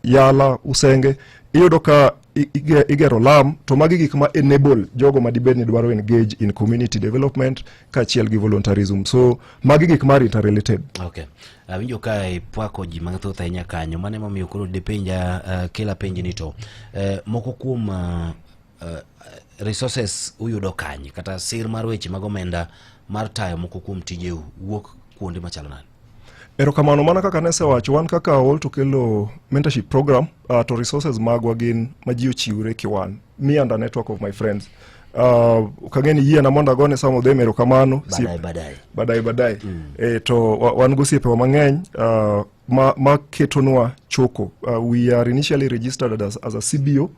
[SPEAKER 21] Yala, Usenge. Iyudo ka igero lam to magi gik ma enable jogo ma dibed ni dwaro engage in community development kaachiel gi voluntarism. So magi gik ma interrelated.
[SPEAKER 1] Okay. Awinjo ka ipwako ji mathoth ahinya kanyo, mano emomiyo koro dipenja kila penj ni to moko kuom resources uyudo kanye kata sir mar weche mag omenda mar tayo moko kuom tijeu wuok kuonde machalo nade?
[SPEAKER 21] Erokamano. Mana kaka nesewacho, wan kaka Walter Okello mentorship program, to resources magwa gin ma ji ochiwre kiwan, me and a network of my friends. Kang'e ni yiena mondo agone some of them erokamano.
[SPEAKER 1] Baadaye, baadaye.
[SPEAKER 21] Baadaye, baadaye. To wan gosiepewa mang'eny ma ketonwa choko. We are initially registered as a CBO,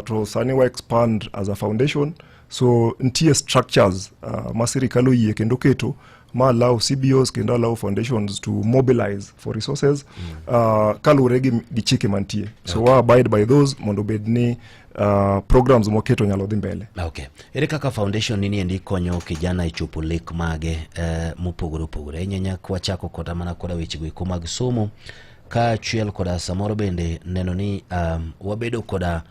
[SPEAKER 21] to sani wa expand as a foundation. So nitie structures ma sirikal oyie kendo keto ma allow CBOs kendo allow foundations to mobilize for resources kaluwore gi chike mantie. So wa abide by those mondo obed ni programs mwaketo nyalo dhi mbele.
[SPEAKER 1] Okay. Ere kaka foundation ni endi konyo kijana e chopo lek mage mopogore opogore? Ahinya kwachako koda mana koda weche go eko mag somo, kaachiel koda samoro bende neno ni wabedo koda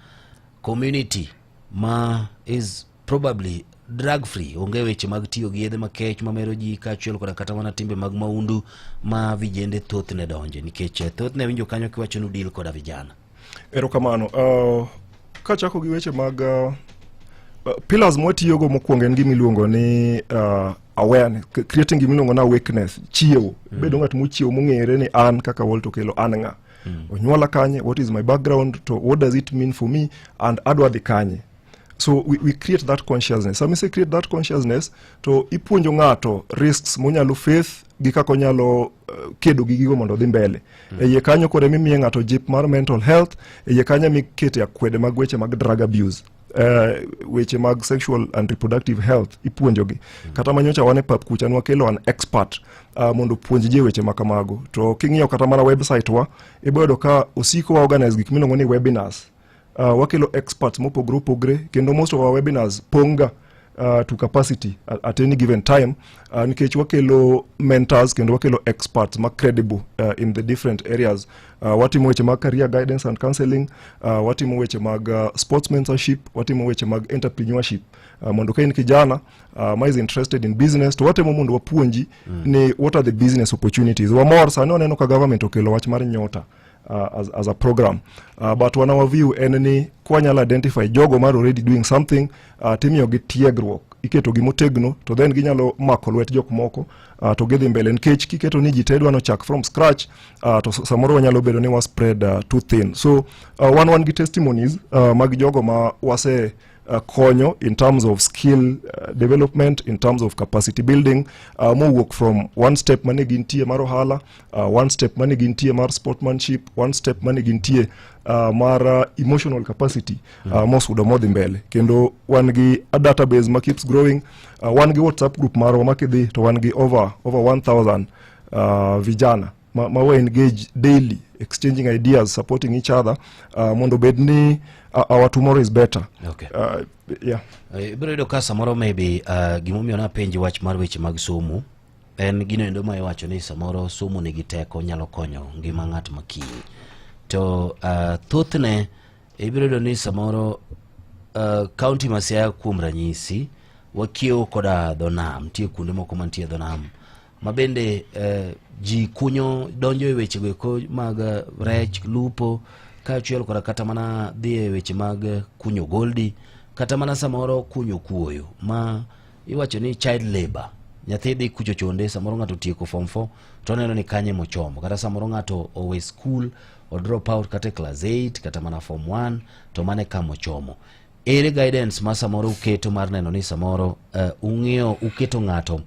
[SPEAKER 1] community ma is probably drug free, onge weche mag tiyo gi yedhe makech mamero ji, kaachiel koda kata mana timbe mag maundu ma vijende thothne donje, nikech thothne winjo kanyo kiwacho ni deal koda vijana.
[SPEAKER 21] Erokamano. Kachako gi weche mag pillars mwatiyogo, mokwongo en gima iluongo ni awareness, creating gima iluongo ni awakeness, chiewo. Bedo ng'at mochiewo mong'ere ni an kaka Walter Okello an ng'a. Onyuola kanye, what is my background, to what does it mean for me, and adwa dhi kanye. So we create that consciousness. Sama ise create that consciousness, to ipuonjo ng'ato risks monyalo face gi kaka onyalo kedo gi gigo mondo odhi mbele. E iye kanyo koro emimiye ng'ato jip mar mental health, e iye kanyo emikete akwede mag weche mag drug abuse. Weche mag sexual and reproductive health ipuonjogi. Kata manyocha wan e pap kucha nwakelo an expert mondo opuonj ji e weche ma kamago. To king'iyo kata mana website wa, ibiro yudo ka osiko wa organize gik miluongo ni webinars. Wakelo experts mopogore opogore kendo most of our webinars pong' ga to capacity at any given time, nikech wakelo mentors kendo wakelo experts ma credible in the different areas. Watimo weche mag career guidance and counseling, watimo weche mag sports mentorship, watimo weche mag entrepreneurship, mondo ka in kijana ma is interested in business, to watemo mondo wapuonji ni what are the business opportunities. Wamor sani waneno ka government okelo wach mar Nyota as a program, but one our view en ni kwanyalo identify jogo mar already doing something, timiyogi tiegruok, iketogi motegno, to then ginyalo mako lwet jok moko, to gidhi mbele, nikech kiketo ni ji te dwa nochak from scratch, to samoro wanyalo bedo ni wa spread too thin. So wan gi testimonies mag jogo ma wase konyo in terms of skill development, in terms of capacity building, mowuok from one step mane gintie mar ohala, one step mane gintie mar sportsmanship, one step mane gintie mar emotional capacity, mosudo modhi mbele. Kendo wan gi a database ma keeps growing. Wan gi WhatsApp group marwa ma kidhi to wan gi over 1000 vijana ma we engage daily, exchanging ideas, supporting each other, mondo bed ni our tomorrow is better. Yeah.
[SPEAKER 1] Ibiro yudo ka samoro maybe gimomiyo napenji wach mar weche mag somo en gino endo ma iwacho ni samoro somo nigi teko, nyalo konyo ngima ng'at ma kiny. To thothne ibiro yudo ni samoro kaunti ma Siaya kuom ranyisi wakiewo koda dho nam, nitie kuonde moko mantie e dho nam ma bende ji kunyo donjo e weche go eko mag rech, lupo, kaachiel koda kata mana dhi e weche mag kunyo goldi, kata mana samoro kunyo kuoyo ma iwacho ni child labor. Nyathi dhi kucho chonde, samoro ng'ato otieko form 4 to oneno ni kanye mochomo, kata samoro ng'ato owe school, o drop out kata e class 8 kata mana form 1, to mane kama ochomo. Ere guidance ma samoro uketo mar neno ni samoro ung'iyo uketo ng'ato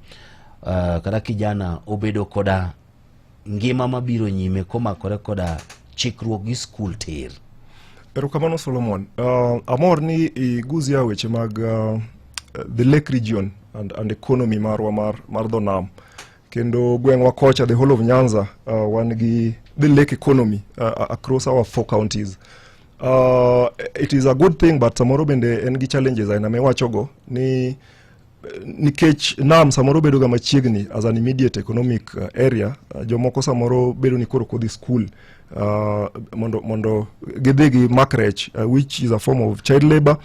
[SPEAKER 1] kata kijana obedo koda ngima mabiro nyime komakore koda chikruok gi skul tir?
[SPEAKER 21] Erokamano, Solomon. Amor ni iguzia weche mag the lake region and economy marwa mar dho nam. Kendo gweng'wa kocha, the whole of Nyanza, wan gi the lake economy across our four counties. It is a good thing, but samoro bende en gi challenges aina miwachogo ni Nikech nam samoro bedo ga machiegni as an immediate economic area, jomoko samoro bedo ni koro kodhi school mondo gidhi gi mak rech, which is a form of child labor.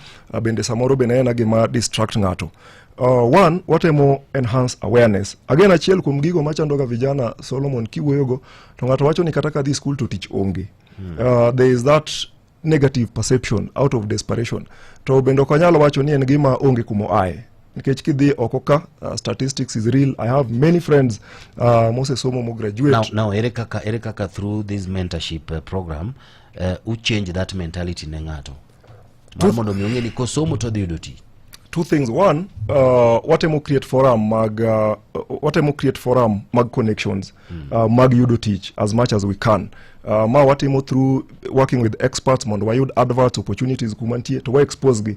[SPEAKER 21] Bende samoro bende en gima distract ng'ato. One, watemo enhance awareness. Again, achiel kuom gigo machandoga vijana, Solomon, kiwuoyogo to ng'ato wacho ni kata ka dhi school to tich onge. There is that negative perception out of desperation. To bende ok anyal wacho ni en gima onge kuma oaye, nikech kidhi oko ka, statistics is real. I have many friends mosesomo, mo graduate.
[SPEAKER 1] Now ere kaka through this mentorship program u change that mentality ne ng'ato mar mondo mi ong'e ni kosomo to odhi yudo tich?
[SPEAKER 21] Two things. One, watemo create forum mag connections mag yudo tich as much as we can. Ma watimo through working with experts mondo wayud adverts, opportunities kuma nitie, to wa expose gi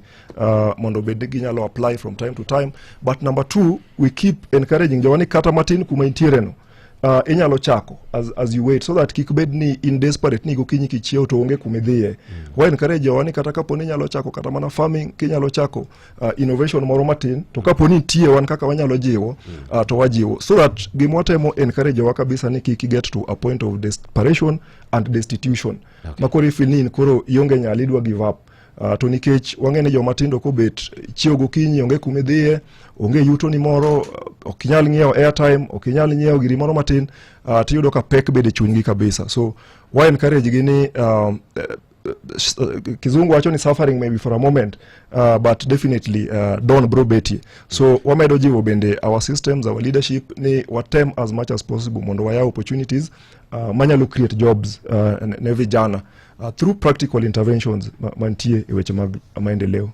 [SPEAKER 21] mondo bed ginyalo apply from time to time. But number two, we keep encouraging jowa ni kata matin kuma intiere no, inyalo chako as you wait, so that kik bed ni in desperate ni gokinyi kichiew to onge kumidhiye. Wa encourage jowa ni kata kapo ni inyalo chako kata mana farming, kinyalo chako innovation moro matin, to kapo ni nitie wan kaka wanyalo jiwo, to wajiwo, so that gima watemo encourage jowa kabisa ni kik get to a point of desperation and destitution ma koro ifeel ni in koro ionge nyalo, idwa give up. To nikech wang'e ni joma tindo kobet chiew gokinyi, onge kumidhiye, onge yuto ni moro, ok inyal ng'iewo airtime, ok inyal ng'iewo giri moro matin, tiyudo ka pek bede chunygi kabisa. So wa encourage gi ni kizungu wacho ni suffering maybe for a moment, but definitely dawn bro betie. So wamedo jiwo bende our systems, our leadership, ni watem as much as possible mondo wayaw opportunities manyalo create jobs ne vijana through practical interventions mantie e weche mag maendeleo.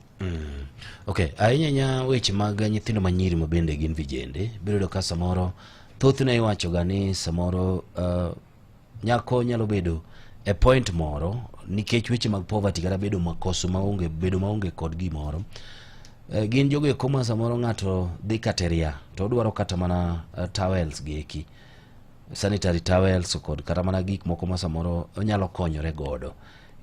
[SPEAKER 1] Okay, ahinya nya weche mag nyithindo manyiri ma bende gin vijende, biro yudo ka samoro thothne iwacho ga ni samoro nyako nyalo bedo e point moro nikech weche mag poverty kata bedo makoso maonge, bedo maonge kod gimoro. Gin jogo eko ma samoro ng'ato dhi kateria to odwaro kata mana towels gi eki, sanitary towels, kod kata mana gik moko ma samoro onyalo konyore godo.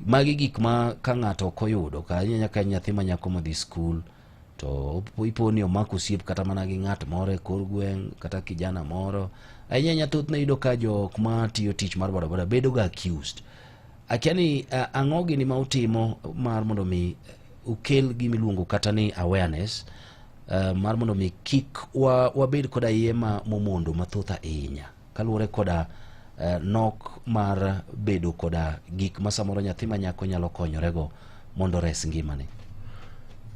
[SPEAKER 1] Magi gik ma ka ng'ato ok oyudo ka ahinya ka nyathi ma nyako modhi skul to ipo ni omako osiep kata mana gi ng'at moro e kor gweng' kata kijana moro. Ahinya ahinya thothne iyudo ka jok ma tiyo tich mar bodaboda bedo ga accused. Akia ni ang'o gini ma utimo mar mondo mi ukel gima iluongo kata ni awareness mar mondo mi kik wabed koda iye ma momondo mathoth ahinya kaluwore koda nok mar bedo koda gik ma samoro nyathi ma nyako nyalo konyorego mondo ores ngimane.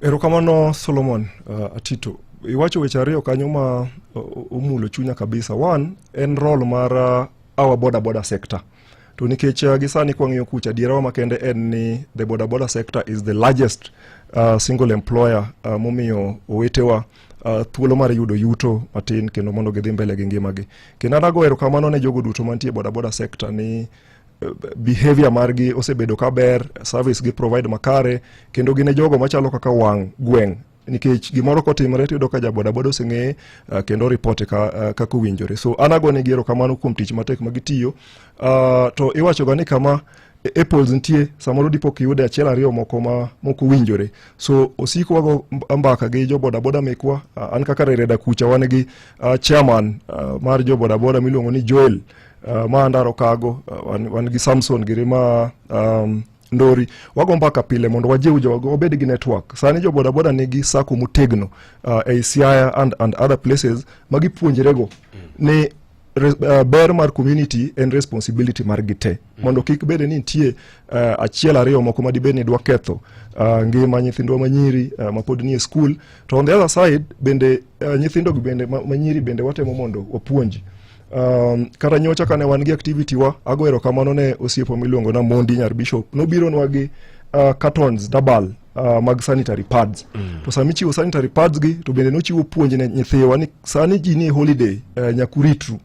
[SPEAKER 21] Erokamano, Solomon Atito. Iwacho weche ariyo kanyo ma omulo chunya kabisa. One, en role mar our boda boda sector. To nikech gi sani kwang'iyo kucha, adierawa makende en ni the boda boda sector is the largest single employer, momiyo owetewa thuolo mar yudo yuto matin kendo mondo gidhi mbele gi ngimagi. Kendo an ago erokamano ne jogo duto mantie e boda boda sector ni behavior margi osebedo kaber, service gi provide makare, kendo gin e jogo machalo kaka wang' gweng', nikech gimoro kotimore tiyudo ka jabodaboda oseng'eye kendo ripote kaka owinjore. So an agonegi erokamano kuom tich matek ma gitiyo. To iwacho ga ni kama apples nitie, samoro dipo kiyude achiel ariyo moko ma mok owinjore. So osiko wago mbaka gi jo bodaboda mekwa. An kaka Rereda kucha wan gi chairman mar jo bodaboda miluongo ni Joel ma Ndaro Kago, wan gi Samson giri ma Ndori. Wago mbaka pile mondo wajiw jogo wabed gi network. Sani jo bodaboda nigi sacco motegno ei Siaya and other places ma gipuonjrego ni ber mar community en responsibility margi te, mondo kik bed ni nitie achiel ariyo moko ma dibed ni dwa ketho ngima nyithindwa manyiri ma pod nie school. To on the other side bende, nyithindo gi bende manyiri bende watemo mondo wapuonji. Kata nyocha kane wan gi activity wa, ago erokamano ne osiepa miluongo na Mondi Nyar Bishop, nobironwa gi cartons double mag sanitary pads. To sami chiwo sanitary pads gi, to bende nochiwo puonj ne nyithiwa ni sani ji nie holiday, nyaka uritru,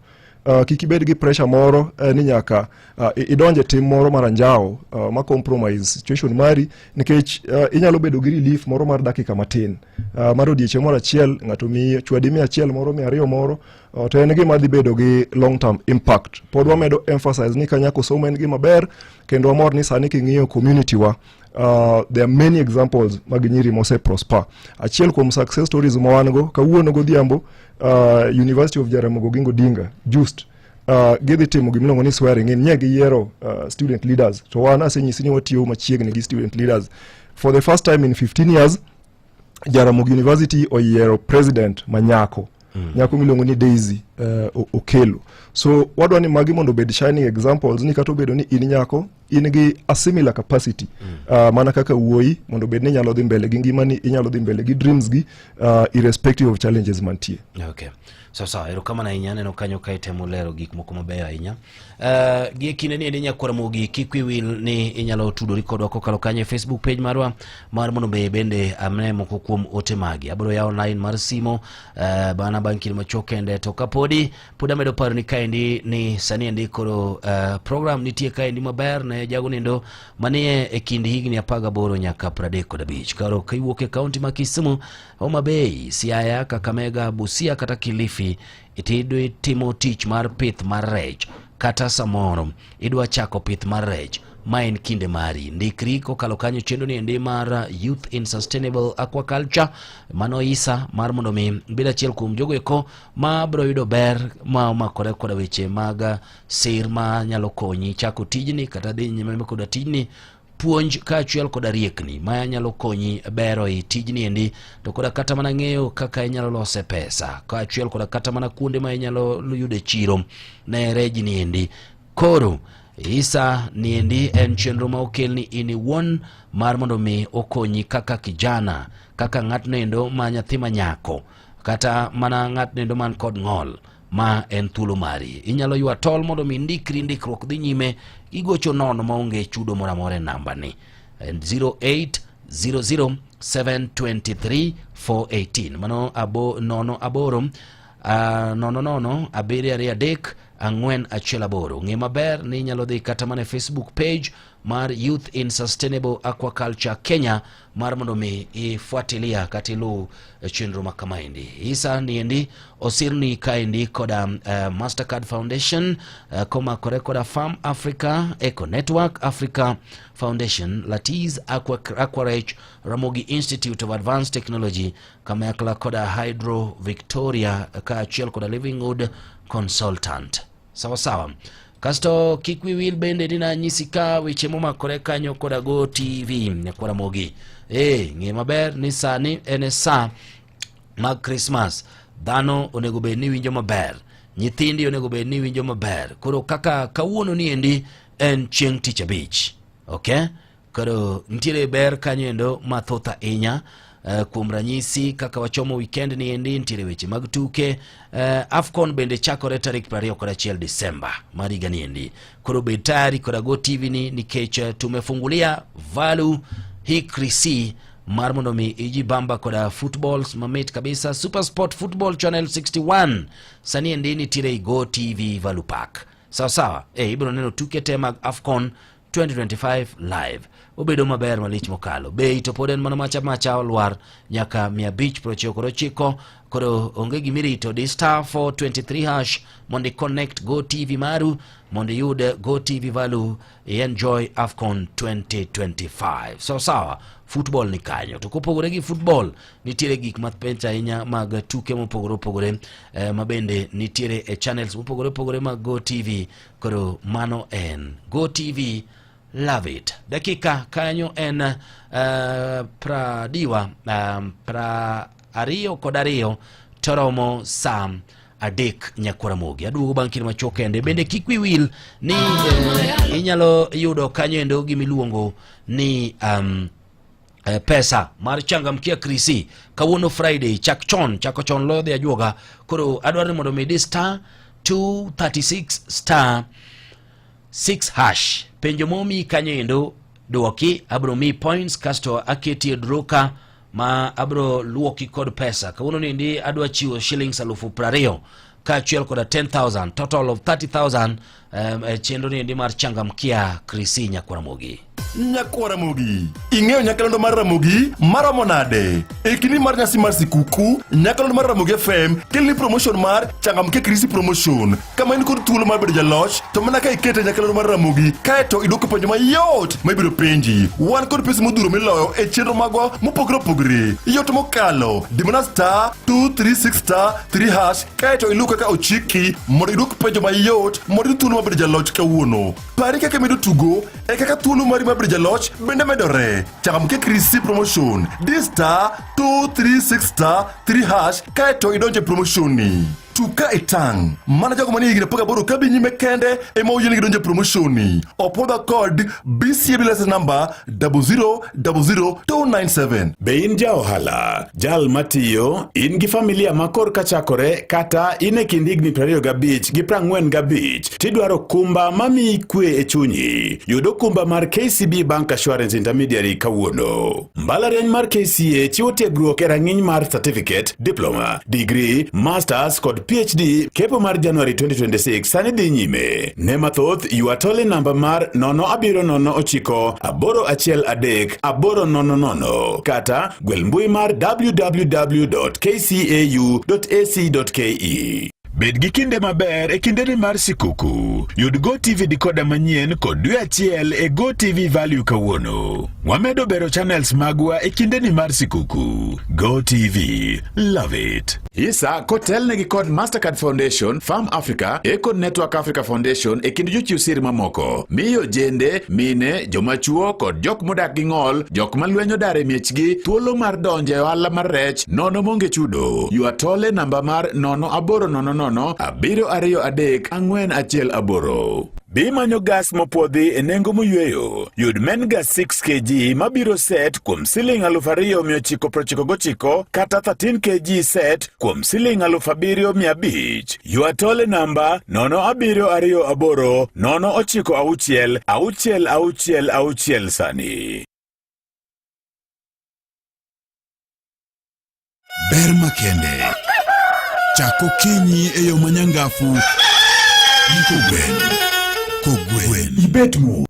[SPEAKER 21] kik ibed gi pressure moro ni nyaka idonje tim moro mar anjawo ma compromise situation mari, nikech inyalo bedo gi relief moro mar dakika matin, mar odiechieng' moro achiel, ng'ato miyi chwadi 100 moro, 200 moro, to en gima dhi bedo gi long term impact. Pod wamedo emphasize ni ka nyako somo en gima ber, kendo wamor ni sani king'iyo community wa There are many examples mag nyiri mose prosper. Achiel kuom success stories ma wan go kawuono godhiambo, University of Jaramogi Oginga Odinga just gidhi timo gimiluongo ni swearing in nye giyiero student leaders. To wan asenyisi ni watiyo machiegni gi student leaders. For the first time in 15 years, Jaramogi University oyiero president manyako. Nyako miluongo ni Daisy Okelo. So wadwa ni magi mondo obed shining examples ni kata obedo ni in nyako, in gi a similar capacity mana kaka wuoyi, mondo obed ni inyalo dhi mbele gi ngimani, inyalo dhi mbele gi dreams gi, irrespective of challenges mantie.
[SPEAKER 1] Okay, sawa sawa, erokamano ahinya. Aneno kanyo ka itemo lero gik moko mabeyo ahinya. Gie kinde ni endi, nyakwar Ramogi, kik wiyi wil ni inyalo tudori kodwa kokalo kanyo e Facebook page marwa mar mondo be bende amne moko kuom ote magi. Abiro yawo line mar simo bana bang' kinde machuok kende. To kapodi pod amedo paro ni kaendi ni sani endi koro program nitie kaendi maber ne jago nindo manie e kind higni 18 nyaka 35. Koro ka iwuok e kaunti ma Kisumu, Homa Bay, Siaya, Kakamega, Busia kata Kilifi, itidwa timo tich mar pith mar rech kata samoro idwa chako pith mar rech, ma en kinde mari. Ndikri kokalo kanyo chenro ni endi mar Youth in Sustainable Aquaculture. Mano isa mar mondo mi bed achiel kuom jogo eko ma biro yudo ber ma omakore koda weche mag sir ma nyalo konyi chako tijni kata dhi nyime koda tijni, puonj kaachiel koda riekni ma nyalo konyi bero e tijni endi, to koda kata mana ng'eyo kaka inyalo lose pesa, kaachiel koda kata mana kuonde ma inyalo yude chiro ne rejni endi. Koro isa niendi en chenro ma okelni in iwuon mar mondo mi okonyi kaka kijana, kaka ng'atno endo ma nyathi ma nyako, kata mana ng'atno endo man kod ng'ol. Ma en thuolo mari, inyalo ywa tol mondo mi ndikri. Ndikruok dhi nyime, igocho nono maonge chudo moro amora e namba ni 0800 723 418. Mano abo 0 8 0 0 7 2 3 4 1 8. Ng'e maber ni inyalo dhi kata mana e Facebook page mar Youth in Sustainable Aquaculture Kenya mar mondo mi ifuatilia kata iluw chenro ma kamaendi. Isa niendi osirni kaendi koda Mastercard Foundation komakore koda Farm Africa, Eco Network Africa Foundation, Latiz Aqua, Aquarech, Ramogi Institute of Advanced Technology kanyakla koda Hydro Victoria kaachiel koda Livingwood Consultant. Sawa sawa. Kasto kik wi wil bende ni nanyisi ka weche momakore kanyo koda Go TV nyakwar Ramogi. Ng'e maber ni sani en e sa mag Christmas. Dhano onego bed ni winjo maber. Nyithindi onego bed ni winjo maber. Koro kaka kawuono ni endi en chieng' tich abich. Okay? Koro nitiere ber kanyo endo mathoth ahinya. Kuom ranyisi, kaka wachomo weekend ni endi, nitiere weche mag tuke. AFCON bende chakore tarik 21 Disemba mar higa ni endi. Koro bed tayari koda Go TV ni nikech tumefungulia valu hii krisi mar mondo mi ijibamba koda footballs mamit kabisa. Super Sport Football Channel 61 sani endi nitiere i Go TV Value Pack. Sawa sawa, ibiro neno tuke te mag AFCON 2025 live, obedo maber malich mokalo. Bei to pod en mana macha macha, olwar nyaka 599. Koro onge gimirito, di star 423 hash mondo i connect Go TV maru mondo iyud Go TV value, enjoy AFCON 2025. Sawa sawa, football ni kanyo. To kopogore gi football, nitiere gik mathoth ahinya mag tuke mopogore opogore ma bende nitiere e channels mopogore opogore mag Go TV. Koro mano en Go TV, love it. Dakika kanyo en pradiwa 22 toromo sa 3, nyakwar Ramogi. Aduogo bang' kinde machuok kende. Bende kik wi wil ni inyalo yudo kanyo endo gimiluongo ni pesa mar changamkia krisi kawuono Friday. Chak chon, chako chon loyo dhi ajuoga. Koro adwaro ni mondo mi star 236 star 6 hash. Penjo momi kanyo endo dwoki, abro mi points kasto aketi e draw ka ma abro luoki kod pesa. Kawuono niendi adwa chiwo shillings 20,000 kaachiel koda 10,000, total of 30,000, e chenro niendi mar changamkia krisi, nyakwar Ramogi.
[SPEAKER 2] Nyakwa Ramogi. Ing'eyo nyakalondo mar Ramogi maromo nade? E kinde mar nyasi mar sikuku, nyakalondo mar Ramogi FM keloni promotion mar Changamke Krisi Promotion. Kama in kod thuolo mar bedo jaloch, to mana ka ikete nyakalondo mar Ramogi, kaeto idwoko penjo mayot ma ibiro penji. Wan kod pesa modhuro miloyo e chenro magwa mopogore opogore. Yot mokalo, di mana star 236 star 3 hash kaeto iluw kaka ochiki mondo idwok penjo mayot mondo iyud thuolo mar bedo jaloch kawuono. Pari kaka imedo tugo e kaka thuolo mari mar bedo jaloch bende medore. Changamke Krisi Promotion. Di star 236 star 3 hash kaeto idonje e promotion ni. Tug ka itang'. Mana jogo manie higni 18 kadhi nyime kende ema oyienegi donjo e promotion ni. Opwodhwa kod BCAB license number 0000297.
[SPEAKER 4] Be in ja ohala, jal matiyo, in gi familia ma korka chakore kata in e kind higni 25 gi 45 tidwaro okumba mamiyi kwe e chunyi? Yud okumba mar KCB Bank Assurance Intermediary kawuono. Mbalariany mar KCA chiwo tiegruok e rang'iny mar certificate, diploma, degree, masters kod PhD. Kepo mar January 2026 sani dhi nyime. Ne mathoth ywa tol e namba mar 0709 813 800 kata gwel mbui mar www.kcau.ac.ke. Bed gi kinde maber e kindeni mar sikuku. Yud GoTV decoder manyien kod dwe achiel e GoTV Value kawuono. Wamedo bero channels magwa e kindeni mar sikuku. GoTV. Love it. Isa kotelnegi kod Mastercard Foundation, Farm Africa, Eco Network Africa Foundation e kind jochiw sir mamoko. Miyo jende, mine, joma chuo kod jok modak gi ng'ol, jok ma lweny odar e miechgi thuolo mar donjo e ohala mar rech nono monge chudo. Ywa tol e namba mar 0800 723 418. Be imanyo gas mopwodhi e nengo moyweyo? Yud Mengas 6 kg mabiro set kuom siling 2999 kata 13 kg set kuom siling 7500. Ywa tol e namba 0728 096 666 sani.
[SPEAKER 5] Ber makende. Chak okinyi e yo manyangafu gi kogwen. Kogwen. Ibet mo.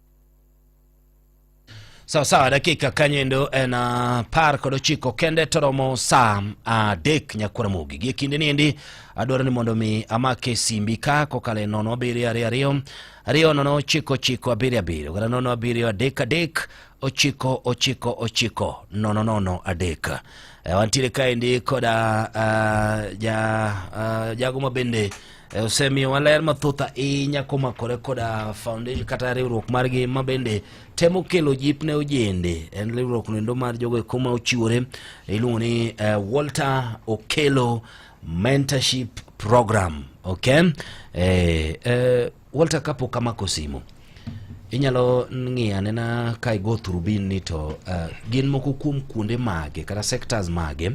[SPEAKER 1] Sawa sawa, dakika kanyendo en 19 kende to romo saa 3 nyakwaramogi. Gie kinde niendi adwaro ni mondo mi amake simbi ka kokalo e 0722 2099 77 kata 0733 9 9 9 0 0 3. Wantiere kaendi koda ja jago ma bende osemiyowa ler mathoth ahinya komakore koda foundation kata riwruok margi ma bende temo kelo jip ne ojende. En riwruok noendo mar jogo eko ma ochiwore iluongo ni Walter Okello Mentorship Program. Okay? Walter, kapok amako simu inyalo ng'iyo anena ka igo thurubin ni to gin moko kuom kuonde mage kata sectors mage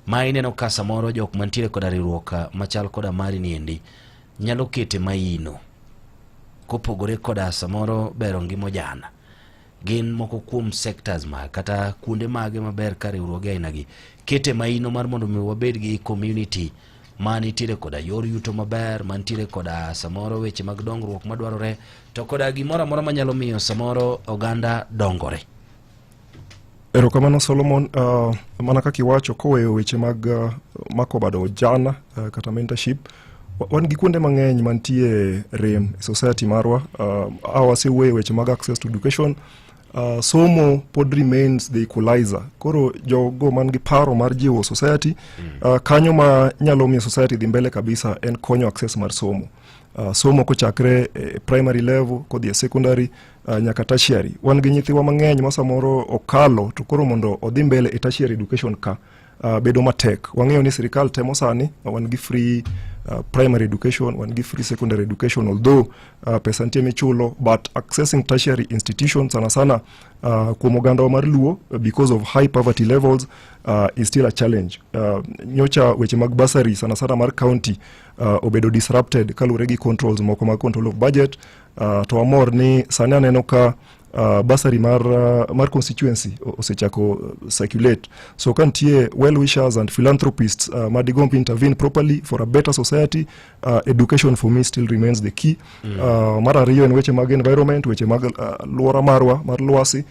[SPEAKER 1] ma ineno ka samoro jok mantiere koda riwruok machal koda mari niendi nyalo kete maino kopogore koda samoro bero ngima ojana gin moko kuom sectors mag kata kuonde mage maber ka riwruoge ainagi kete maino mar mondo mi wabed gi community ma nitiere koda yor yuto maber mantiere koda samoro weche mag dongruok madwarore to koda gimoro amora manyalo miyo samoro oganda dongore.
[SPEAKER 21] Erokamano Solomon. Mana kaka iwacho koweyo weche mag mako bado ojana kata mentorship, wan gi kuonde mang'eny mantie rem e society marwa. Awasewuoyo weche mag access to education. Somo pod remains the equalizer. Koro jogo man gi paro mar jiwo society kanyo ma nyalo miyo society dhi mbele kabisa en konyo access mar somo. Somo kochakre e primary level kodhi e secondary nyaka tertiary. Wan gi nyithiwa mang'eny ma samoro okalo to koro mondo odhi mbele e tertiary education ka bedo matek. Wang'eyo ni sirikal temo sani, wan gi free primary education, wan gi free secondary education, although pesa nitie michulo, but accessing tertiary institutions sana sana kuom ogandawa mar Luo because of high poverty levels is still a challenge. Nyocha weche mag bursary sana sana mar county obedo disrupted kaluwore gi controls moko mag control of budget. To amor ni sani aneno ka Bursary mar constituency osechako circulate. So ka nitie well wishers and philanthropists madigomb intervene properly for a better society, education for me still remains the key. Mar ariyo en weche mag environment, weche mag luora marwa mar lwasi.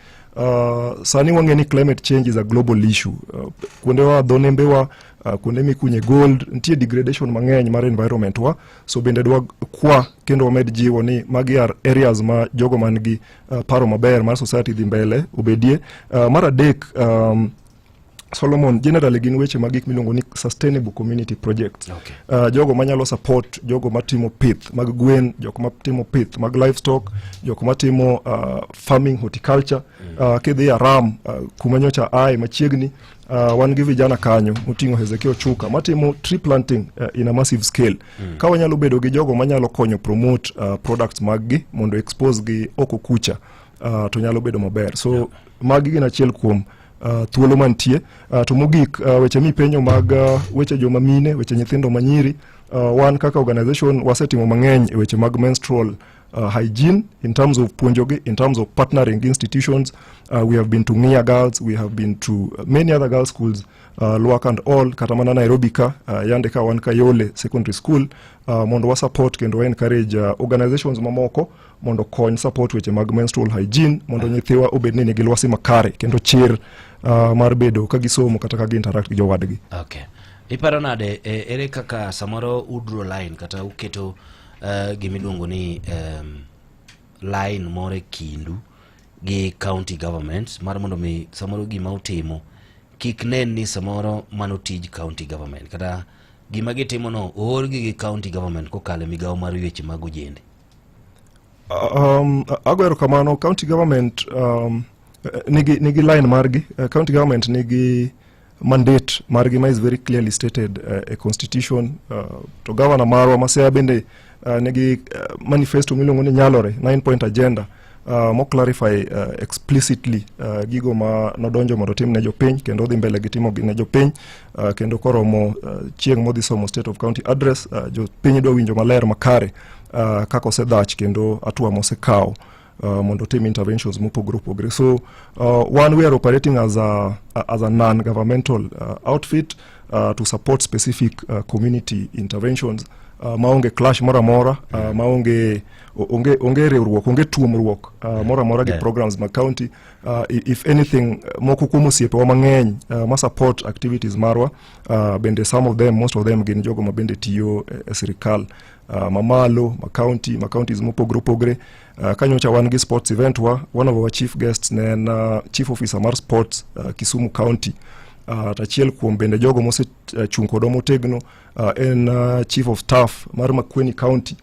[SPEAKER 21] Sani wang'e ni climate change is a global issue. Kuondewa dho nembewa, kuonde mikunye gold, nitie degradation mang'eny mar environment wa. So bende dwa kwa kendo wamed jiwo ni magi are areas ma jogo man gi paro maber mar society dhi mbele obedie. Mar adek, Solomon, generally gin weche mag gik miluongo ni sustainable community projects. Jogo manyalo support jogo matimo pith mag gwen, jok matimo pith mag livestock, jok matimo farming, horticulture. Kidhi Aram, kuma nyocha ae machiegni, wan gi vijana kanyo moting'o Hezekiah Ochuka matimo tree planting in a massive scale. Ka wanyalo bedo gi jogo manyalo konyo promote products mag gi mondo expose gi oko kucha, to nyalo bedo maber. So magi gin achiel kuom thuolo mantie. To mogik, weche mipenjo mag weche joma mine, weche nyithindo manyiri, wan kaka organization wasetimo mang'eny e weche mag menstrual hygiene in terms of puonjogi, in terms of partnering institutions. We have been to Ng'iya Girls, we have been to many other girls schools, Lwak and all, kata mana Nairobi ka, yande ka wan Kayole Secondary School, mondo wa support kendo wa encourage organizations mamoko mondo kony support weche mag menstrual hygiene mondo nyithiwa obed ni nigi lwasi makare kendo chir mar bedo ka gisomo kata ka gi interact gi jowadgi.
[SPEAKER 1] Okay. Iparo nade, ere kaka samoro udraw line kata uketo gimiluongo ni line moro e kindu gi county government mar mondo mi samoro gima utimo kik nen ni samoro mano tij county government, kata gima gitimono oorgi gi county government kokalo e migawo mar weche mag ojende?
[SPEAKER 21] Ago erokamano. County government nigi line margi. County government nigi mandate margi ma is very clearly stated e constitution. To governor marwa ma Siaya bende nigi manifesto miluongo ni Nyalore 9 point agenda, mo clarify explicitly gigo ma nodonjo mondo otim ne jopiny kendo odhi mbele gi timo ne jopiny, kendo koromo chieng' modhi somo state of county address, jopiny dwa winjo maler makare kaka osedhach kendo hatua mosekawo mondo otim interventions mopogore opogore. So one, we are operating as a non-governmental outfit to support specific community interventions maonge clash moro amora, maonge onge riwruok, onge tuomruok moro amora gi programs mag county. If anything, moko kuom osiepewa mang'eny ma support activities marwa, bende some of them, most of them gin jogo ma bende tiyo e sirikal mamalo, ma county, ma counties mopogore opogore. Kanyocha wan gi sports event wa, one of our chief guests ne en chief officer mar sports, Kisumu County. To achiel kuom bende jogo mosechung' kodwa motegno en chief of staff mar Makueni County,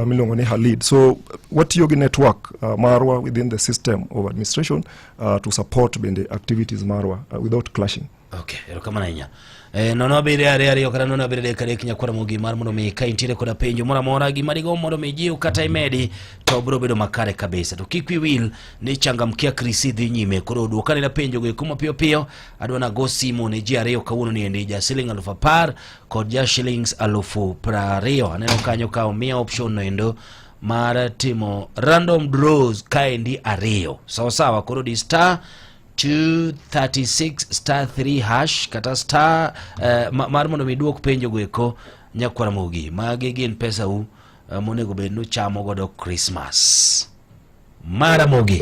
[SPEAKER 21] miluongo ni Halid. So watiyo gi network marwa within the system of administration to support bende activities marwa without clashing.
[SPEAKER 1] Okay, erokamano ahinya. 0 7 2 2 kata 0 7 3 3 nyakwara mogi mar mondo mi ka intiere koda penjo moro amora, gima digomb mondo mi jiw kata imedi, to biro bedo makare kabisa. To kik wiyi wil ni Changamkia Krisi dhi nyime. Koro duok anena penjo go eko mapiyo piyo. Adwa nago simu ne ji ariyo kawuono ni endi, ja siling 10,000 kod ja shillings 20,000. Aneno kanyo ka omiya option no endo mar timo random draws kaendi ariyo. Sawa sawa, koro di star 236 star 3 hash kata star mar mondo mi duok penjo go eko nyakwara mogi. Magi gin pesa u monego bed ni uchamo godo Christmas. Maramogi.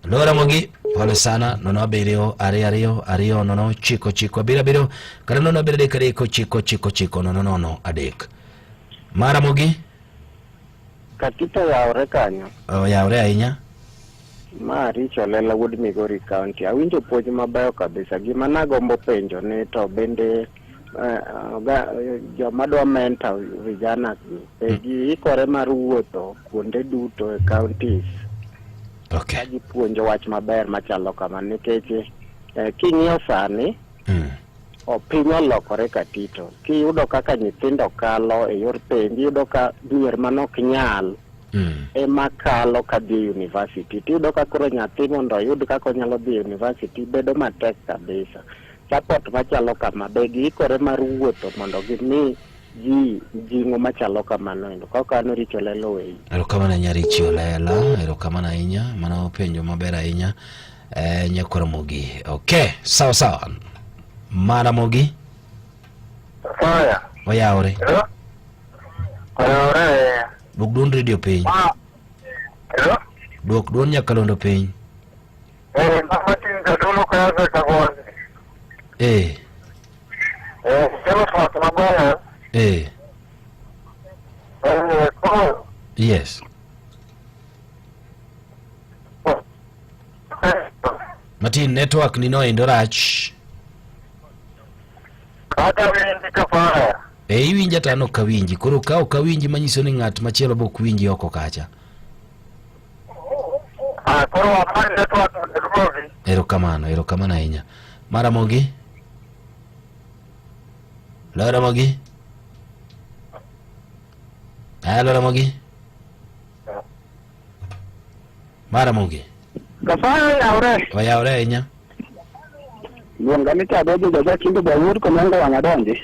[SPEAKER 1] Lo Ramogi, pole sana. 0 7 2 2 2 0 9 9 9 7 7 kata 0 7 3 3 9 9 9 0 0 3. Maramogi.
[SPEAKER 6] Katito yawre kanyo.
[SPEAKER 1] Oyawre ahinya.
[SPEAKER 6] Ma Richo Lela wuod Migori County. Awinjo puonj mabeyo kabisa. Gima nagombo penjo ni to bende joma dwa mentor vijana gi be giikore mar wuotho kuonde duto e counties ka gipuonjo wach maber machalo kama, nikech king'iyo sani piny olokore, Katito. Kiyudo kaka nyithindo kalo e yor penj, iyudo ka mier manok nyal ema kalo kadhi e university. Tiyudo ka koro nyathi mondo oyud kaka onyalo dhi e university bedo matek kabisa. Support machalo kama be giikore mar wuotho mondo gimi ji jing'o machalo kamano endo. Ka ok an Richo Lelo weyi.
[SPEAKER 1] Erokamano ahinya Richi Olela, erokamano ahinya, mano penjo maber ahinya eh, nyakwar Ramogi. Okay, sawa sawa. Maramogi
[SPEAKER 7] Fire.
[SPEAKER 1] oyawore.
[SPEAKER 7] Oyawore.
[SPEAKER 1] Dwok duond redio piny.
[SPEAKER 7] Hello?
[SPEAKER 1] Dwok duond nyakalondo piny.
[SPEAKER 7] Eh, mama tin jadolo kaza kagonde.
[SPEAKER 1] Eh,
[SPEAKER 7] Eh, kelo twak maber.
[SPEAKER 1] eh,
[SPEAKER 7] Eh, koro
[SPEAKER 1] yes. Martin, network ni noendo rach.
[SPEAKER 7] kata winji kafaya.
[SPEAKER 1] E, iwinja to an ok awinji. Koro ka ok awinji manyiso ni ng'at machielo be ok winji oko kacha.
[SPEAKER 7] Ah, koro wamany network mondo duogi.
[SPEAKER 1] Erokamano, erokamano ahinya. Maramogi? Lo Ramogi? Halo Ramogi? Maramogi?
[SPEAKER 9] Kafaya oyawre.
[SPEAKER 1] Oyawre ahinya.
[SPEAKER 9] Luonga ni Chadojo Jaja Kindo Jawuod Konyango wang' adonji.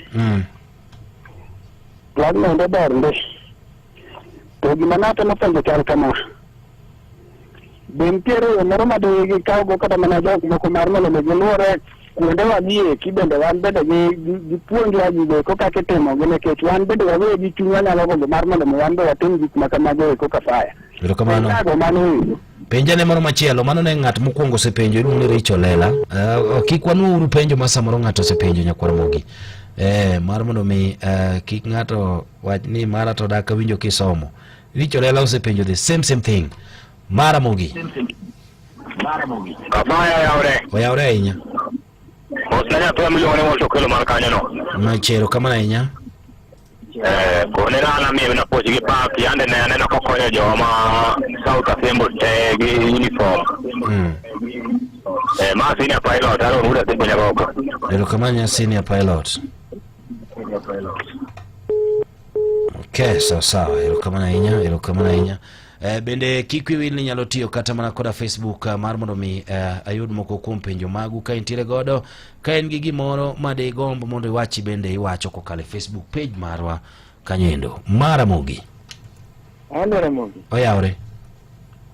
[SPEAKER 9] Twagno endo ber ndi. To gima natemo penjo chal kama. Be nitiere yo moro ma digikawgo kata mana jok moko mar mondo mi giluwore kuondewa gi eki bende wan bende gipuonjwa gigo eko kaka itimogi nikech wan bende wawegi chunywa nyalo gombo mar mondo mi wan be watim gik ma kamago eko kafaya.
[SPEAKER 1] Erokamano.
[SPEAKER 9] Penjago mano ero.
[SPEAKER 1] Penja ne moro machielo, mano ne ng'at mokwongo osepenjo iluongo ni Richo Lela. Kik wanwouru penjo ma samoro ng'ato osepenjo nyakwar Mogi. Mar mondo mi kik ng'ato wach ni mara to dak awinjo kisomo. Richo Lela osepenjo the same same thing. Mara Mogi.
[SPEAKER 7] Kafaya oyawre.
[SPEAKER 1] Oyawre ahinya.
[SPEAKER 7] Mosna nyathi miluongo ni Walter Okello man kanyo no.
[SPEAKER 1] Machero kamano ahinya.
[SPEAKER 7] Eh, kone na an amiyo napuoch gi pak yande ne aneno kokonyo joma South Asembo te gi uniform. Eh, ma senior pilot Aaron Wuod Asembo Nyagoko.
[SPEAKER 1] Erokamano senior pilot. Okay, sawa sawa. Erokamano ahinya, erokamano ahinya. Bende kik wiyi wil ni inyalo tiyo kata mana koda Facebook mar mondo mi ayud moko kuom penjo magu ka intiere godo. Ka in gi gimoro ma digomb mondo iwachi bende iwacho kokalo e Facebook page marwa kanyo endo. Maramogi.
[SPEAKER 10] Alo Ramogi.
[SPEAKER 1] Oyawre.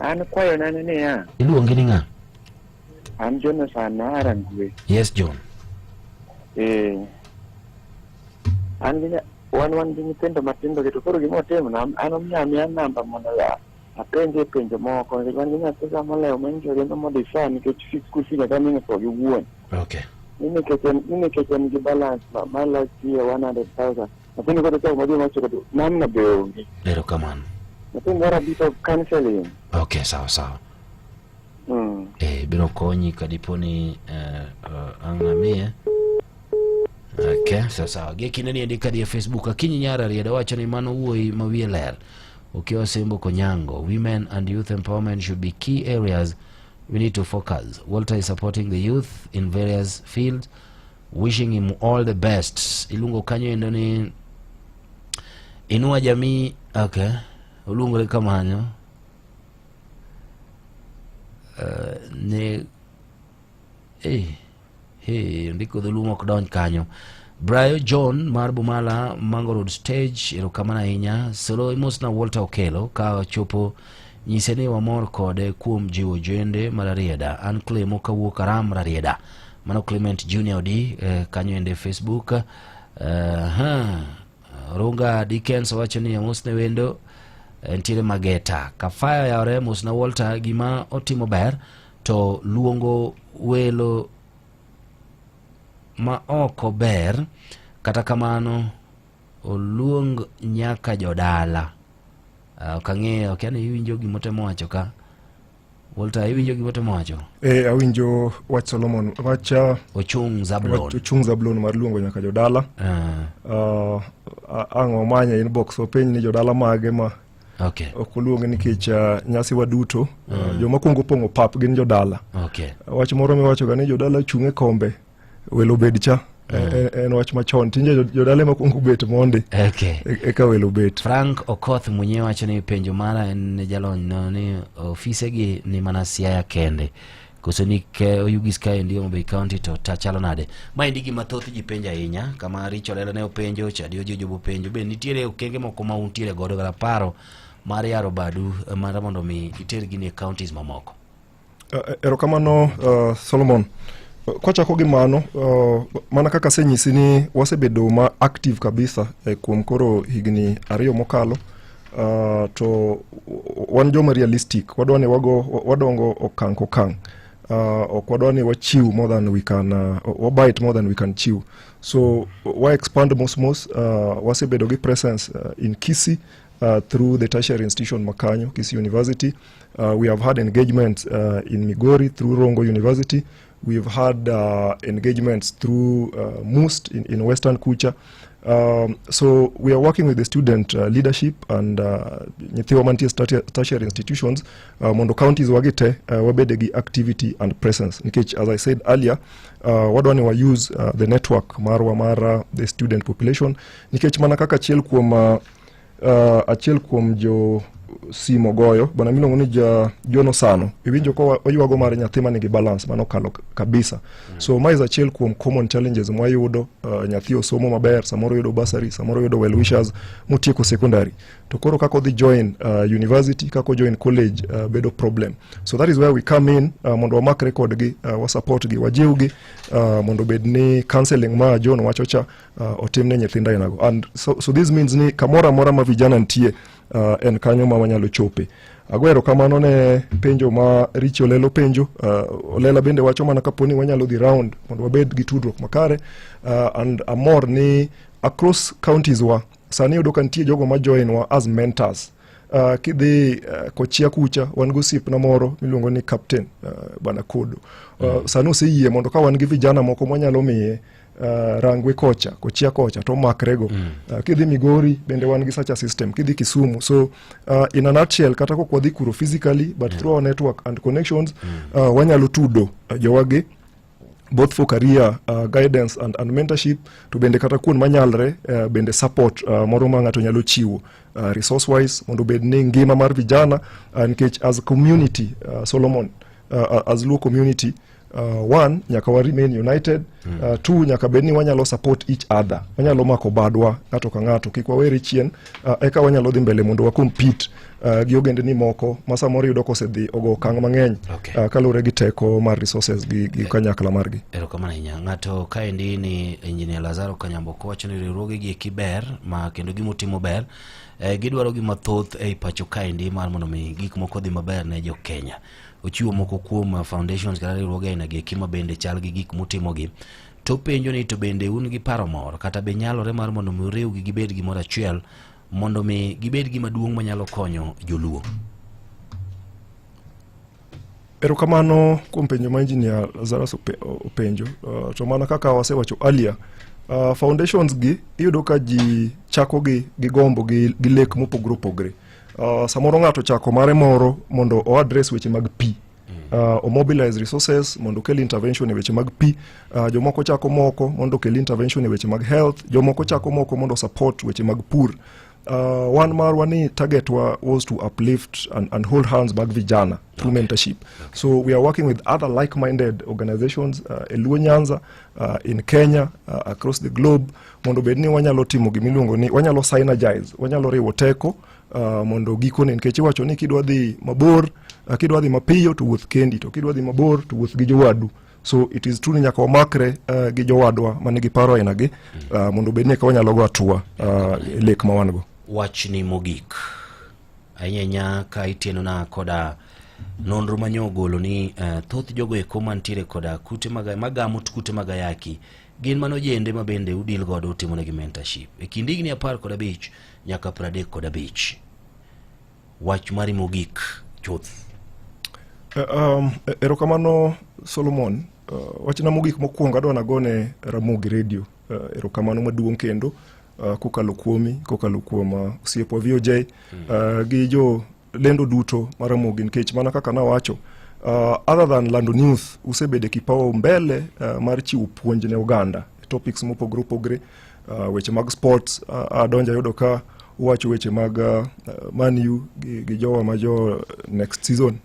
[SPEAKER 10] An kwayona ni niya.
[SPEAKER 1] Iluongi ni ng'a?
[SPEAKER 10] An Jonathan ma Rangwe.
[SPEAKER 1] Yes John.
[SPEAKER 10] An gi wan gi nyithindo matindo gi to koro gima otimna an omiya amiya namba mondo apenje penjo moko nikech wan gi nyathi ka molewo ma nyicho riembo modify nikech school fee nyaka mi ng'eto gi wuon.
[SPEAKER 1] Okay.
[SPEAKER 10] Ni nikech en ni nikech en gi balance ma last year 100,000. Nyathini koro chako madhi machiko to namna be onge.
[SPEAKER 1] Erokamano.
[SPEAKER 10] Nyathini dwaro a bit of counseling.
[SPEAKER 1] Okay, sawa sawa. Biro konyi kadipo ni ang' namiye. Okay, sawa sawa. Gie kinde ni endi kadhi e Facebook, Akinyi Nyara Rieda wacho ni mano wuoyi ma wiye ler. Okiwa Sembo Konyango, women and youth empowerment should be key areas we need to focus. Walter is supporting the youth in various fields, wishing him all the best. Iluongo kanyo endo ni Inua Jamii. Okay, oluongore kamano. Ne hey, ndiko dholuo mok donj kanyo. Brayo John mar Bumala Mango Road Stage, erokamano ahinya. Solo imosna Walter Okelo ka ochopo nyise ni wamor kode kuom jiwo jende mar Rarieda. An Clemo kawuok Aram Rarieda. Mano Clement Junior Odi kanyo ende Facebook. Runga Dickens owacho ni amosne wendo ntiere Mageta. Kafaya oyawore mosna Walter gima otimo ber to luongo welo ma oko ber kata kamano oluong nyaka jodala. Ok ang'eyo, ok ane iwinjo gima otemo wacho ka. Walter, iwinjo gima otemo wacho?
[SPEAKER 21] Awinjo wach Solomon, wach
[SPEAKER 1] Ochung' Zablon.
[SPEAKER 21] Wach Ochung' Zablon mar luongo nyaka jodala. Ang' omanye inbox openj ni jodala mage ma ok oluonge nikech nyasi wa duto, joma kuongo pong'o pap gin jodala. Wach moro miwacho ga ni jodala chung' e kombe welo bed cha. En wach machon tinde jodala ema kuongo bet mondi. Eka welo bet.
[SPEAKER 1] Frank Okoth mwenyewe wacho ni penjo mara en ne jalony no ni ofise gi ni mana Siaya kende. Koso ni ke Oyugis kaendi Homa Bay County to ta chalo nade? Maendi gima thoth ji penjo ahinya, kama Richo Olela ne openjo, Chadi Ojojo openjo, be nitiere okenge moko ma untiere godo kata paro mar yaro badu mar mondo mi iter gini e counties mamoko?
[SPEAKER 21] Erokamano Solomon. Kwachako gi mano, mana kaka asenyisi ni wasebedo ma active kabisa kuom koro higni 2 mokalo, to wan joma realistic, wadwa ni wadongo okang' kokang'. Ok wadwa ni wachiw more than we can, wabite more than we can chew. So wa expand mos mos, wasebedo gi presence in Kisii through the tertiary institution Makanyo, Kisii University. We have had engagements in Migori through Rongo University. We've had engagements through MUST in Western Kucha. So we are working with the student leadership and nyithiwa mantie tertiary institutions mondo counties wagi te wabede gi activity and presence. Nikech as I said earlier, wadwa ni wa use the network marwa mar the student population. Nikech mana kaka achiel kuom jo simo goyo bwana miluongo ni ja John Osano iwinjo ko oywago mar nyathi manigi balance mano kalo kabisa. So ma is achiel kuom common challenges mwayudo. Nyathi osomo maber, samoro yudo bursary, samoro yudo well wishers motieko secondary, to koro kaka odhi join university, kaka join college, bedo problem. So that is where we come in, mondo wamakre kodgi, wasupport gi, wajiwgi, mondo bed ni counseling ma John wacho cha otim ne nyithindo ainago. And so this means ni kamoro amora ma vijana nitie, en kanyo ma wanyalo chope. Ago erokamano ne penjo ma Richi Olela penjo. Olela bende wacho mana kapo ni wanyalo dhi round mondo wabed gi tudruok makare, and amor ni across counties wa sani iyudo ka nitie jogo ma join wa as mentors. Kidhi Kochia kucha wan gi osiepna moro miluongo ni Captain Bwana Kodo. Sani oseyie mondo ka wan gi vijana moko mwanyalo miye Rangwe kocha, Kochia kocha to omakrego. Kidhi Migori bende wan gi such a system, kidhi Kisumu. So in a nutshell, kata kok wadhi kuro physically, but through our network and connections, wanyalo tudo jowagi both for career guidance and mentorship, to bende kata kuon manyalre, bende support moro ma ng'ato nyalo chiwo resource wise mondo obed ni ngima mar vijana, nikech as community, Solomon, as Luo community, one, nyaka wa remain united, two, nyaka bed ni wanyalo support each other, wanyalo mako badwa ng'ato ka ng'ato, kik wawere chien, eka wanyalo dhi mbele mondo wa compete gi ogendni moko ma samoro yudo kosedhi ogo okang' mang'eny kaluwore gi teko mar resources gi kanyakla margi.
[SPEAKER 1] Erokamano ahinya. Ng'ato kaendi ni Engineer Lazaro Kanyambo wacho ni riwruoge gi eki ber ma kendo gimotimo ber, gidwaro gima thoth ei pacho kaendi mar mondo mi gik moko odhi maber ne jo Kenya. Ochiwo moko kuom foundations kata riwruoge aina gi eki ma bende chal gi gik mutimogi. To penjo ni to bende un gi paro moro kata be nyalore mar mondo mi uriwgi gibed gimoro achiel mondo mi gibed gima duong' manyalo konyo joluo.
[SPEAKER 21] Erokamano kuom penjo ma Engineer Lazarus openjo. To mana kaka wasewacho earlier, foundations gi iyudo ka ji chako gi gombo gi lek mopogore opogore. Samoro ng'ato chako mare moro mondo o address weche mag pi. O mobilize resources mondo okel intervention e weche mag pi. Jomoko chako moko mondo okel intervention e weche mag health. Jomoko chako moko mondo support weche mag pur. Wan marwa ni target wa was to uplift and hold hands mag vijana through mentorship. So we are working with other like-minded organizations e Luo Nyanza, in Kenya, across the globe, mondo bed ni wanyalo timo gimiluongo ni wanyalo synergize, wanyalo riwo teko mondo gikone, nikech iwacho ni kidwa dhi mabor, kidwa dhi mapiyo to wuoth kendi, to kidwa dhi mabor to wuoth gi jowadu. So it is true ni nyaka wamakre gi jowadwa manigi paro aina gi, mondo bed ni eka wanyalo go hatua e lek ma wan go.
[SPEAKER 1] Wachni mogik ahinya ahinya ka itienona koda nonro manyo ogolo ni thoth jogo eko mantiere koda kute mag magamo kute mag ayaki gin mano jende ma bende udil godo utimonegi mentorship e kind higni 15 nyaka 35. Wach mari mogik chuth.
[SPEAKER 21] Erokamano Solomon. Wachna mogik mokwongo adwa nagone Ramogi Radio erokamano maduong' kendo, kokalo kuomi, kokalo kuom osiepwa VOJ, gi jo lendo duto mar Ramogi, nikech mana kaka nawacho, other than lando news, usebedo e kipao mbele mar chiwo puonj ne oganda e topics mopogore opogore, weche mag sports. Adonjo ayudo ka uwacho weche mag Man U gi jowa ma jo next season.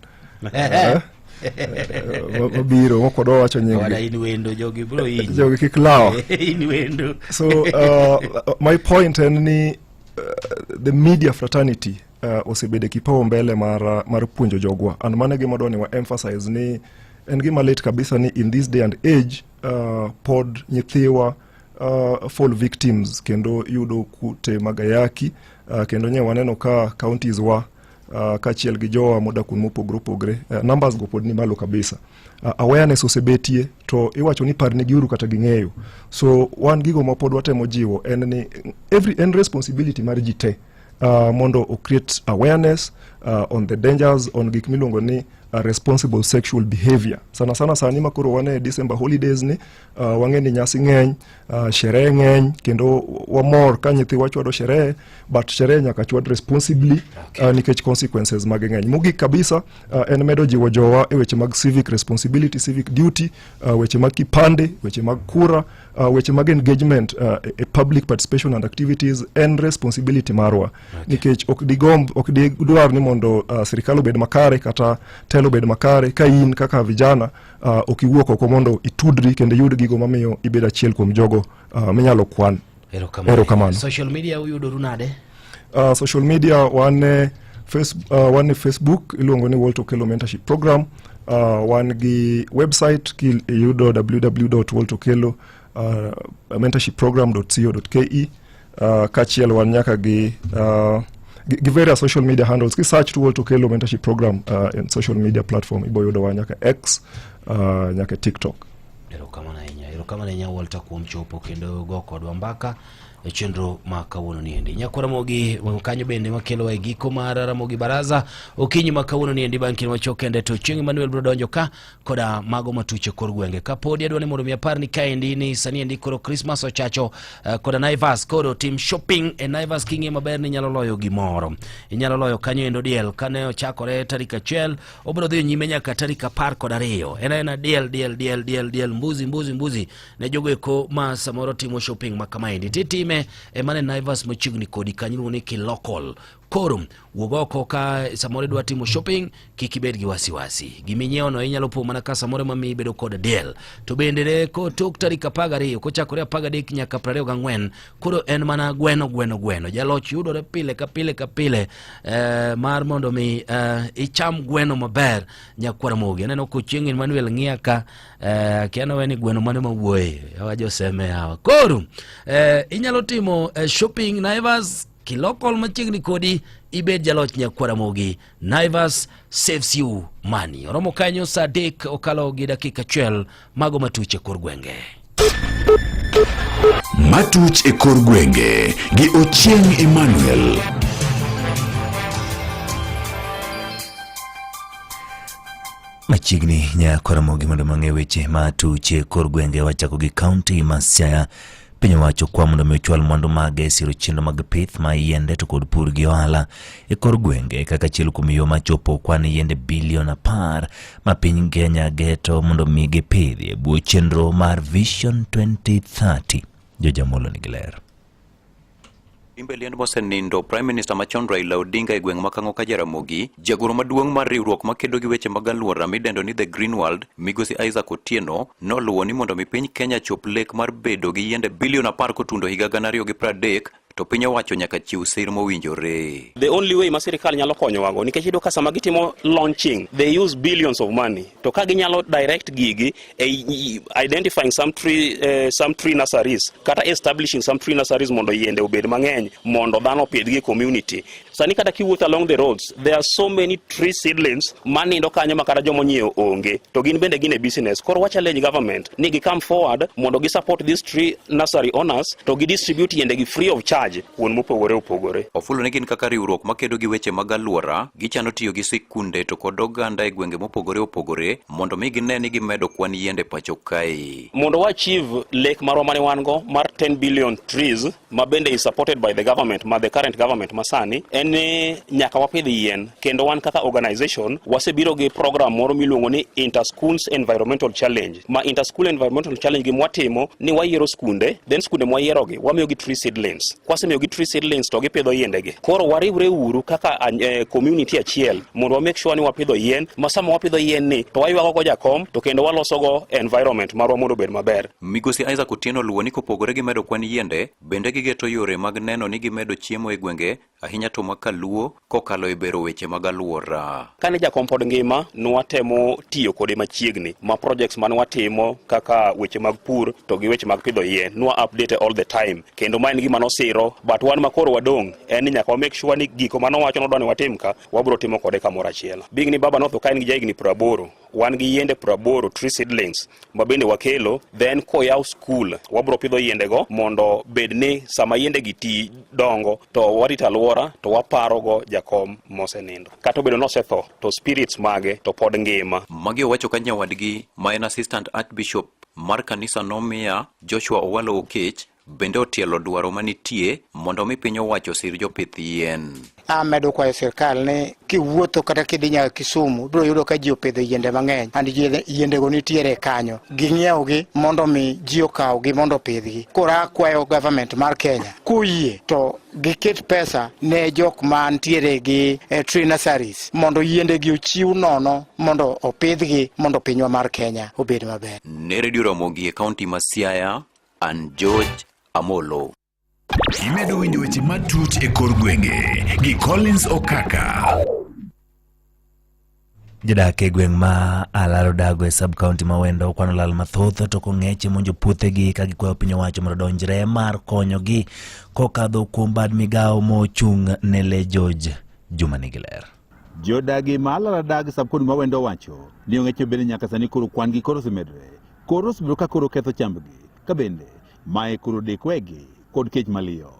[SPEAKER 21] Mabiro mok wadwa wacho nying
[SPEAKER 1] Wada in wendo jogi bro inyi.
[SPEAKER 21] Jogi kik lawa.
[SPEAKER 1] In wendo.
[SPEAKER 21] So my point en ni the media fraternity osebedo e kipao mbele mar puonjo jogwa, and mano e gima adwa ni wa emphasize ni en gima lit kabisa ni in this day and age pod nyithiwa fall victims kendo yudo kute mag ayaki, kendo nye waneno ka counties wa kaachiel gi jowa modak kuond mopogore opogore, numbers go pod ni malo kabisa. Awareness osebetie to iwacho ni parnegiuru kata ging'eyo. So wan gigo ma pod watemo jiwo en ni every en responsibility mar ji te mondo o create awareness on the dangers, on gik miluongo ni responsible sexual behavior. Sana sana sani ma koro wan e December holidays ni, wang'e ni nyasi ng'eny, sherehe ng'eny, kendo wamor ka nyithiwa chwado sherehe, but sherehe nyaka chwad responsibly, nikech consequences mage ng'eny. Mogik kabisa, en medo jiwo jowa e weche mag civic responsibility, civic duty, weche mag kipande, weche mag kura, weche mag engagement e public participation and activities en responsibility marwa, nikech ok digomb, ok didwar ni mondo sirikal obed makare kata telo obed makare ka in kaka vijana ok iwuok oko mondo itudri kendo iyud gigo mamiyo ibedo achiel kuom jogo minyalo kwan.
[SPEAKER 1] Erokamano.
[SPEAKER 21] Erokamano.
[SPEAKER 1] Social media uyudoru nade?
[SPEAKER 21] Social media wan e wan e Facebook iluongo ni Walter Okello Mentorship Program. Wan gi website kiyudo www.walterokelo mentorshipprogram.co.ke, kaachiel wan nyaka gi various social media handles. Ki search to Walter Okello Mentorship Program in social media platform, ibo yudo wa nyaka X, nyaka TikTok.
[SPEAKER 1] Erokamano ahinya, erokamano ahinya Walter kuom chopo kendo go kodwa mbaka e chenro ma kawuono niendi. Nyakwa Ramogi kanyo bende makelowa e giko mar Ramogi Baraza okinyi ma kawuono niendi. Bang' kinde machuok kende to Chieng' Emmanuel biro donjo ka koda mago matuche kor gwenge. Kapodi adwa ni mondo mi apar ni kaendi ni sani endi koro Christmas ochacho koda Naivas. Koro tim shopping e Naivas king'iyo maber ni inyalo loyo gimoro. Inyalo loyo kanyo endo diel kane ochakore tarik 1 obiro dhi nyime nyaka tarik 12. En aena diel diel diel diel diel, mbuzi mbuzi mbuzi ne jogo eko ma samoro timo shopping ma kamaendi. Titime e mane Naivas machiegni kodi kanyo iluongo ni Kilokol. Koro wuog oko ka samoro idwa timo shopping, kik ibed gi wasiwasi. Giminyiewo no inyalo po mana ka samoro mamiyi bedo kod diel. To bende ne tok tarik 12 kochakore 13 nyaka 24 koro en mana gweno gweno gweno. Jaloch yudore pile ka pile ka pile mar mondo mi icham gweno maber nyakwar Ramogi. Aneno kochieng' Emmanuel ng'iya ka, akia nowe ni gweno mane mawuoye awajo seme hawa. Koro inyalo timo shopping Naivas Kilokol machiegni kodi, ibed jaloch nyakwar Ramogi. Naivas saves you money. Oromo kanyo saa 3 okalo gi dakika 1, mago matuche kor gwenge.
[SPEAKER 5] Matuch e kor gwenge gi Ochieng' Emmanuel.
[SPEAKER 16] Machiegni nyakwar Ramogi mondo mang'e weche matuche kor gwenge. Wachako gi kaunti ma Siaya. Piny owacho kwa mondo mi ochwal mwandu mage e siro chenro mag pith ma yiende to kod pur gi ohala e kor gwenge kaka achiel kuom yo machopo kwan yiende bilion 10 ma piny Kenya geto mondo mi gipidhi e bwo chenro mar Vision 2030. Jojamolo nigi ler.
[SPEAKER 11] Limbe liend mosenindo Prime Minister machon Raila Odinga e gweng' ma Kang'o ka Jaramogi, jagoro maduong' mar riwruok makedo gi weche mag alwora midendo ni The Green World, Migosi Isaac Otieno, noluwo ni mondo mi piny Kenya chop lek mar bedo gi yiende bilion 10 kotundo higa 2030, to piny owacho nyaka chiw sir mowinjore.
[SPEAKER 13] The only way ma sirikal nyalo konyowago, nikech iyudo ka sama gitimo launching, they use billions of money, to ka ginyalo direct gigi e identifying some tree nurseries kata establishing some tree nurseries mondo yiende obed mang'eny mondo dhano opidhgi e community. Sani kata kiwuotho along the roads, there are so many tree seedlings manindo kanyo ma kata jomonyiewo onge, to gin bende gin e business. Koro wa challenge government ni gi come forward mondo gi support these tree nursery owners to gi distribute yiende gi free of charge kuond mopogore opogore.
[SPEAKER 11] Ofulo ni gin kaka riwruok makedo gi weche mag alwora, gichano tiyo gi sikunde to kod oganda e gwenge mopogore opogore mondo mi gine ni gimedo kwan yiende pacho kae.
[SPEAKER 13] Mondo wa achieve lek marwa mane wan go mar 10 billion trees ma bende is supported by the government, ma the current government masani, en en ni nyaka wapidh yien kendo wan kaka organization wasebiro gi program moro miluongo ni Inter Schools Environmental Challenge. Ma Inter School Environmental Challenge gima watimo ni wayiero skunde, then skunde mwayierogi wamiyogi tree seedlings. Kwasemiyogi tree seedlings to gipidho yiendegi. Koro wariwre uru kaka community achiel mondo wa make sure ni wapidho yien ma sama wapidho yien ni to waywago go jakom to kendo waloso go environment marwa mondo obed maber.
[SPEAKER 11] Migosi Isaac Otieno luwo ni kopogore gi medo kwan yiende, bende gigeto yore mag neno ni gimedo chiemo e gwenge ahinya to ma kaluo kokalo e bero weche mag alwora.
[SPEAKER 13] Kane jakom pod ngima, nwatemo tiyo kode machiegni ma projects mane watimo kaka weche mag pur to gi weche mag pidho yien nwa update all the time kendo ma en gima nosiro, but wan ma koro wadong' en ni nyaka wa make sure ni giko manowacho nodwa ni watim ka wabro timo kode kamoro achiel. Being ni baba notho ka en gi jahigni 80, wan gi yiende 80 tree seedlings ma bende wakelo, then koyaw school wabro pidho yiendego mondo bed ni sama yiende gi ti dongo to warito alwora to waparogo jakom mosenindo. Kata obedo nosetho to spirits mage to pod ngima.
[SPEAKER 11] Magi owacho ka nyawadgi ma en Assistant Archbishop mar kanisa Nomia Joshua Owalo Okech bende otielo dwaro manitie mondo mi piny owacho osir jopith yien.
[SPEAKER 12] Amedo kwayo sirkal ni kiwuotho kata kidhi nyaka Kisumu ibiro yudo ka ji opidho yiende mang'eny and yiendego nitiere kanyo ging'iewgi mondo mi ji okawgi mondo opidhgi. Koro akwayo government mar Kenya koyie to giket pesa ne jok mantiere gi tree nurseries mondo yiendegi ochiw nono mondo opidhgi mondo pinywa mar Kenya obed maber.
[SPEAKER 11] Ne Radio Ramogi e kaunti ma Siaya, an George Amolo.
[SPEAKER 5] Imedo winjo weche matut e kor gwenge gi Collins Okaka.
[SPEAKER 16] Jodak e gweng' ma Alaro Dago e sub county ma Wendo kwano lal mathoth to kong'eche monjo puothegi ka gikwayo piny owacho mondo odonjre mar konyogi kokadho kuom bad migawo mochung' ne le George Juma nigi ler.
[SPEAKER 4] Jodagi ma Alaro Dag sub county ma Wendo owacho ni ong'eche bende nyaka sani koro kwan gi koro osemedre. Koro osebedo ka koro ketho chambgi ka bende mae koro dek wegi kod kech maliyo.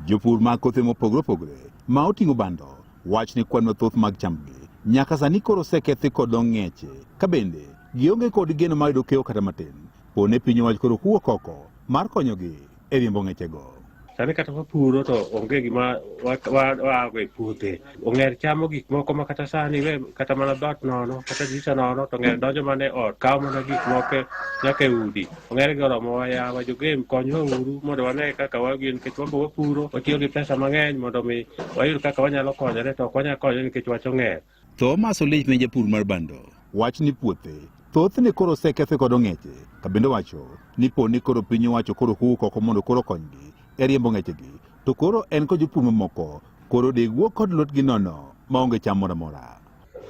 [SPEAKER 4] Jopur mag kothe mopogore opogore ma oting'o bando wach ni kwan mathoth mag chambgi nyaka sani koro osekethi kod ong'eche ka bende gionge kod geno mar yudo keyo kata matin pone piny owacho koro kuo koko mar konyogi e riembo ong'echego.
[SPEAKER 14] Sani kata wapuro to onge gima waago e puothe. Ong'er chamo gik moko ma kata sani we kata mana dhoot nono kata dirisha nono to ong'er donjo mana e ot kawo mana gik moko nyaka e udi. Ong'er gi oromowa yawa jogem konywa uru mondo wane kaka wagin nikech wan be wapuro watiyo gi pesa mang'eny mondo mi wayud kaka wanyalo konyore to ok wanyal konyore nikech wach ong'er.
[SPEAKER 4] Thomas Oliech ma japur mar bando wach ni puothe thothne koro osekethi kod ong'eche ka bende wacho ni po ni koro piny owacho koro huwo koko mondo koro okonygi e riembo ong'echegi to koro en kod jopur mamoko koro deg wuok kod lwetgi nono maonge cham moro amora.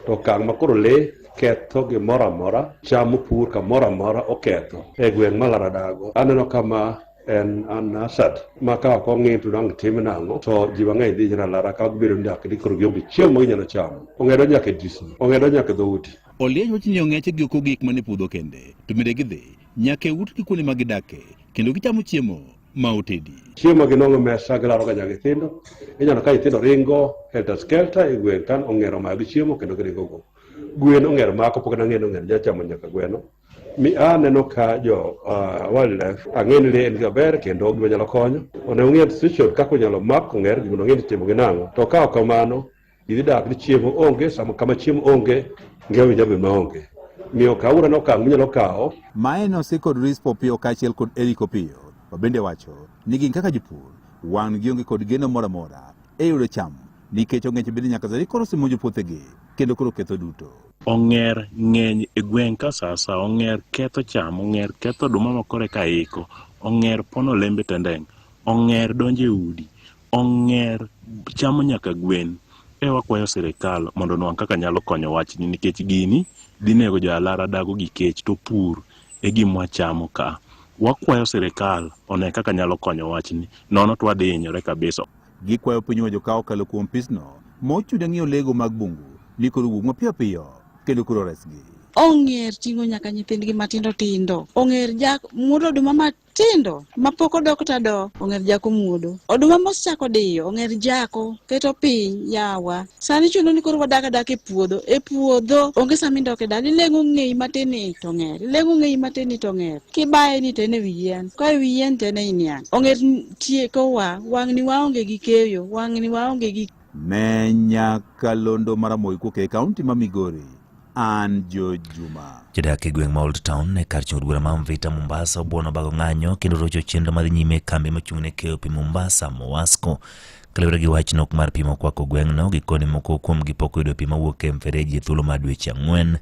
[SPEAKER 15] To okang' ma koro lee ketho gimoro amora, cham mopur kamoro amora oketho e gweng' ma Laradago. Aneno ka ma en an asset ma ka ok ong'i to dang' tim nang'o to ji mang'eny dhi nyaka lara ka gibedo ni dak ni koro gionge chiemo ma ginyalo chamo. Ong'edo nyaka e disni, ong'edo nyaka e dhoudi.
[SPEAKER 4] Oliech wacho ni ong'eche gi ok ogik mana e puodho kende, to bende gidhi nyaka e utgi kuonde ma gidake kendo gichamo chiemo ma otedi.
[SPEAKER 15] Chiemo ma ginwang'o e mesa gilaro ga nyaka nyithindo. Ineno ka nyithindo ringo helter skelter e gweng' ka ong'er omayogi chiemo kendo giringo go. Gwen ong'er mako pok nang'eyo ni ong'er nyalo chamo nyaka gweno. Mi aneno ka jo wildlife ang'e ni lee en gima ber kendo gima nyalo konyo. Onego ong'i institution kaka onyalo mak ong'er gi mondo ong'e ni itimo gi nang'o. To ka ok kamano, ji dhi dak ni chiemo onge, sama kama chiemo onge, ngima be nyalo bedo maonge. Miyo kawuru ane okang' munyalo kawo.
[SPEAKER 4] Mae nosi kod Rispo Opiyo kaachiel kod Eric Opiyo ma bende wacho ni gin kaka jopur wang' gionge kod geno moro amora e yudo cham nikech ong'eche bende nyaka sani koro osemonjo puothegi kendo koro ketho duto.
[SPEAKER 24] Ong'er ng'eny e gweng' ka sa asaya, ong'er ketho cham, ong'er ketho oduma ma koro eka iko, ong'er pono olembe tendeng', ong'er donjo e udi, ong'er chamo nyaka gwen. E wakwayo sirikal mondo onwang' kaka nyalo konyo wachni nikech gini dhi nego jo alara dago gi kech to pur e gima wachamo ka. Wakwayo sirikal one kaka nyalo konyo wachni, nono to wadhi hinyore kabisa.
[SPEAKER 4] Gikwayo piny owacho ka okalo kuom pisno mochung' ne ng'iyo lego mag bungu ni koro owuog mapiyo piyo kendo koro oresgi.
[SPEAKER 25] Ong'er ting'o nyaka nyithindgi matindo tindo. Ong'er jak muodo oduma matindo mapok odok tado, ong'er jako muodo. Oduma mosechako diyo, ong'er jako, keto piny, yawa. Sani chuno ni koro wadak adaka e puodho. E puodho onge sama indok e dala, ileng'o ng'eyi matin ni to ong'er, ileng'o ng'eyi matin ni to ong'er. Kibaye ni to en e wi yien, koa e wi yien to en ei niang'. Ong'er tiekowa, wang'ni waonge gi keyo, wang'ni waonge gi
[SPEAKER 8] Ne nyakalondo mar Ramogi kowuok e kaunti ma Migori, an George Juma.
[SPEAKER 16] Jodak e gweng' ma Old Town e kar chung' od bura ma Mvita Mombasa obuono bago ng'anyo kendo rocho chenro madhi nyime e kambi mochung' ne keyo pi Mombasa Mowasco. Kaluwore gi wach nok mar pi mokwako gweng'no, gikone moko kuomgi pok oyudo pi mawuok e mfereji e thuolo mar dweche ang'wen.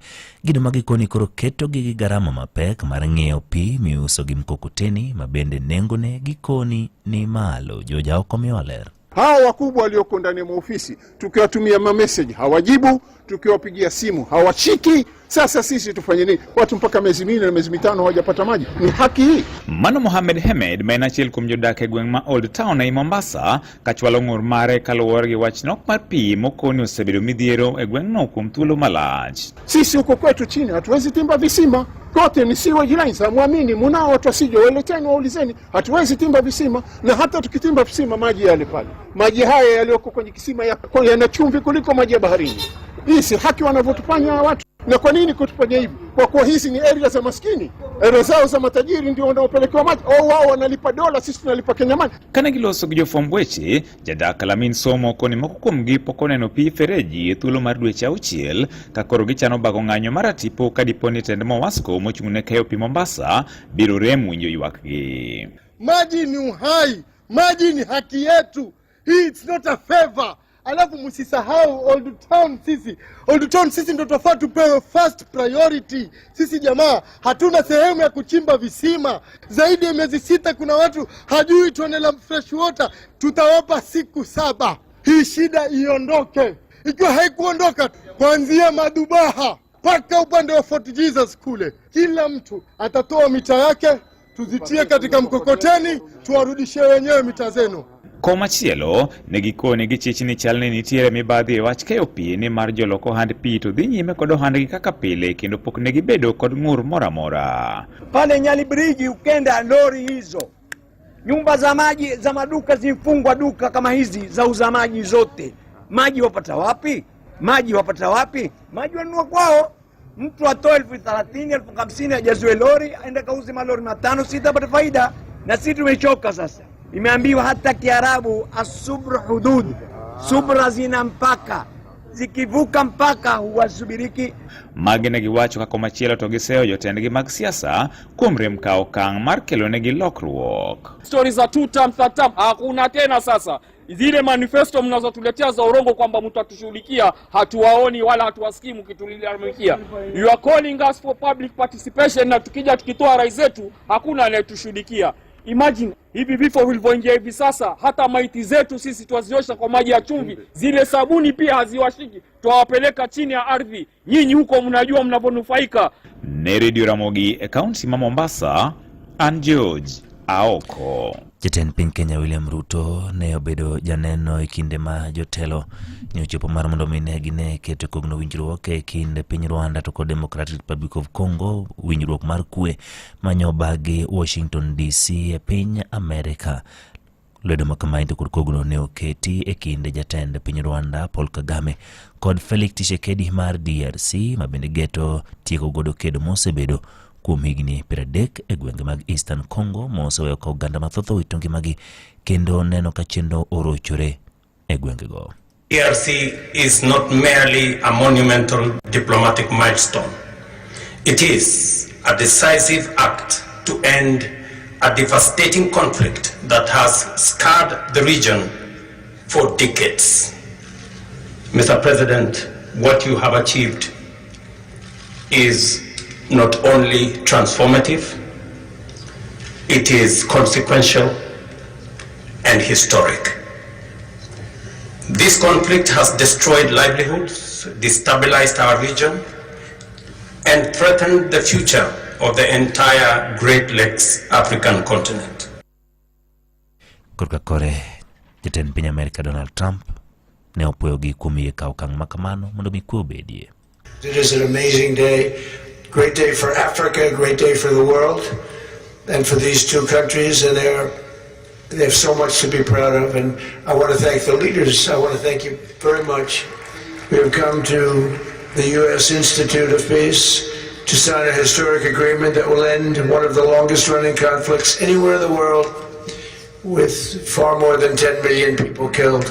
[SPEAKER 16] Gino ma gikoni koro ketogi gi garama mapek mar ng'iewo pi miuso gi mkokoteni ma bende nengone gikoni ni malo. Joja ok omiwa ler.
[SPEAKER 17] Hawa wakubwa walioko ndani ya maofisi tukiwatumia mameseji hawajibu, tukiwapigia simu hawashiki. Sasa sisi tufanye nini? Watu mpaka miezi 4 na miezi 5 hawajapata maji. Ni haki hii?
[SPEAKER 18] Mano Mohamed Hemed ma en achiel kuom jodak e gweng' ma Old Town ei Mombasa kachwalo ng'ur mare kaluwore gi wach nok mar pi mokoni osebedo midhiero e gweng'no kuom thuolo malach.
[SPEAKER 17] Sisi huko kwetu chini hatuwezi timba visima, kote ni sewage lines. Hamwamini, munao watu wasije waleteni, waulizeni. Hatuwezi timba visima, na hata tukitimba visima maji yale pale, maji haya yaliyoko kwenye kisima yana chumvi kuliko maji ya baharini. Hii si haki wanavyotufanya watu. Na kwa nini kutufanya hivi? Kwa kuwa hizi ni area za maskini, area zao za matajiri ndio wanaopelekewa maji, au wao wanalipa dola, sisi tunalipa Kenya money.
[SPEAKER 18] Kane giloso gi jofwamb weche, jadak Lamin Somo koni moko kuomgi pok oneno pi fereji e thuolo mar dweche auchiel ka koro gichano bago ng'anyo mar atipo ka dipo ni tend Mowasco mochung' ne keyo pi Mombasa biro rem winjo ywakgi.
[SPEAKER 19] Maji ni uhai, maji ni haki yetu. Hii it's not a favor. Alafu msisahau Old Town, sisi Old Town sisi ndo tofaa tupewe first priority. Sisi jamaa hatuna sehemu ya kuchimba visima. Zaidi ya miezi 6 kuna watu hajui tone la fresh water. Tutawapa siku 7 hii shida iondoke. Ikiwa haikuondoka, kuanzia Madubaha mpaka upande wa Fort Jesus kule, kila mtu atatoa mita yake, tuzitie katika mkokoteni, tuwarudishie wenyewe mita zenu.
[SPEAKER 18] Komachielo, ne gikone gichich ni chal ni nitiere mibadhi e wach keyo pi nimar jolok ohand pi to dhi nyime kod ohandgi kaka pile kendo pok ne gibedo kod ng'ur moro amora.
[SPEAKER 20] Pale Nyali Bridge ukenda lori hizo, nyumba za maji za maduka zimfungwa, duka kama hizi za uza maji zote. Maji wapata wapi? Maji wapata wapi? Maji wanunua kwao. Mtu atoe 30,000, 50,000 ajaziwe lori, aende kauze malori 5 6 apate faida. Na sisi tumechoka sasa. Imeambiwa hata Kiarabu asubru hudud, subra zina mpaka, zikivuka mpaka huwasubiriki.
[SPEAKER 18] Magi ne giwacho ka komachielo to giseyo jotendgi mag siasa kuom rem kawo okang' mar kelonegi lokruok.
[SPEAKER 26] Stori za two term, third term hakuna tena sasa. Zile manifesto mnazotuletea za urongo kwamba mtatushughulikia, hatuwaoni wala hatuwasikii mkitulalamikia. You are calling us for public participation, na tukija tukitoa rai zetu hakuna anayetushughulikia. Imagine hivi vifo vilivyoingia hivi sasa, hata maiti zetu sisi twaziosha kwa maji ya chumvi, zile sabuni pia haziwashiki, twawapeleka chini ya ardhi. Nyinyi huko mnajua mnavyonufaika.
[SPEAKER 18] Ne Radio Ramogi e kaunti ma Mombasa, an George Aoko.
[SPEAKER 16] Jatend piny Kenya William Ruto ne obedo janeno e kinde ma jotelo ne ochopo mar mondo mi ne gine keto kogno winjruok e kind piny Rwanda to kod Democratic Republic of Congo, winjruok mar kwe manyobagi Washington DC e piny Amerika. Lwedo ma kamae to kod kogno ne oketi e kind jatend piny Rwanda Paul Kagame kod Felix Tshisekedi mar DRC ma bende geto tieko godo kedo mosebedo kuom higni 30 e gwenge mag Eastern Congo moseweyo ka oganda mathoth owito ngimagi kendo neno ka chenro orochore e gwengego.
[SPEAKER 3] DRC is not merely a monumental diplomatic milestone. It is a decisive act to end a devastating conflict that has scarred the region for decades. Mr. President, what you have achieved is not only transformative, it is consequential and historic. This conflict has destroyed livelihoods, destabilized our region, and threatened the future of the entire Great Lakes African continent.
[SPEAKER 16] Korka kore, jatend piny Amerka Donald Trump ne opuoyogi kuom yie kawo okang' ma kamano mondo mi kwe obedie.
[SPEAKER 22] It is an amazing day, great day for Africa, great day for the world, and for these two countries, and they have so much to be proud of. And I want to thank the leaders. I want to thank you very much. We have come to the U.S. Institute of Peace to sign a historic agreement that will end one of the longest running conflicts anywhere in the world, with far more than 10 million people killed.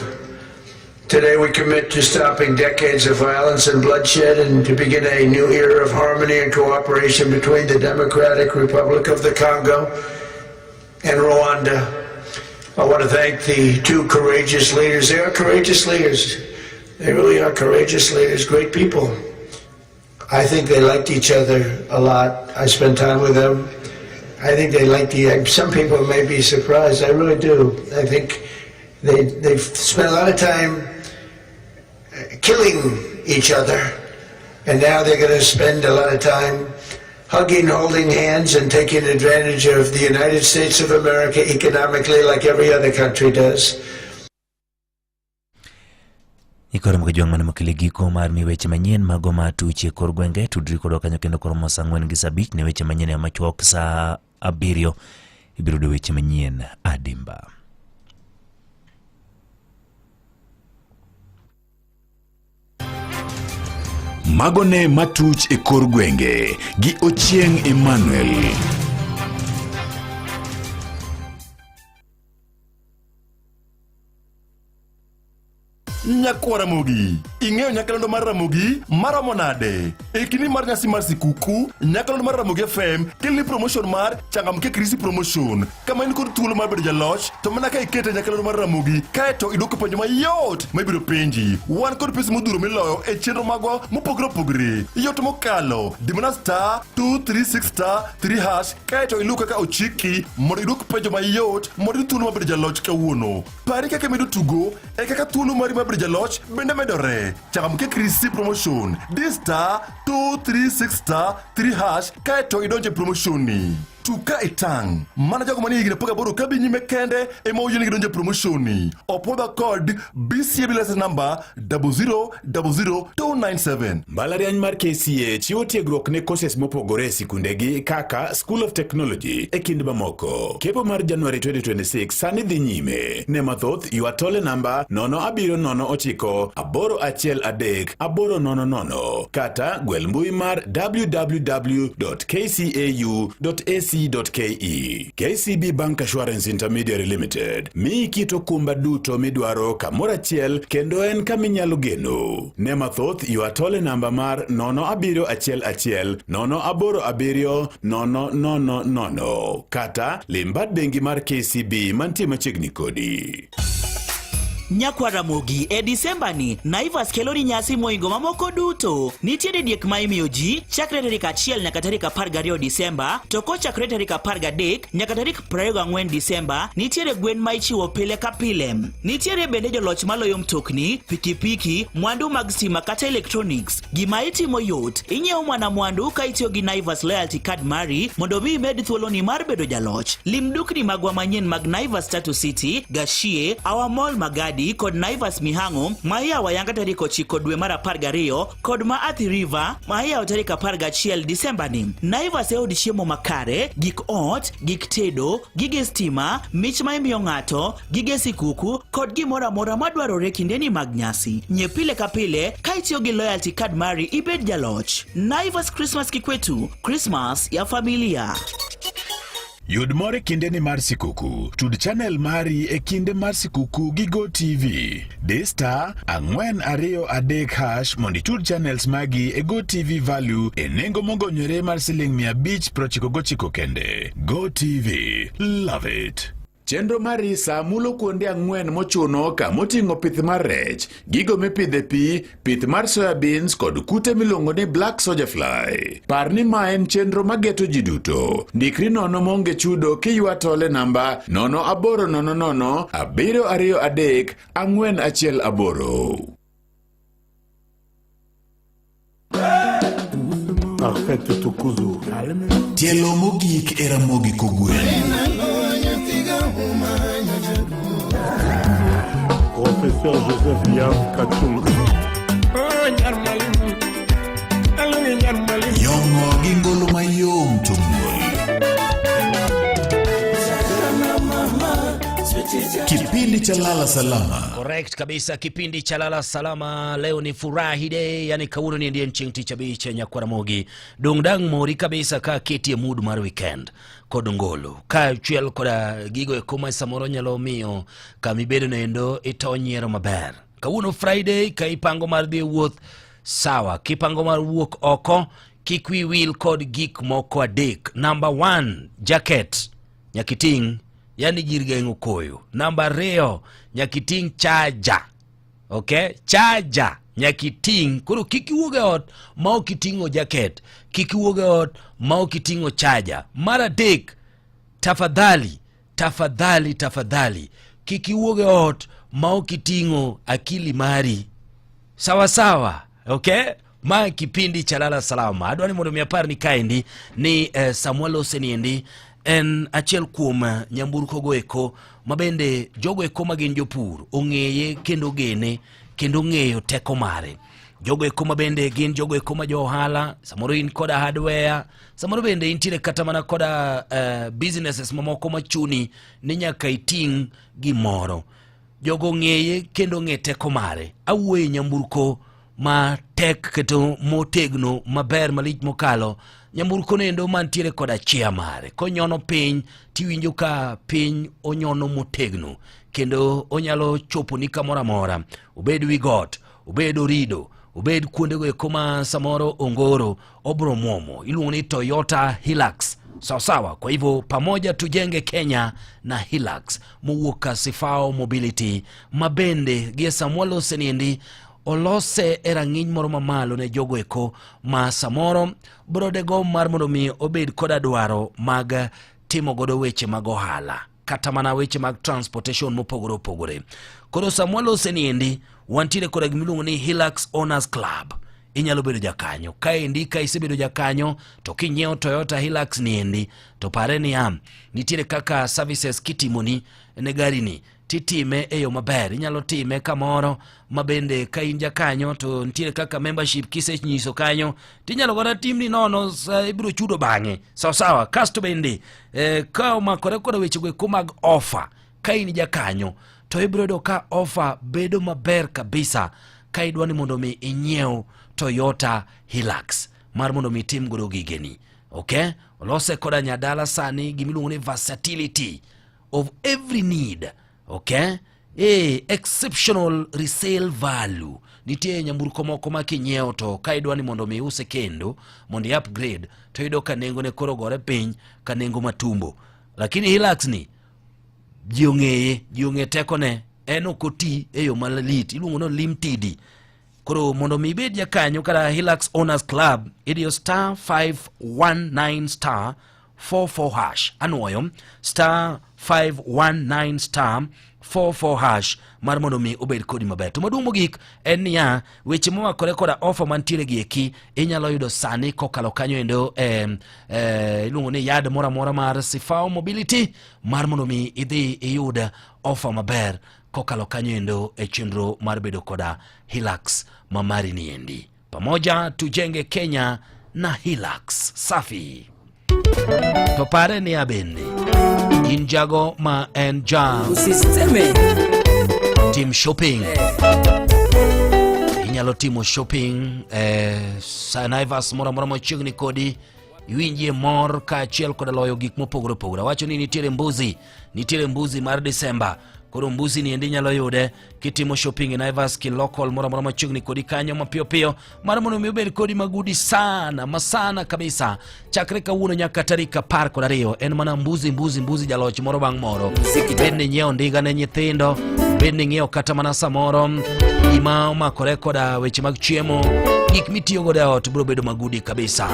[SPEAKER 22] Today we commit to stopping decades of violence and bloodshed and to begin a new era of harmony and cooperation between the Democratic Republic of the Congo and Rwanda. I want to thank the two courageous leaders. They are courageous leaders. They really are courageous leaders, great people. I think they liked each other a lot. I spent time with them. I think they liked the. Some people may be surprised. I really do. I think they've spent a lot of time killing each other, and now they're going to spend a lot of time hugging, holding hands, and taking advantage of the United States of America economically, like every other country does.
[SPEAKER 16] Ikoro mkajwang' mane mokele giko mar mi weche manyien mago ma tuchi e kor gwenge tudri kodwa kanyo kendo koromo saa ang'wen gi saa abich ne weche manyien e machuok saa abiriyo ibiro yudo weche manyien adimba.
[SPEAKER 5] Mago ne matuch e kor gwenge gi Ochieng Emmanuel.
[SPEAKER 2] Nyakwa Ramogi, ing'eyo nyakalondo mar Ramogi maromo nade? E kinde mar nyasi mar sikuku, nyakalondo mar Ramogi FM keloni promotion mar Changamke Krisi Promotion, kama in kod thuolo mar bedo jaloch to mana ka ikete nyakalondo mar Ramogi kaeto idwoko penjo mayot ma ibiro penji. Wan kod pesa modhuro miloyo e chenro magwa mopogore opogore. Yot mokalo, di mana star 236 star 3 hash kaeto iluw kaka ochiki mondo idwok penjo mayot mondo iyud thuolo mar bedo jaloch kawuono. Pari kaka imedo tugo e kaka thuolo mari mar bedo jaloch bende medore. Changamke Krisi Promotion, di star 236 star 3 hash kaeto idonje e promotion ni. Tug ka itang', mana jogo manie higni 18 kadhi nyime kende ema oyienegi donjo e promotion ni. Opwodhwa kod BCAB license number 0000297.
[SPEAKER 4] Mbalariany mar KCA chiwo tiegruok ne courses mopogore e sikundegi kaka School of Technology e kind mamoko. Kepo mar January 2026 sani dhi nyime. Ne mathoth ywa tole namba 0709 813 800 kata gwel mbui mar www.kcau.ac.ke. KCB Bank Assurance Intermediary Limited miyi kit okumba duto midwaro kamoro achiel kendo en kama inyalo geno. Ne mathoth ywa tole namba mar 0711 087 000 kata lim bad bengi mar KCB mantie machiegni kodi.
[SPEAKER 24] Nyakwa Ramogi, e Disemba ni, Naivas keloni nyasi moingo mamoko duto. Nitiere diek ma imiyo ji chakre tarik 1 nyaka tarik 12 Disemba, to kochakre tarik 13 nyaka tarik 24 Disemba, nitiere gwen ma ichiwo pile ka pile. Nitiere bende joloch maloyo mtokni, pikipiki, mwandu mag stima kata electronics. Gima itimo yot, inyiewo mana mwandu ka itiyo gi Naivas Loyalty Card mari mondo mi imed thuoloni mar bedo jaloch. Lim dukni magwa manyien mag Naivas Tatu City, Gashie, Our Mall Magadi kod Naivas Mihango ma iyawo ayanga tarik 9 dwe mar 12 kod ma Athi River ma iyawo tarik 11 Disemba ni. Naivas e od chiemo makare, gik ot, gik tedo, gige stima, mich ma imiyo ng'ato, gige sikuku kod gimoro amora madwarore kindeni mag nyasi. Nyie pile ka pile ka itiyo gi loyalty card mari ibed jaloch. Naivas Christmas kikwetu, Christmas ya familia.
[SPEAKER 4] Yud mor e kindeni mar sikuku. Tud channel mari e kinde mar sikuku gi GoTV. Di star 423 hash mondo itud channels magi e GoTV Value e nengo mogonyore mar siling 599 kende. GoTV. Love it. Chenro mar RISA mulo kuonde ang'wen mochuno ka moting'o pith mar rech, gigo mipidho e pi, pith mar soya beans kod kute miluongo ni black soldier fly. Par ni ma en chenro mageto ji duto. Ndikri nono maonge chudo kiywa tole namba 0800 723 418.
[SPEAKER 17] Parfait Tukuzu.
[SPEAKER 5] Tielo mogik e Ramogi Kogwen.
[SPEAKER 17] Professeur Joseph Yav Kachung.
[SPEAKER 5] Yong'o gi ngolo mayom to muol. Kipindi cha Lala Salama.
[SPEAKER 1] Correct kabisa, kipindi cha Lala Salama leo ni furahi day, yani kawuono ni ndiye chieng' tich abich nyakwar Ramogi. Dong' dang' mori kabisa ka keti e mood mar weekend kod ngolo. Ka chiel koda gigo eko ma samoro nyalo miyo kama ibedo noendo ito nyiero maber. Kawuono Friday, ka ipango mar dhi e wuoth, sawa. Kipango mar wuok oko, kik wi wil kod gik moko adek. Number 1, jacket nyaka iting', yani gir geng'o koyo. Namba 2, nyaka iting' charger. Okay, charger nyaka iting'. Koro kik iwuog e ot ma ok iting'o jacket, kik iwuog e ot ma ok iting'o charger. Mar 3, tafadhali tafadhali tafadhali kik iwuog e ot ma ok iting'o akili mari. Sawa sawa, okay? Ma kipindi cha Lala Salama. Adwa ni mondo mi apar ni kaendi ni Samuel Oseniendi en achiel kuom nyamburko go eko ma bende jogo eko ma gin jopur ong'eye kendo gene kendo ong'eyo teko mare. Jogo eko ma bende gin jogo eko ma jo ohala, samoro in koda hardware, samoro bende intiere kata mana koda businesses mamoko machuni ni nyaka iting' gimoro. Jogo ong'eye kendo ong'e teko mare. Awuoyo e nyamburko ma tek kendo motegno maber malich mokalo. Nyamburko nendo mantiere koda chia mare. Konyono piny tiwinjo ka piny onyono motegno kendo onyalo choponi kamoro amora. Obed wi got, obed orido, obed kuondego eko ma samoro ongoro obro muomo. Iluongo ni Toyota Hilux. Sawa sawa. Kwa hivyo pamoja tujenge Kenya na Hilux mowuok ka Sifao Mobility ma bende gie Samuel Oseniendi olose e rang'iny moro mamalo ne jogo eko ma samoro bro dego mar mondo mi obed koda dwaro mag timo godo weche mag ohala kata mana weche mag transportation mopogore opogore. Koro Samuel Oseniendi wantiere koda gimiluongo ni Hilux Owners Club. Inyalo bedo jakanyo kaendi. Ka isebedo jakanyo to kinyiewo Toyota Hilux niendi to pare niya nitiere kaka services kitimoni ne gari ni titime e yo maber. Inyalo time kamoro ma bende ka in jakanyo to nitiere kaka membership kisenyiso kanyo tinyalo kata timni nono, ibiro chudo bang'e. Sawa sawa. Kasto bende ka omakore koda wechego eko mag offer, ka in jakanyo to ibiro yudo ka offer bedo maber kabisa ka idwa ni mondo mi inyiew Toyota Hilux mar mondo mi itim godo gigeni. Okay? Olose koda nyadala sani gimiluongo ni versatility of every need. Okay? Exceptional resale value. Nitie nyamburko moko ma kinyiewo to ka idwa ni mondo mi iuse kendo mondo i upgrade to iyudo ka nengo ne koro gore piny ka nengo matumbo. Lakini Hilux ni ji ong'eye, ji ong'e tekone, en ok oti e yo malit, iluongo ni limtidi. Koro mondo mi ibed jakanyo kata Hilux Owners Club, idiyo star 519 star 44 hash. Anuoyo star 519 star 44 hash mar mondo mi obed kodi maber. To maduong' mogik en niya, weche momakore koda ofa mantiere gi eki inyalo yudo sani kokalo kanyo endo iluongo ni yard moro amora mar Sifao Mobility mar mondo mi idhi iyud ofa maber kokalo kanyo endo e chenro mar bedo koda Hilux ma mari ni endi. Pamoja tujenge Kenya na Hilux. Safi. To pare ni abende in jago ma en ja
[SPEAKER 6] Usiseme.
[SPEAKER 1] tim shopping. Inyalo timo shopping Naivas moro amora machiegni kodi, iwinjie mor kaachiel koda loyo gik mopogore opogore. Awacho ni nitiere mbuzi, nitiere mbuzi mar Disemba. Koro mbuzi ni endi inyalo yude kitimo shopping e Naivas ki local moro amora machiegni kodi kanyo mapiyo piyo mar mondo mi obed kodi magudi sana masana kabisa. Chakre kawuono nyaka tarik 12 en mana mbuzi mbuzi mbuzi jaloch moro bang' moro. Bed ni inyiewo ndiga ne nyithindo, bed ni ing'iewo kata mana samoro gima omakore koda weche mag chiemo, gik mitiyo godo e ot biro bedo magudi kabisa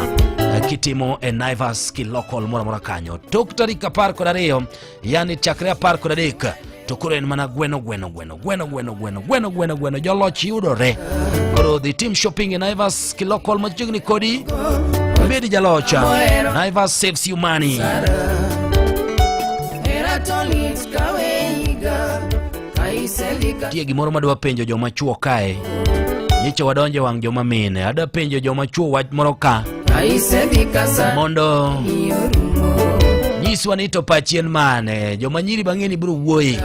[SPEAKER 1] kitimo e Naivas ki local moro amora kanyo. Tok tarik 12, yani chakre 13 to koro en mana gweno gweno gweno gweno gweno gweno gweno gweno gweno joloch yudore. Koro dhi tim shopping e Naivas ki local machiegni kodi, ibed jaloch. Naivas saves you money. Nitie gimoro madwa penjo joma chuo kae. Nyicha wadonjo wang' joma mine. Adwa penjo joma chuo wach moro ka. Mondo nyiswa ni to pachi en mane. Joma nyiri bang'e ni biro wuoyi.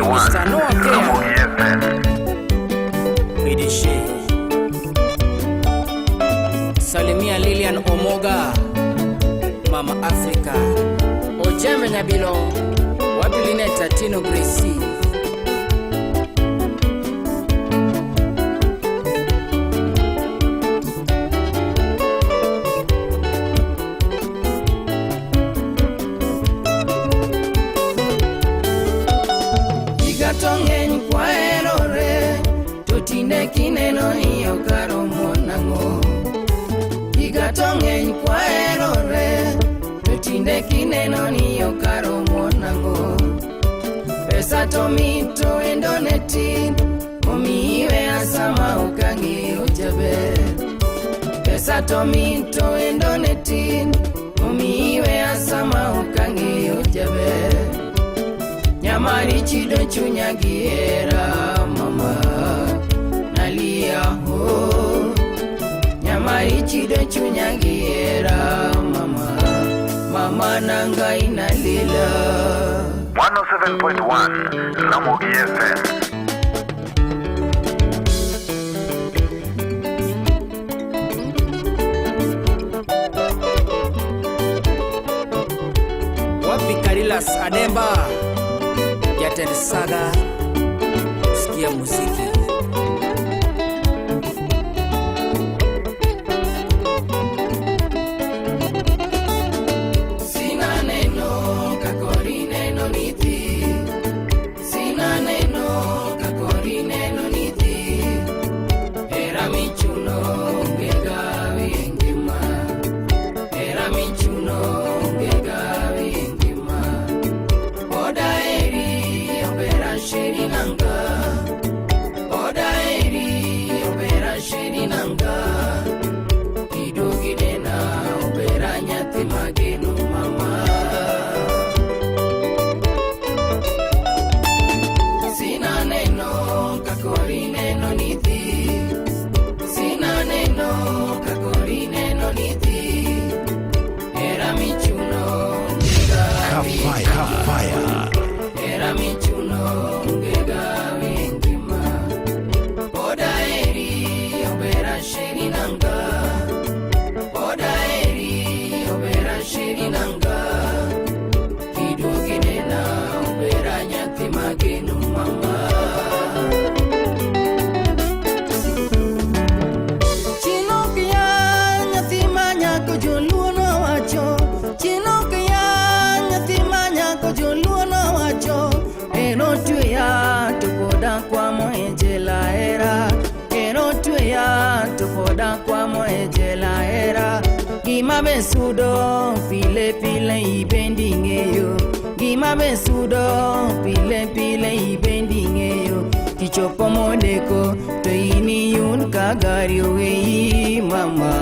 [SPEAKER 6] Mr. Noah Care. PDG. Africa. Ojembe Nyabilo, wapi Lineta Tino Gracie. Higa to ng'eny kwaherore, to tinde kineno ni ok aromo nang'o. Higa to ng'eny kwaherore, to tinde kineno ni ok aromo nang'o. Pesa to mit to wendo ne tin, omiyi weya sama ok ang'eyo jaber. Pesa to mit to wendo ne tin, omiyi weya sama ok ang'eyo jaber. Nyamari chido chunya gi hera mama, nalia ho. Nyamari chido chunya gi hera mama, mama nanga inalila.
[SPEAKER 7] 107.1 Ramogi FM.
[SPEAKER 6] Wapi Karilas Ademba, Jatend Saga, sikia muziki. Sina neno kakori neno niti, sina neno kakori neno niti. Hera michuno onge gawi e ngima, hera michuno onge gawi e ngima. Oda eri obera sheri nanga, oda eri obera sheri nanga. Iduginena obera nyathi mageno mama. Sina neno kakori neno niti, sina neno kakori neno niti. Hera michuno onge gawi,
[SPEAKER 5] Kafaya.
[SPEAKER 6] hera michuno onge gawi e ngima. Oda eri obera sheri nanga, oda eri obera sheri nanga. Kiduginena obera nyathi mageno mama. Chinokia nyathi manyako joluo nowacho, Chinokia nyathi manyako joluo nowacho. Ero tweya to poda kwamo e jela hera, ero tweya to poda kwamo e jela hera. Gima be sudo pile pile ibendi ng'eyo, gima be sudo pile pile ibendi ng'eyo. Kichopo modeko to iniyud ka gari oweyi mama.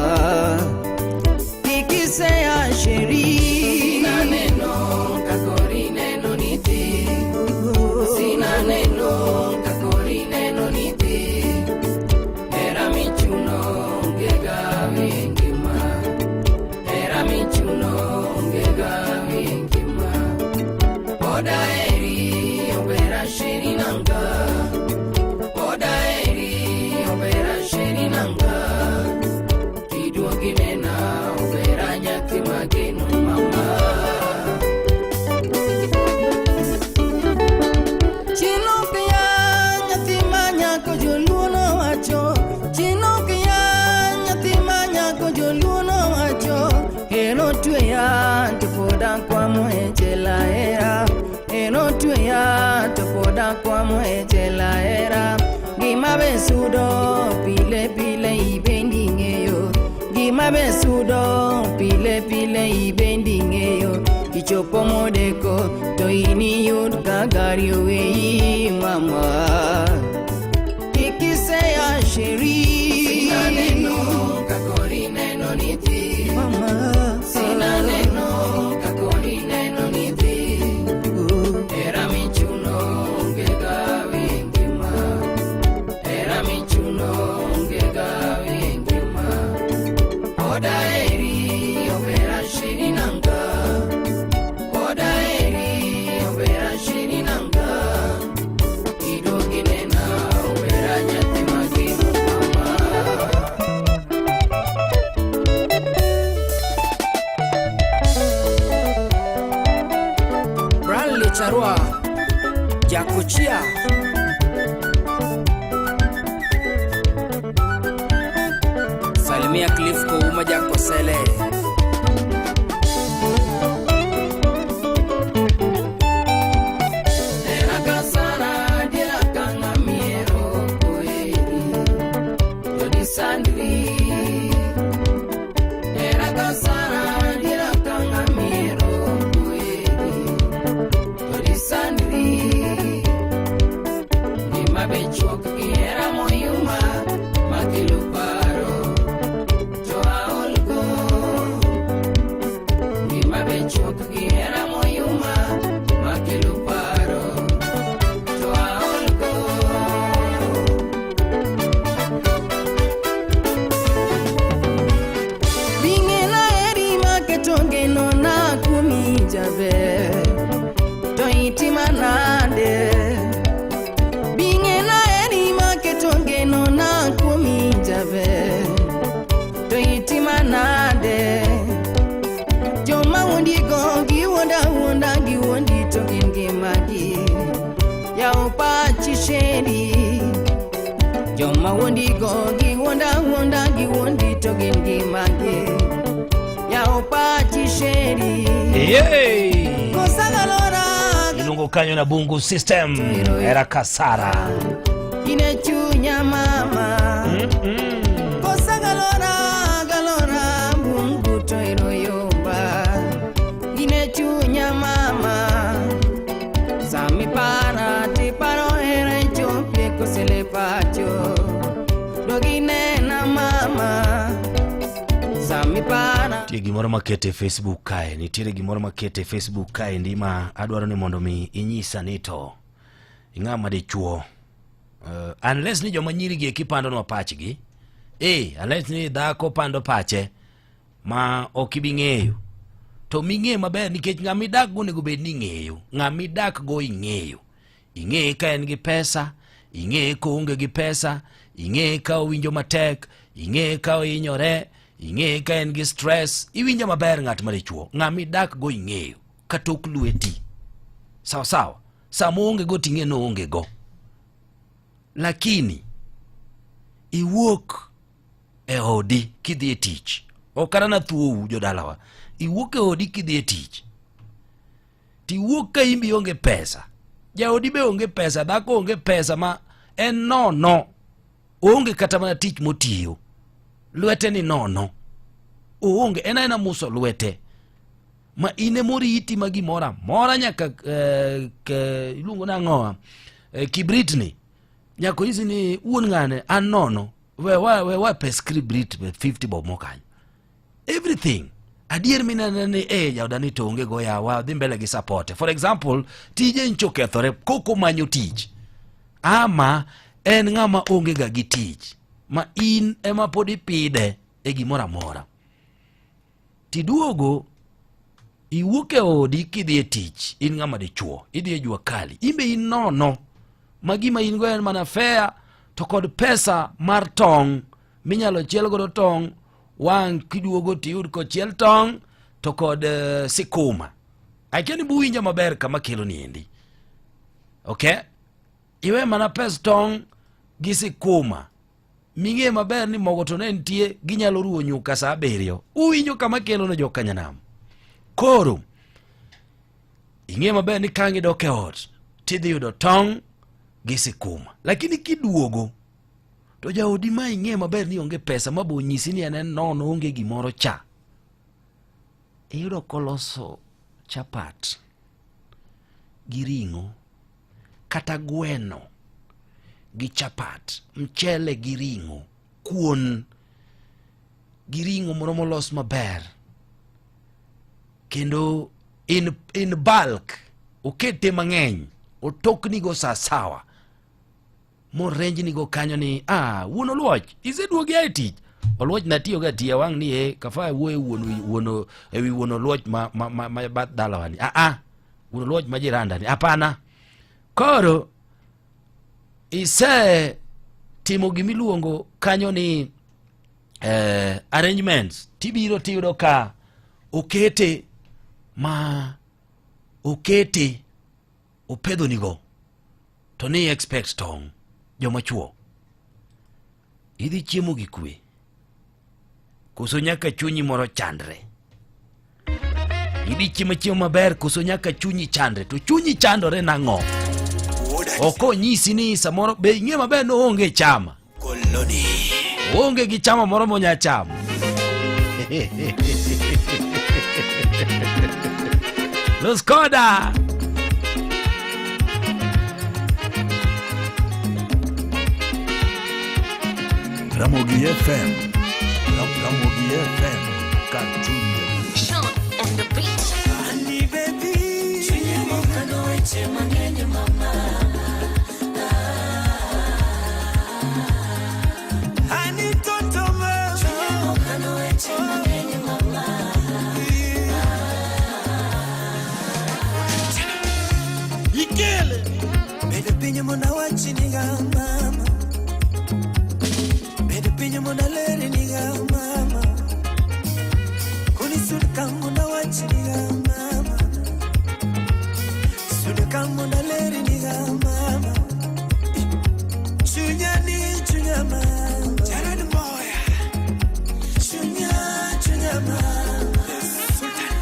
[SPEAKER 6] Kikisea sheri. Sina neno kakori neno niti, sina neno kakori neno niti. Hera michuno onge gawi e ngima, hera michuno onge gawi e ngima. Oda eri obera sheri nanga, oda eri obera sheri nanga. Kiduoginena obera nyathi mageno mama. Chinokia nyathi manyako joluo nowacho, Chinokia nyathi manyako joluo nowacho. Ero tweya to poda kwamo e jela hera, ero tweya to poda kwamo e jela hera. Gima be sudo pile pile ibendi ng'eyo, gima be sudo pile pile ibendi ng'eyo. Kichopo modeko to iniyud ka gari oweyi mama. Kikisea sheri. Sina neno kakori neno niti mama, sina neno kakori neno niti. Hera michuno onge gawi e ngima, hera michuno onge gawi e ngima. Oda eri obera sheri nanga, oda eri obera sheri nanga. Iduoginena Salimia Cliff Kouma Jakosele. Bing'ena heri maketo geno na kuomi jaber to itima nade Bing'ena heri maketo geno na kuomi jaber to itima nade Joma wuondigo giwuonda awuonda giwuondi to gin ngimagi Yaw pachi sheri Joma wuondigo giwuonda awuonda giwuondi to gin ngimagi Yaw pachi sheri
[SPEAKER 1] Yay!
[SPEAKER 6] Kosagalora
[SPEAKER 1] Iluongo kanyo na Bungu System era Kasara.
[SPEAKER 6] ine chunya mama Kosagalora galora Bungu to ero yomba Ine chunya mama Sami para ti paro hera ichopie kosele pacho Doginena mama Sami para
[SPEAKER 1] Nitie gimoro makete e Facebook kae, nitiere gimoro makete e Facebook kae ndi ma adwaro ni mondo mi inyisa ni to ing'ama dichuo. Unless ni joma nyiri gi eki pandonwa pachgi. Unless ni dhako pando pache ma ok ibi ng'eyo. To ming'e maber nikech ng'ama idak go onego bed ni ing'eyo. Ng'ama idak go ing'eyo. Ing'eye ka en gi pesa, ing'eye ka oonge gi pesa, ing'eye ka owinjo matek, ing'eye ka ohinyore, ing'eye ka en gi stress. Iwinjo maber ng'at ma dichuo. Ng'ama idak go ing'eyo katok lweti. Sawa sawa. Sama oonge go ting'e ni oonge go. Lakini iwuok e odi kidhi e tich. Ok kata nathuou jodalawa. Iwuok e odi kidhi e tich. Tiwuok ka in be ionge pesa. Jaodi be onge pesa, dhako onge pesa ma en nono. Oonge kata mana tich motiyo. Lwete ni nono. Oonge, en aena muso lwete. Ma in emoriti ma gimoro amora nyaka iluongo nang'owa kibritni. Nyaka onyisi ni wuon ng'ane an nono. We wa pes kibrit 50 bob mokanyo. Everything. Adier minene ni jaoda ni to onge go yawa, dhi mbele gi support. For example, tije ncho kethore koko manyo tich. Ama en ng'ama onge ga gi tich ma in ema pod ipidhe e gimoro amora. Tiduogo iwuok e odi kidhi e tich, in ng'ama dichuo, idhi e jua kali, in be in nono ma gima in go en mana fare to kod pesa mar tong' minyalo chiel godo tong' wang' kiduogo tiyud kochiel tong' to kod sikuma. Akia ni buwinja maber kama kelo ni endi. Okay? Iwe mana pes tong' gi sikuma. Ming'e maber ni mogo to ne nitie, ginyalo ruwo nyuka saa 7. Uwinjo kama kelo ne jokanyanam. Koro, ing'e maber ni ka gidok e ot, tidhi yudo tong' gi sikuma. Lakini kiduogo, to jaodi ma ing'e maber ni onge pesa ma bo nyisi ni en en nono onge gimoro cha. Iyudo koloso chapat gi ring'o kata gweno gi chapat, mchele gi ring'o, kuon gi ring'o moro molos maber. Kendo in bulk, okete mang'eny, otoknigo sawasawa. Morenjnigo kanyo ni, wuon Oluoch, iseduogi ae tich. Oluoch natiyogo atiya wang' ni, kafa wuoyo e wi wuon Oluoch ma bath dalawa ni. Wuon Oluoch ma jiranda ni. Hapana. Koro, ise timo gimiluongo kanyo ni arrangements. Tibiro tiyudo ka okete ma okete opedhonigo. To ni expect tong' joma chuo. Idhi chiemo gi kwe. Koso nyaka chunyi moro chandre? Idhi chiemo chiemo maber koso nyaka chunyi chandre? To chunyi chandore nang'o? Ok onyisi ni samoro be ing'e maber ni oonge chama. Oonge gi chama moro monya chamo. Los Koda.
[SPEAKER 5] Ramogi FM. Ramogi FM. Cartoon.
[SPEAKER 9] Sean on the beat.
[SPEAKER 6] Honey baby, chunya mokano weche mang'eny mama. Honey toto mama, chunya mokano weche mang'eny mama. Ikele, bedo piny mondo awachni ga mama. Bedo piny mondo alerni ga mama. Koni sud ka mondo awachni ga mama. Sud ka mondo alerni ga mama. Chunya ni chunya mama. Jared Moya. Chunya chunya mama. Sultan.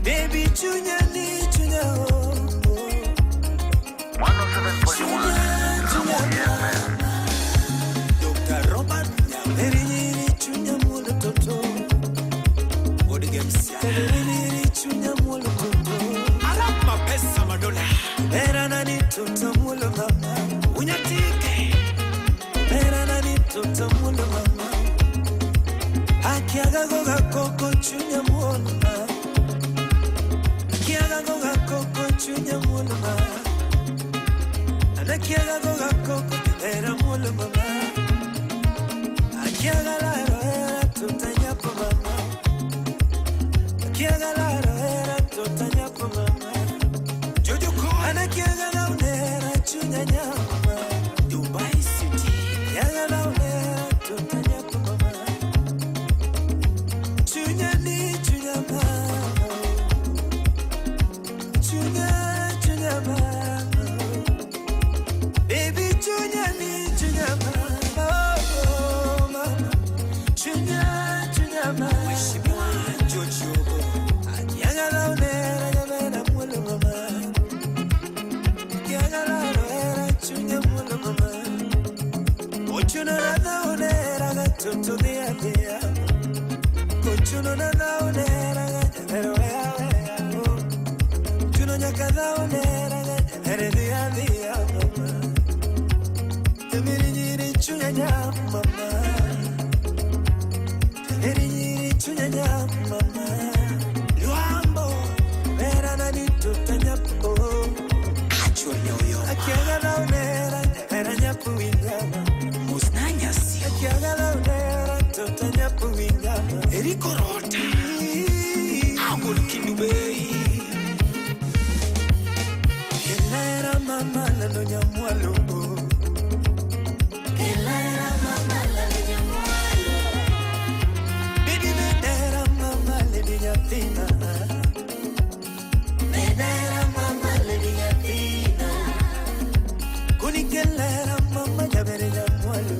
[SPEAKER 6] Baby chunya ni chunya oh.
[SPEAKER 7] 107.1 Ramogi FM.
[SPEAKER 6] Dr. Robert Nyamerinyiri chunya muolo toto. Wuod Gemsia. Nyamerinyiri chunya muolo toto. Arap mapesa madola. Era nani toto muolo mama. Unyatike. Era nani toto muolo mama. Akiaga goga koko chunya muolo mama. Akiaga goga koko chunya muolo mama. Anakiaga goga koko era muolo mama. Akiaga la era tutanya po mama. Akiaga la era tutanya po mama. Jojo ko anakiaga la unera chunya nyama. Dubai City. Akiaga la unera tutanya po mama. Chunya ni chunya mama. Chunya chunya mama. Baby chunya ni chunya mama. Oh, mama. Chunya chunya mama. Mheshimiwa George Ogo. Akiaga la unera nyamera muolo mama. Akiaga la unera chunya muolo mama. Ochuno na na unera gatoto dia dia. Ochuno na na unera ganyamera wea wea. Ochuno nyaka na unera ganyamera dia dia mama. Temiri chunya nyama mama. Temiri chunya nyama mama. Luambo vera na nituta nyapo. Achwa nyoyo. Akiaga na unera vera nyapo wingama. Musnanya sio. Akiaga na unera tuta nyapo wingama. Eriko Rota. Angol Kindubei. Kelera mama lalo nyamwalo. Kelera mama lalo nyamwalo. Baby medera mama lady nyathina. Medera mama lady nyathina. Kuni kelera mama jabere nyamwalo.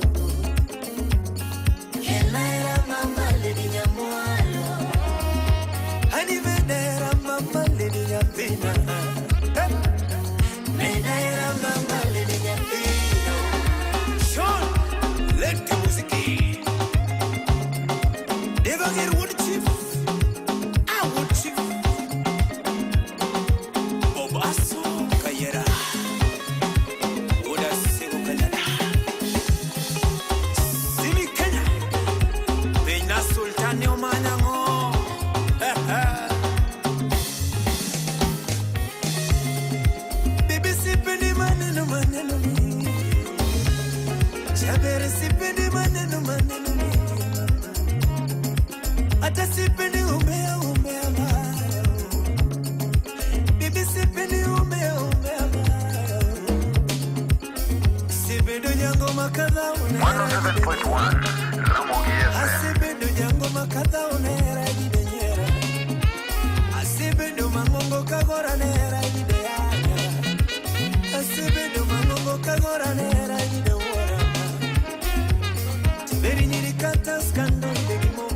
[SPEAKER 6] Kelera mama lady nyamwalo. Hani medera mama lady nyathina. Medera mama lady nyathina. Sean, let the music in. Never get wood chief. I would chief. Bobaso Kayera. Oda Sego Kalala. Simi Kenya. Bena Sultani Omanango. Baby sipendi maneno maneno mingi. Chabere sipendi maneno maneno mingi. Hata sipendi umbea umbea mara. Bibi sipendi umbea umbea mara. Sipendi nyango makadha unera.
[SPEAKER 7] 107.1 Ramogi FM.
[SPEAKER 6] Asipendi nyango makadha unera jidenyera. Asipendi mangongo kagora nera jideanya. Asipendi mangongo kagora nera jidewora. Tiberi nyiri kata skando ndegimo.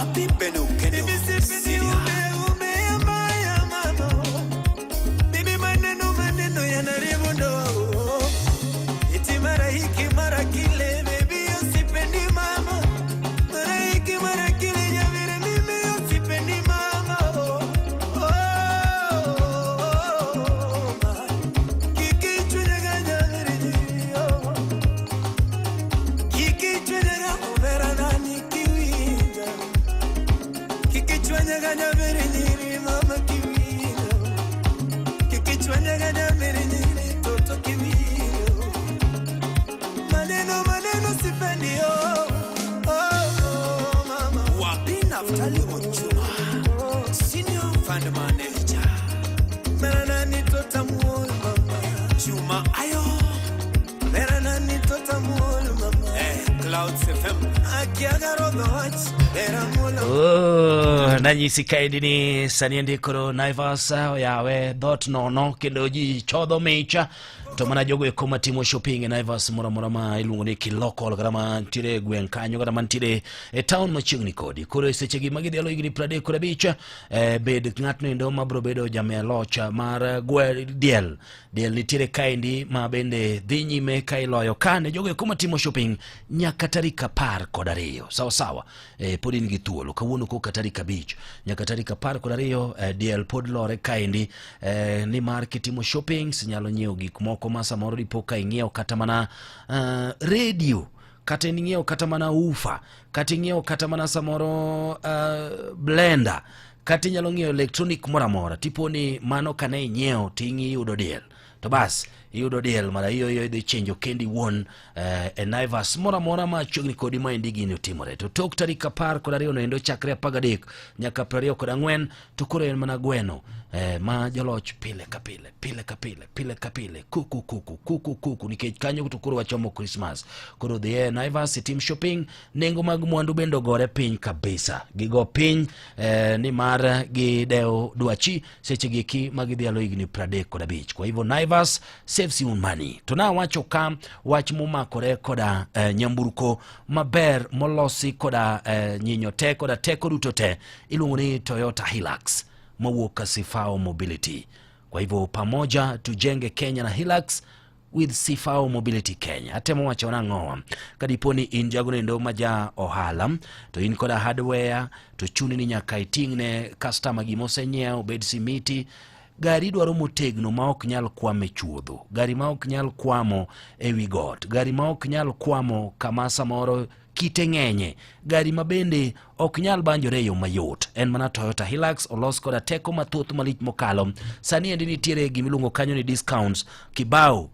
[SPEAKER 10] Wapi Beno Kendo Senior.
[SPEAKER 11] Bibi maneno maneno yanaharibu ndoa. Eti mara hiki mara kile, baby usipendi mama. Mara hiki mara kile, nyavire mimi usipendi mama. Oh, oh, oh, ma. Kikichwenyaga nyavire oh. Kikichwenyaga ubera nani kiwinja. Kikichwenyaga nyavire nyiri mama kiwinja. Kikichwanyaga nyavire nyiri toto kiwinja. Maneno maneno sipendi oh, oh, oh, mama.
[SPEAKER 10] Wapi Naftali Ochuma Senior Fund Manager.
[SPEAKER 11] Mera nani tota muol mama.
[SPEAKER 10] Chuma Ayo
[SPEAKER 11] Mera nani tota muol mama.
[SPEAKER 10] Clouds FM.
[SPEAKER 11] Akiaga rodho wach mera muol.
[SPEAKER 1] Oh, nanyisi kaendi ni sani endi koro Naivas oyawe dhot nono kendo ji chodho micha to mana jogo eko matimo shopping e Naivas moro amora ma iluongo ni Kilokol kata mantiere e gweng' kanyo kata mantiere e town machiegni kodi. Koro e sechegi ma gidhialo higni 35 bed ng'atno endo mabiro bedo jamia loch mar gwe diel. Diel nitiere kaendi ma bende dhi nyime ka iloyo ka ne jogo eko matimo shopping nyaka tarik 12. Sawa sawa. Pod in gi thuolo kawuono koka tarik 5 nyaka tarik 12 diel pod lore kaendi nimar kitimo shopping inyalo nyiewo gik moko ma samoro dipo ka ing'iewo kata mana radio kata ing'iewo kata mana ufa kata ing'iewo kata mana samoro blender kata inyalo ng'iewo electronic moro amora tipo ni mano kane inyiewo to iyudo diel to bas iyudo diel mara iyo iyo idhi chenjo kendi wuon e Naivas moro amora machiegni kodi maendi gini otimore to tok tarik 12 noendo chakre 13 nyaka 24 to koro en mana gweno ma joloch pile ka pile pile ka pile pile ka pile kuku kuku kuku kuku nikech kanyo to koro wachomo Christmas. Koro dhi e Naivas itim shopping, nengo mag mwandu bende ogore piny kabisa, gigo piny nimar gidewo dwachi seche giki ma gidhialo higni 35. Kwa hivyo Naivas saves you money. To nawacho ka wach momakore koda nyamburko maber molosi koda nyinyo te koda teko duto te iluongo ni Toyota Hilux mawuok ka Sifao Mobility. Kwa hivyo pamoja tujenge Kenya na Hilux with Sifao Mobility Kenya. Atemo wacho nang'owa kadipo ni in jago nendo ma ja ohala to in koda hardware to chuni ni nyaka iting'ne customer gima osenyiewo bed simiti gari dwaro motegno ma ok nyal kwamo e chuodho, gari ma ok nyal kwamo e wi got, gari ma ok nyal kwamo kama samoro kite ng'enye, gari ma bende ok nyal banjore e yo mayot. En mana Toyota Hilux olos koda teko mathoth malich mokalo. Sani endi nitiere gimiluongo kanyo ni discounts kibao,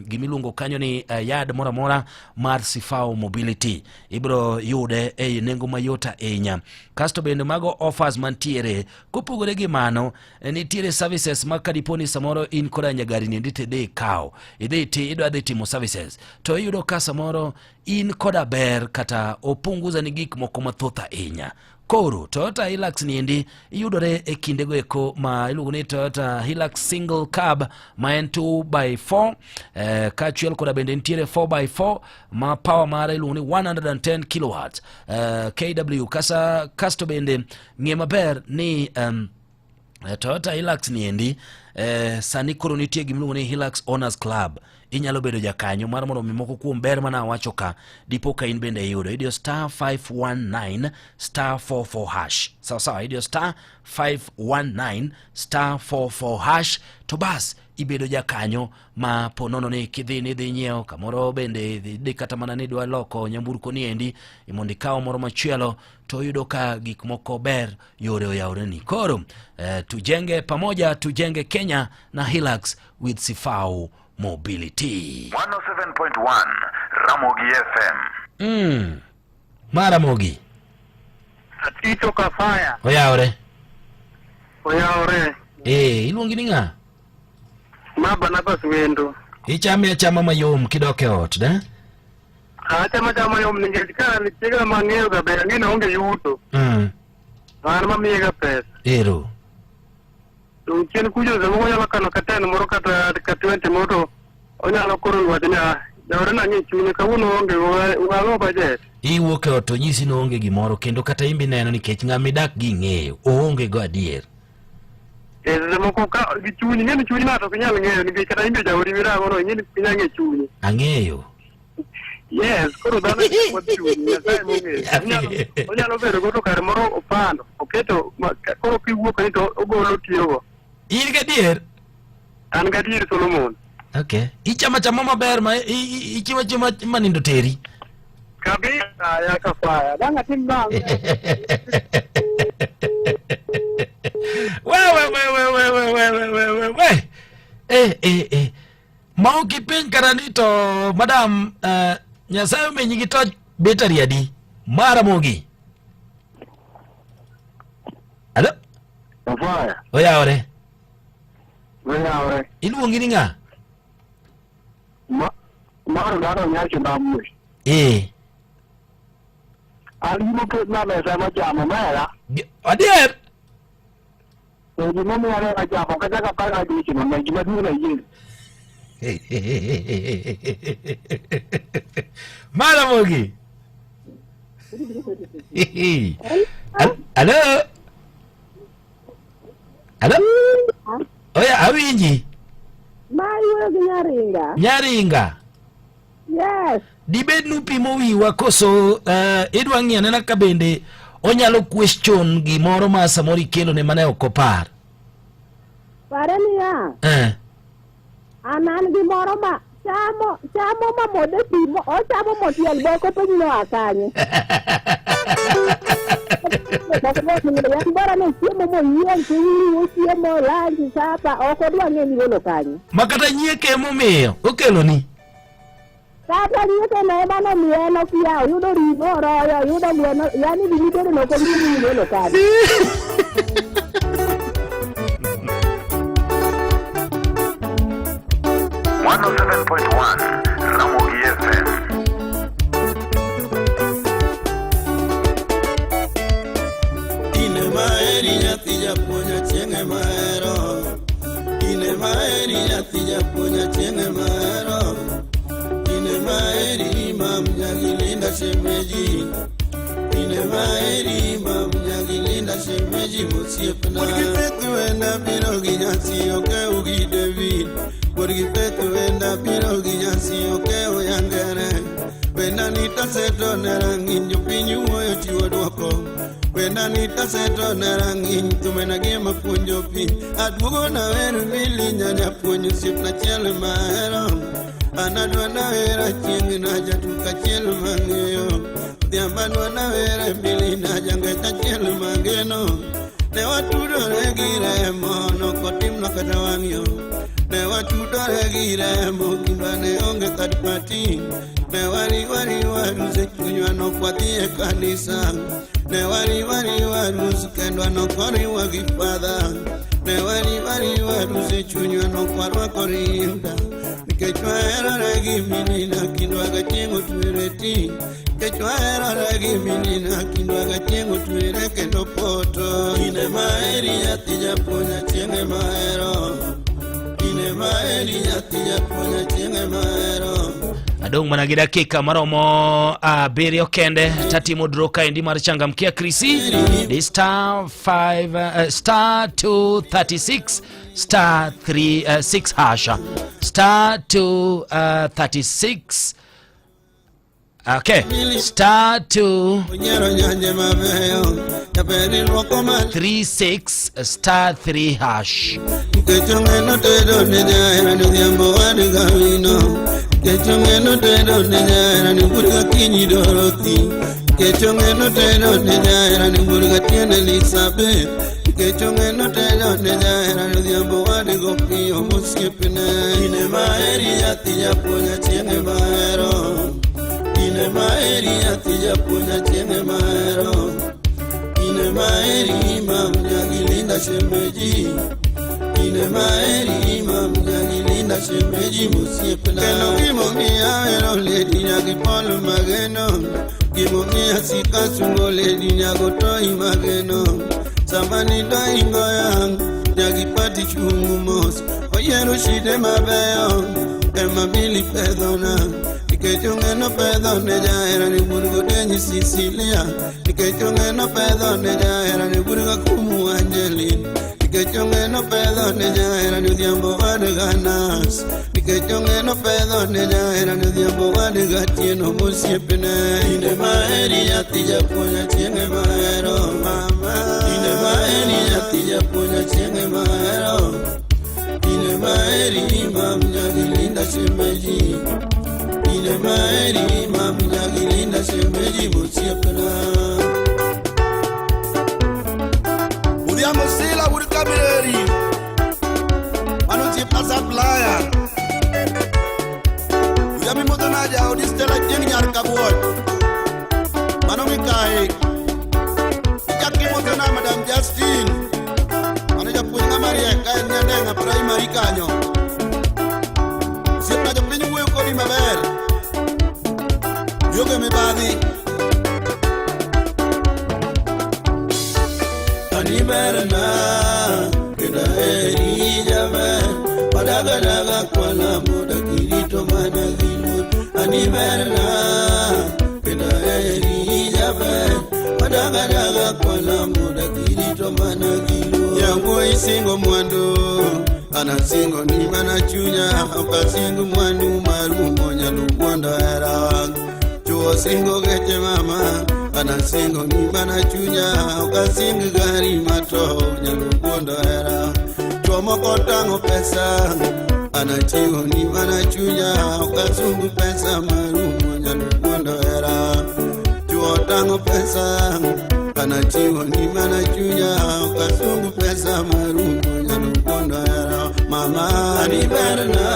[SPEAKER 1] gimiluongo kanyo ni yard moro amora mar Sifao Mobility ibiro yude e nengo mayot ahinya. Kasto bende mago offers mantiere. Kopogore gi mano, nitiere services ma kadipo ni samoro in koda nyagari ni endi tidhi ikawo idhi ti idwa dhi timo services to iyudo ka samoro in koda ber kata opunguza ni gik moko mathoth ahinya. Koro Toyota Hilux ni endi yudore e kindego eko ma iluongo ni Toyota Hilux single cab ma en 2x4 kaachiel koda bende nitiere 4x4 ma power mare iluongo ni 110 kilowatts kW. Kasa kasto bende ng'e maber ni Toyota Hilux ni endi sani koro nitie gimiluongo ni Hilux Owners Club. Inyalo bedo jakanyo mar mondo mi moko kuom ber mana awacho ka dipo ka in bende iyudo. Idiyo star 519 star 44 hash. Sawa sawa, idiyo star 519 star 44 hash to bas ibedo jakanyo ma po nono ni kidhi ni idhi nyiewo kamoro bende idhi kata mana ni idwa loko nyamburko ni endi mondo ikaw moro machielo to iyudo ka gik moko ber, yore oyawreni. Koro tujenge pamoja, tujenge Kenya na Hilux with Sifao Mobility.
[SPEAKER 7] 107.1 Ramogi FM.
[SPEAKER 1] Maramogi.
[SPEAKER 12] Atito Kafaya.
[SPEAKER 1] Oyawre.
[SPEAKER 12] Oyawre.
[SPEAKER 1] Iluongi ni ng'a?
[SPEAKER 12] Ma Barnabas Wendo.
[SPEAKER 1] Ichame achama mayom kidok e ot, de?
[SPEAKER 12] Achama chama mayom nikech ka nitie ma ang'eyo ga ber, ang'eyo ni aonge yuto. An mamiye ga pesa.
[SPEAKER 1] Ero.
[SPEAKER 12] To chien kucho seche moko onyalo kano ka 10 moro kata ka 20 moro to onyalo koro wacho ni ah, Jaoda nang'e chunye kawuono oonge wang'o budget.
[SPEAKER 1] Iwuok e ot to onyisi ni oonge gimoro kendo kata imbi neno nikech ng'ama idak gi ing'eyo oonge go adier.
[SPEAKER 12] E seche moko ka gi chuny ing'e ni chuny ng'ato ok inyal ng'eyo nikech kata imbe jaodi mirango no ing'e ni ok inyal ng'e chunye.
[SPEAKER 1] Ang'eyo.
[SPEAKER 12] Yes, koro dhano en chuny, Nyasaye mong'eyo. Onyalo bedo go to kar moro opando, oketo koro kiwuok ni to ogolo tiyogo.
[SPEAKER 1] In gadier?
[SPEAKER 12] An gadier Solomon.
[SPEAKER 1] Okay. Ichamo achama maber ma ichiwo chiemo ma nindo teri.
[SPEAKER 12] Kabisa ya kafaya. Dang' atim bang'.
[SPEAKER 1] We we we we we we we we we we we. Eh eh eh. Ma ok ipenj kata ni to madam Nyasaye omenyi gi toch betari adi? Mara mogi. Alo?
[SPEAKER 12] Kafaya.
[SPEAKER 1] Oyawore.
[SPEAKER 12] Oyawore.
[SPEAKER 1] Iluongi ni ng'a?
[SPEAKER 12] Ma mar dhano nyacho ndamwe.
[SPEAKER 1] Eh.
[SPEAKER 12] An gima oket na mesa machamo mera.
[SPEAKER 1] Adier?
[SPEAKER 12] To gimomiyo aneno achamo kata ka par adweche mang'eny gima duong' ayieng'.
[SPEAKER 1] Mara mogi. Alo? Alo? Oya awinji.
[SPEAKER 13] Ma iwuoyo gi Nyaringa.
[SPEAKER 1] Nyaringa.
[SPEAKER 13] Yes.
[SPEAKER 1] Dibed nupimo wiwa koso idwa ng'iyo anena ka bende onyalo question gimoro ma samoro ikelo ne mane ok opar.
[SPEAKER 13] Pare niya. An an gi moro ma chamo chamo ma modhe pi ochamo motiel boko penj noa kanye. En bora ni chiemo moyieng' to iriwo chiemo lunch sapa ok odwa ng'e ni golo kanye.
[SPEAKER 1] Ma kata nyieke emomiyo okeloni.
[SPEAKER 13] Kata nyieke no ema nomiyo en okia oyudo ring'o oroyo oyudo gweno yani gimitedo no ok ong'e ni golo kanye.
[SPEAKER 7] Ramogi FM.
[SPEAKER 11] Ine maheri nyathi japuonj achieng' ema ahero. Ine maheri nyathi japuonj achieng' ema ahero. Ine maheri mam nyagilinda shemeji. Ine maheri mam nyagilinda shemeji mosiepna. Wuod gi Faith wenda biro gi nyasi okew gi David. Wuod gi Faith wenda biro gi nyasi okew yangere. Wenda nita seto ne rang'iny jopiny wuoyo chiwo dwoko. Wenda nita seto ne rang'iny thumena gima puonjo piny. Aduogo na wer mili nyanya puonj osiepna achiel mahero. An adwa nawer achieng' na jatuk achiel mang'eyo. Odhiambo adwa nawer mbili na jangech achiel mageno. Ne watudore gi remo nokotimna kata wang' yo. Ne watudore gi remo kindwa ne onge third party. Ne wariwariwa rus e chunywa nokwadhi e kanisa. Ne wariwariwa rus kendwa nokoriwa gi fadha. Ne wariwariwa rus e chunywa nokwarwako rinda. Nikech waherore gi minina kindwa gachieng' otwere ti. Nikech waherore gi minina kindwa gachieng' otwere kendo poto. Ine maheri nyathi japuonj achieng' ema ahero. Ine maheri nyathi japuonj achieng' ema ahero.
[SPEAKER 1] Adong' mana gi dakika maromo 7 kende tatimo draw kaendi mar changamkia Krisi di star 5 star 236 star 3 6 hash star 2 36 okay star 2
[SPEAKER 11] Onyiero nyanje mabeyo jaber ilwoko ma
[SPEAKER 1] 36 star 3 hash.
[SPEAKER 11] Nikech ong'eno tedo ne jahera ni odhiambo wad gawino. Nikech ong'eno tedo ne jahera ni bur gakinyi Dorothy. Nikech ong'eno tedo ne jahera ni bur gatieno Elizabeth. Nikech ong'eno tedo ne jahera ni odhiambo wad gopiyo mosiepne. Ine maheri nyathi japuonj achieng' ema ahero. Ine maheri nyathi japuonj achieng' ema ahero. Ine maheri mam nyagilinda shemeji. Ine maheri mam nyagilinda shemeji mosiepna. Kendo gimomiyo ahero lady nyagi Paul mageno. Gimomiyo asika sungo lady nyago toi mageno. Sama nindo ingo yang nyagi pati chung mos. Oyiero shide mabeyo. Ema bili pedhona nikech ong'eno pedho ne jahera ni wuon godenyi Sisilia nikech ong'eno pedho ne jahera ni wuon gakumu Angeline nikech ong'eno pedho ne jahera ni odhiambo wad ganas nikech ong'eno pedho ne jahera ni odhiambo wad gatieno mosiepne ine maheri nyathi japuonj achieng' ema ahero mama ine maheri nyathi japuonj achieng' ema ahero ine maheri mam nyagilinda shemeji ine maheri mam nyagilinda shemeji mosiepna
[SPEAKER 8] Odhiambo Sila wuod Kamireri mano osiepna supplier Odhiambo imodho na jaodi Stella Chieng' nyar Kabuoch mano mikayi ichak imodho na Madam Justin mano japuonj ng'ama riek ka en Nyandeng'a primary kanyo osiepna jopiny wuoyo kodi maber ionge mibadhi
[SPEAKER 11] Ani berna kendo aheri jaber wadagadaga kwala moda kirito mana gi luor Ani berna kendo aheri jaber wadagadaga kwala moda kirito mana gi luor Yawuoyi singo mwandu an asingo ni mana chunya ok asing mwandu marumo nyalo wuondo hera Chuo singo geche mama an asingo ni mana chunya ok asing gari mato nyalo wuondo hera Chuo moko tang'o pesa an achiwo ni mana chunya ok asung pesa marumo nyalo wuondo hera Chuo tang'o pesa an achiwo ni mana chunya ok asung pesa marumo nyalo wuondo hera Mama ani berna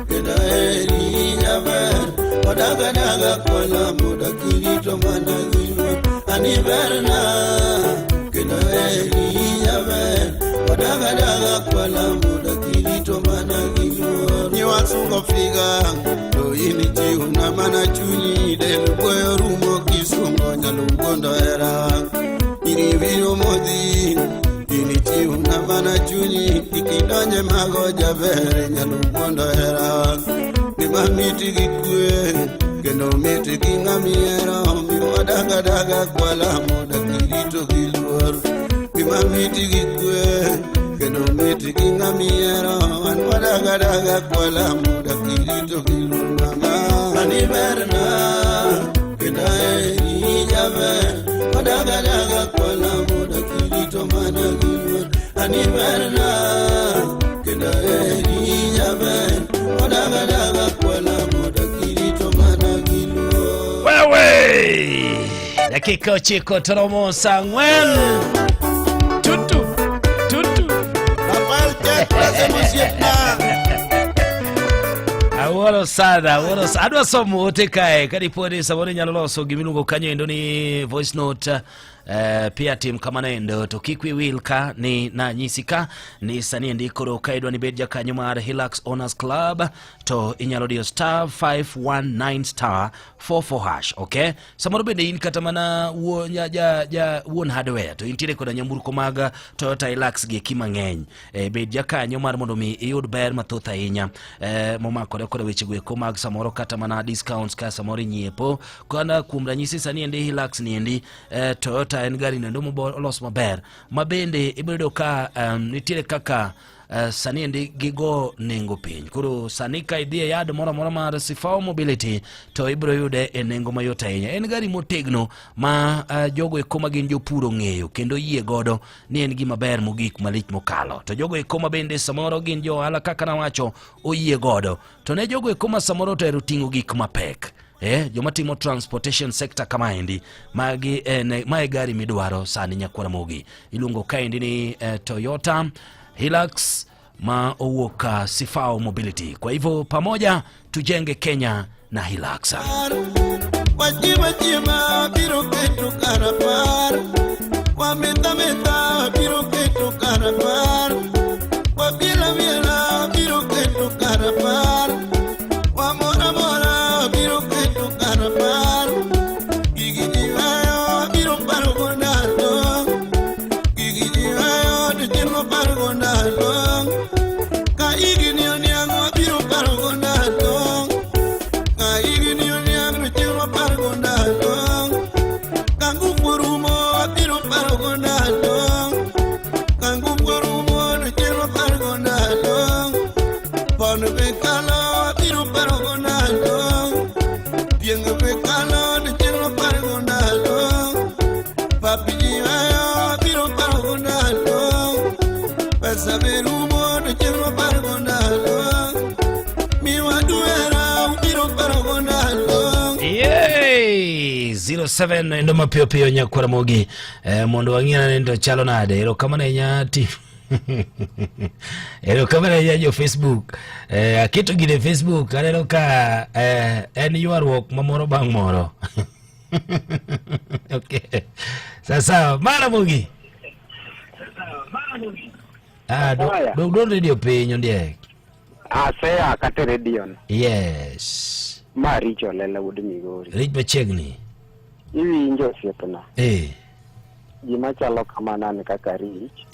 [SPEAKER 11] kendo aheri jaber wadagadaga kwala moda kirito mana gi luor ani berna kendo aheri jaber wadagadaga kwala moda kirito mana gi luor Nyiwasungo figa to in ichiwona mana chunyi del boyo rumo kisungo nyalo wuondo hera Nyiri biro modhi in ichiwona mana chunyi kik idonje mago jaber nyalo wuondo hera Gima mit gi kwe kendo mit gi ng'amihero omiyo wadagadaga kwala moda kirito gi luor Gima mit gi kwe kendo mit gi ng'amihero an wadagadaga kwala moda kirito gi luor mama Ani berna kendo aheri jaber wadagadaga kwala moda kirito mana gi luor Ani berna kendo aheri jaber wadagadaga kwala moda kirito mana gi luor
[SPEAKER 1] Wewe! Dakika 9 to romo saa 4. Tutu tutu.
[SPEAKER 8] Rafael Jack Presem osiepna
[SPEAKER 1] Awuoro sana, awuoro sana. Adwa somo ote kae kadipo ni samoro inyalo loso gimiluongo kanyo endo ni voice note pia tim kamano endo to kik wi wil ka ni nanyisi ka ni sani endi koro ka idwa ni bed jakanyo mar Hilux Owners Club to inyalo diyo star 519 star 44 hash okay samoro bende in kata mana wuon ja, ja, ja wuon hardware to intiere koda nyamburko mag Toyota Hilux gi eki mang'eny bed jakanyo mar mondo mi iyud ber mathoth ahinya momakore koda weche go eko mag samoro kata mana discounts ka samoro inyiepo kana kuom ranyisi sani endi Hilux ni endi Toyota en gari nendo molos maber ma bende ibiro yudo ka nitiere kaka sani endi gigo nengo piny koro sani ka idhi e yard moro amora mar Sifao Mobility to ibiro yude e nengo mayot ahinya en gari motegno ma jogo eko ma gin jopur ong'eyo kendo yie godo ni en gima ber mogik malich mokalo to jogo eko ma bende samoro gin jo ohala kaka nawacho oyie godo to ne jogo eko ma samoro to ohero ting'o gik mapek joma timo transportation sector kamaendi magi en mae gari midwaro sani nyakwara mogi iluongo kaendi ni Toyota Hilux ma owuok Sifao Mobility. Kwa hivyo pamoja tujenge Kenya na Hilux.
[SPEAKER 11] Wachima chima biro keto karapar Wametha metha biro keto karapar Wabiela biela biro keto karapar Wamora mora biro keto karapar Gigi ji weyo biro paro go ndalo Gigi ji weyo to chieng' oparo go ndalo Ka higni oniang' wabiro paro go ndalo Kalod chieng' mapargo ndalo Papi ji weyo biro pargo ndalo Pesa be rumo to chieng' mapargo ndalo Miwa duera biro pargo ndalo.
[SPEAKER 1] Yay! 07 endo mapiyo piyo nyakwara mogi mondo wang'i ane to chalo nade. Erokamano ahinya ti erokamano ahinya jo Facebook. Aketo gine e Facebook aneno ka en ywaruok ma moro bang' moro. Okay. Sasa mara mogi. Ah, dog dwond radio piny ondiek.
[SPEAKER 14] Asea kata e redio no.
[SPEAKER 1] Yes.
[SPEAKER 14] Ma Richo Lela wuod Migori.
[SPEAKER 1] Rich machiegni.
[SPEAKER 14] Iwinjo osiepna. Gima chalo kamano an kaka Rich.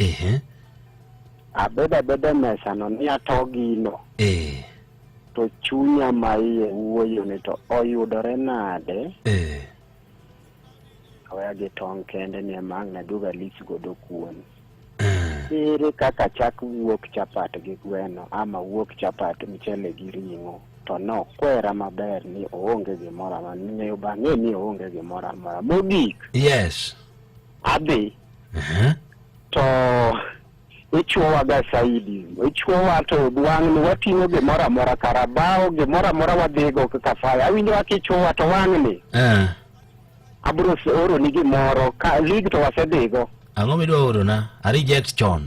[SPEAKER 14] Abedo abeda e mesa no ni ato gino. To chunya ma iye wuoyo ni to oyudore nade. Aweya gi tong' kende ni ema ang' naduog alis godo kuon. Ere kaka chak wuok chapat gi gweno ama wuok chapat mchele gi ring'o to nokwera maber ni oonge gimoro amora ng'eyo bang'e ni oonge gimoro amora mogik.
[SPEAKER 1] Yes.
[SPEAKER 14] Adhi to ichuowa ga saidi ichuowa to wang'ni wating'o gimoro amora karabao gimoro amora wadhigo kaka faya awinjo kaka ichuowa to wang'ni abro oroni gimoro ka lig to wasedhigo.
[SPEAKER 1] Ang'o midwa orona? A reject chon.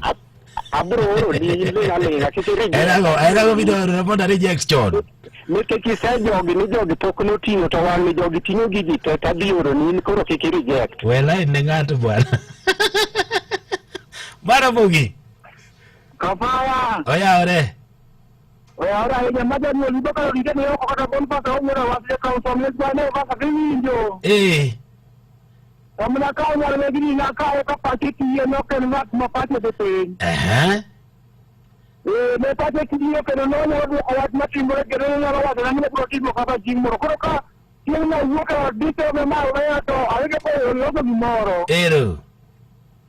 [SPEAKER 14] Abro oroni ling' aling'a kik i-reject.
[SPEAKER 1] En ang'o? En ang'o midwa orona mondo a reject chon?
[SPEAKER 14] Nikech isejogi ni jogi pok noting'o to wang'ni jogi ting'o gigi te to adhi oroni in koro kik i-reject.
[SPEAKER 1] We line ne ng'ato bwana. Mara Bugi.
[SPEAKER 12] Kafaya.
[SPEAKER 1] Oyawore.
[SPEAKER 12] Oyawore ahinya ma janyuol yudo ka rite ni oko kata Boniface owuora wach jakaw som ne bwana kaka giwinjo. To mana ka onyalo ne gini nakawe ka pache tiyo ne ok en ng'at ma pache dhi piny. Ne pache tiyo kendo ne onyalo dwoko wach matimore kendo ne onyalo wacho ni obiro timo kata chieng' moro. Koro ka chieng' no wuok e od dicho me maweya to awinjo ka oloso gimoro.
[SPEAKER 1] Ero.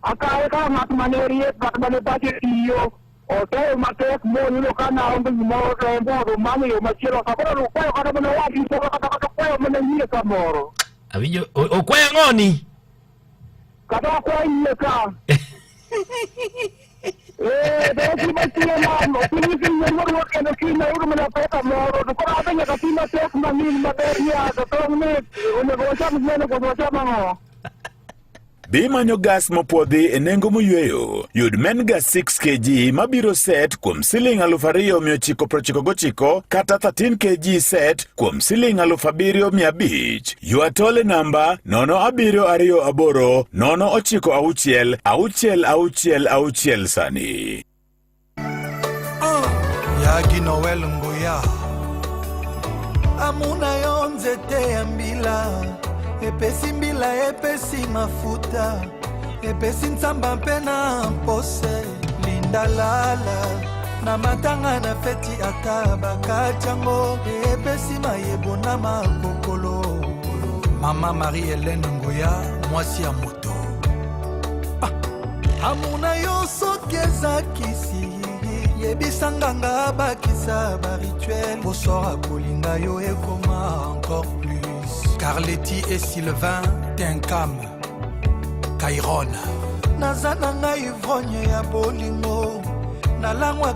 [SPEAKER 12] Akawe kaka ng'at mane riek, ng'at mane pache tiyo, oteyo matek moyudo ka naonge gimoro to en bo omanyo yo machielo ka koro okwayo kata mana wadgi moro kata kata okwayo mana yie kamoro.
[SPEAKER 1] Awinjo okwayo ang'oni?
[SPEAKER 12] Kata okwayo yie ka. To ok machielo, ok inyisi yie moro kendo kiny ayudo mana pesa moro to koro adhi nyaka ti matek mang'in maber ya to tong' ni onego wacham gweno koso wacham ang'o?
[SPEAKER 4] Be imanyo gas mopwodhi e nengo moyweyo? Yud Mengas 6 kg mabiro set kuom siling 2999 kata 13 kg set kuom siling 7500. Ywa tole namba 0728 096 666 sani.
[SPEAKER 10] Yagi Noel Nguya amuna yo nzete ya mbila epesi mbila epesi mafuta epesi ntsamba mpe na mpose lindalala na matanga na feti ata bakati yango epesi mayebo na makokolo mama Marie Helene Nguya mwasi ya moto amuna yo soki eza kisi yebisa nganga abakisa barituel bosora kolinga yo ekoma encore plus Carleti et Sylvain Tinkam Kairon naza na ngai ivrogne ya bolingo nalangwaka.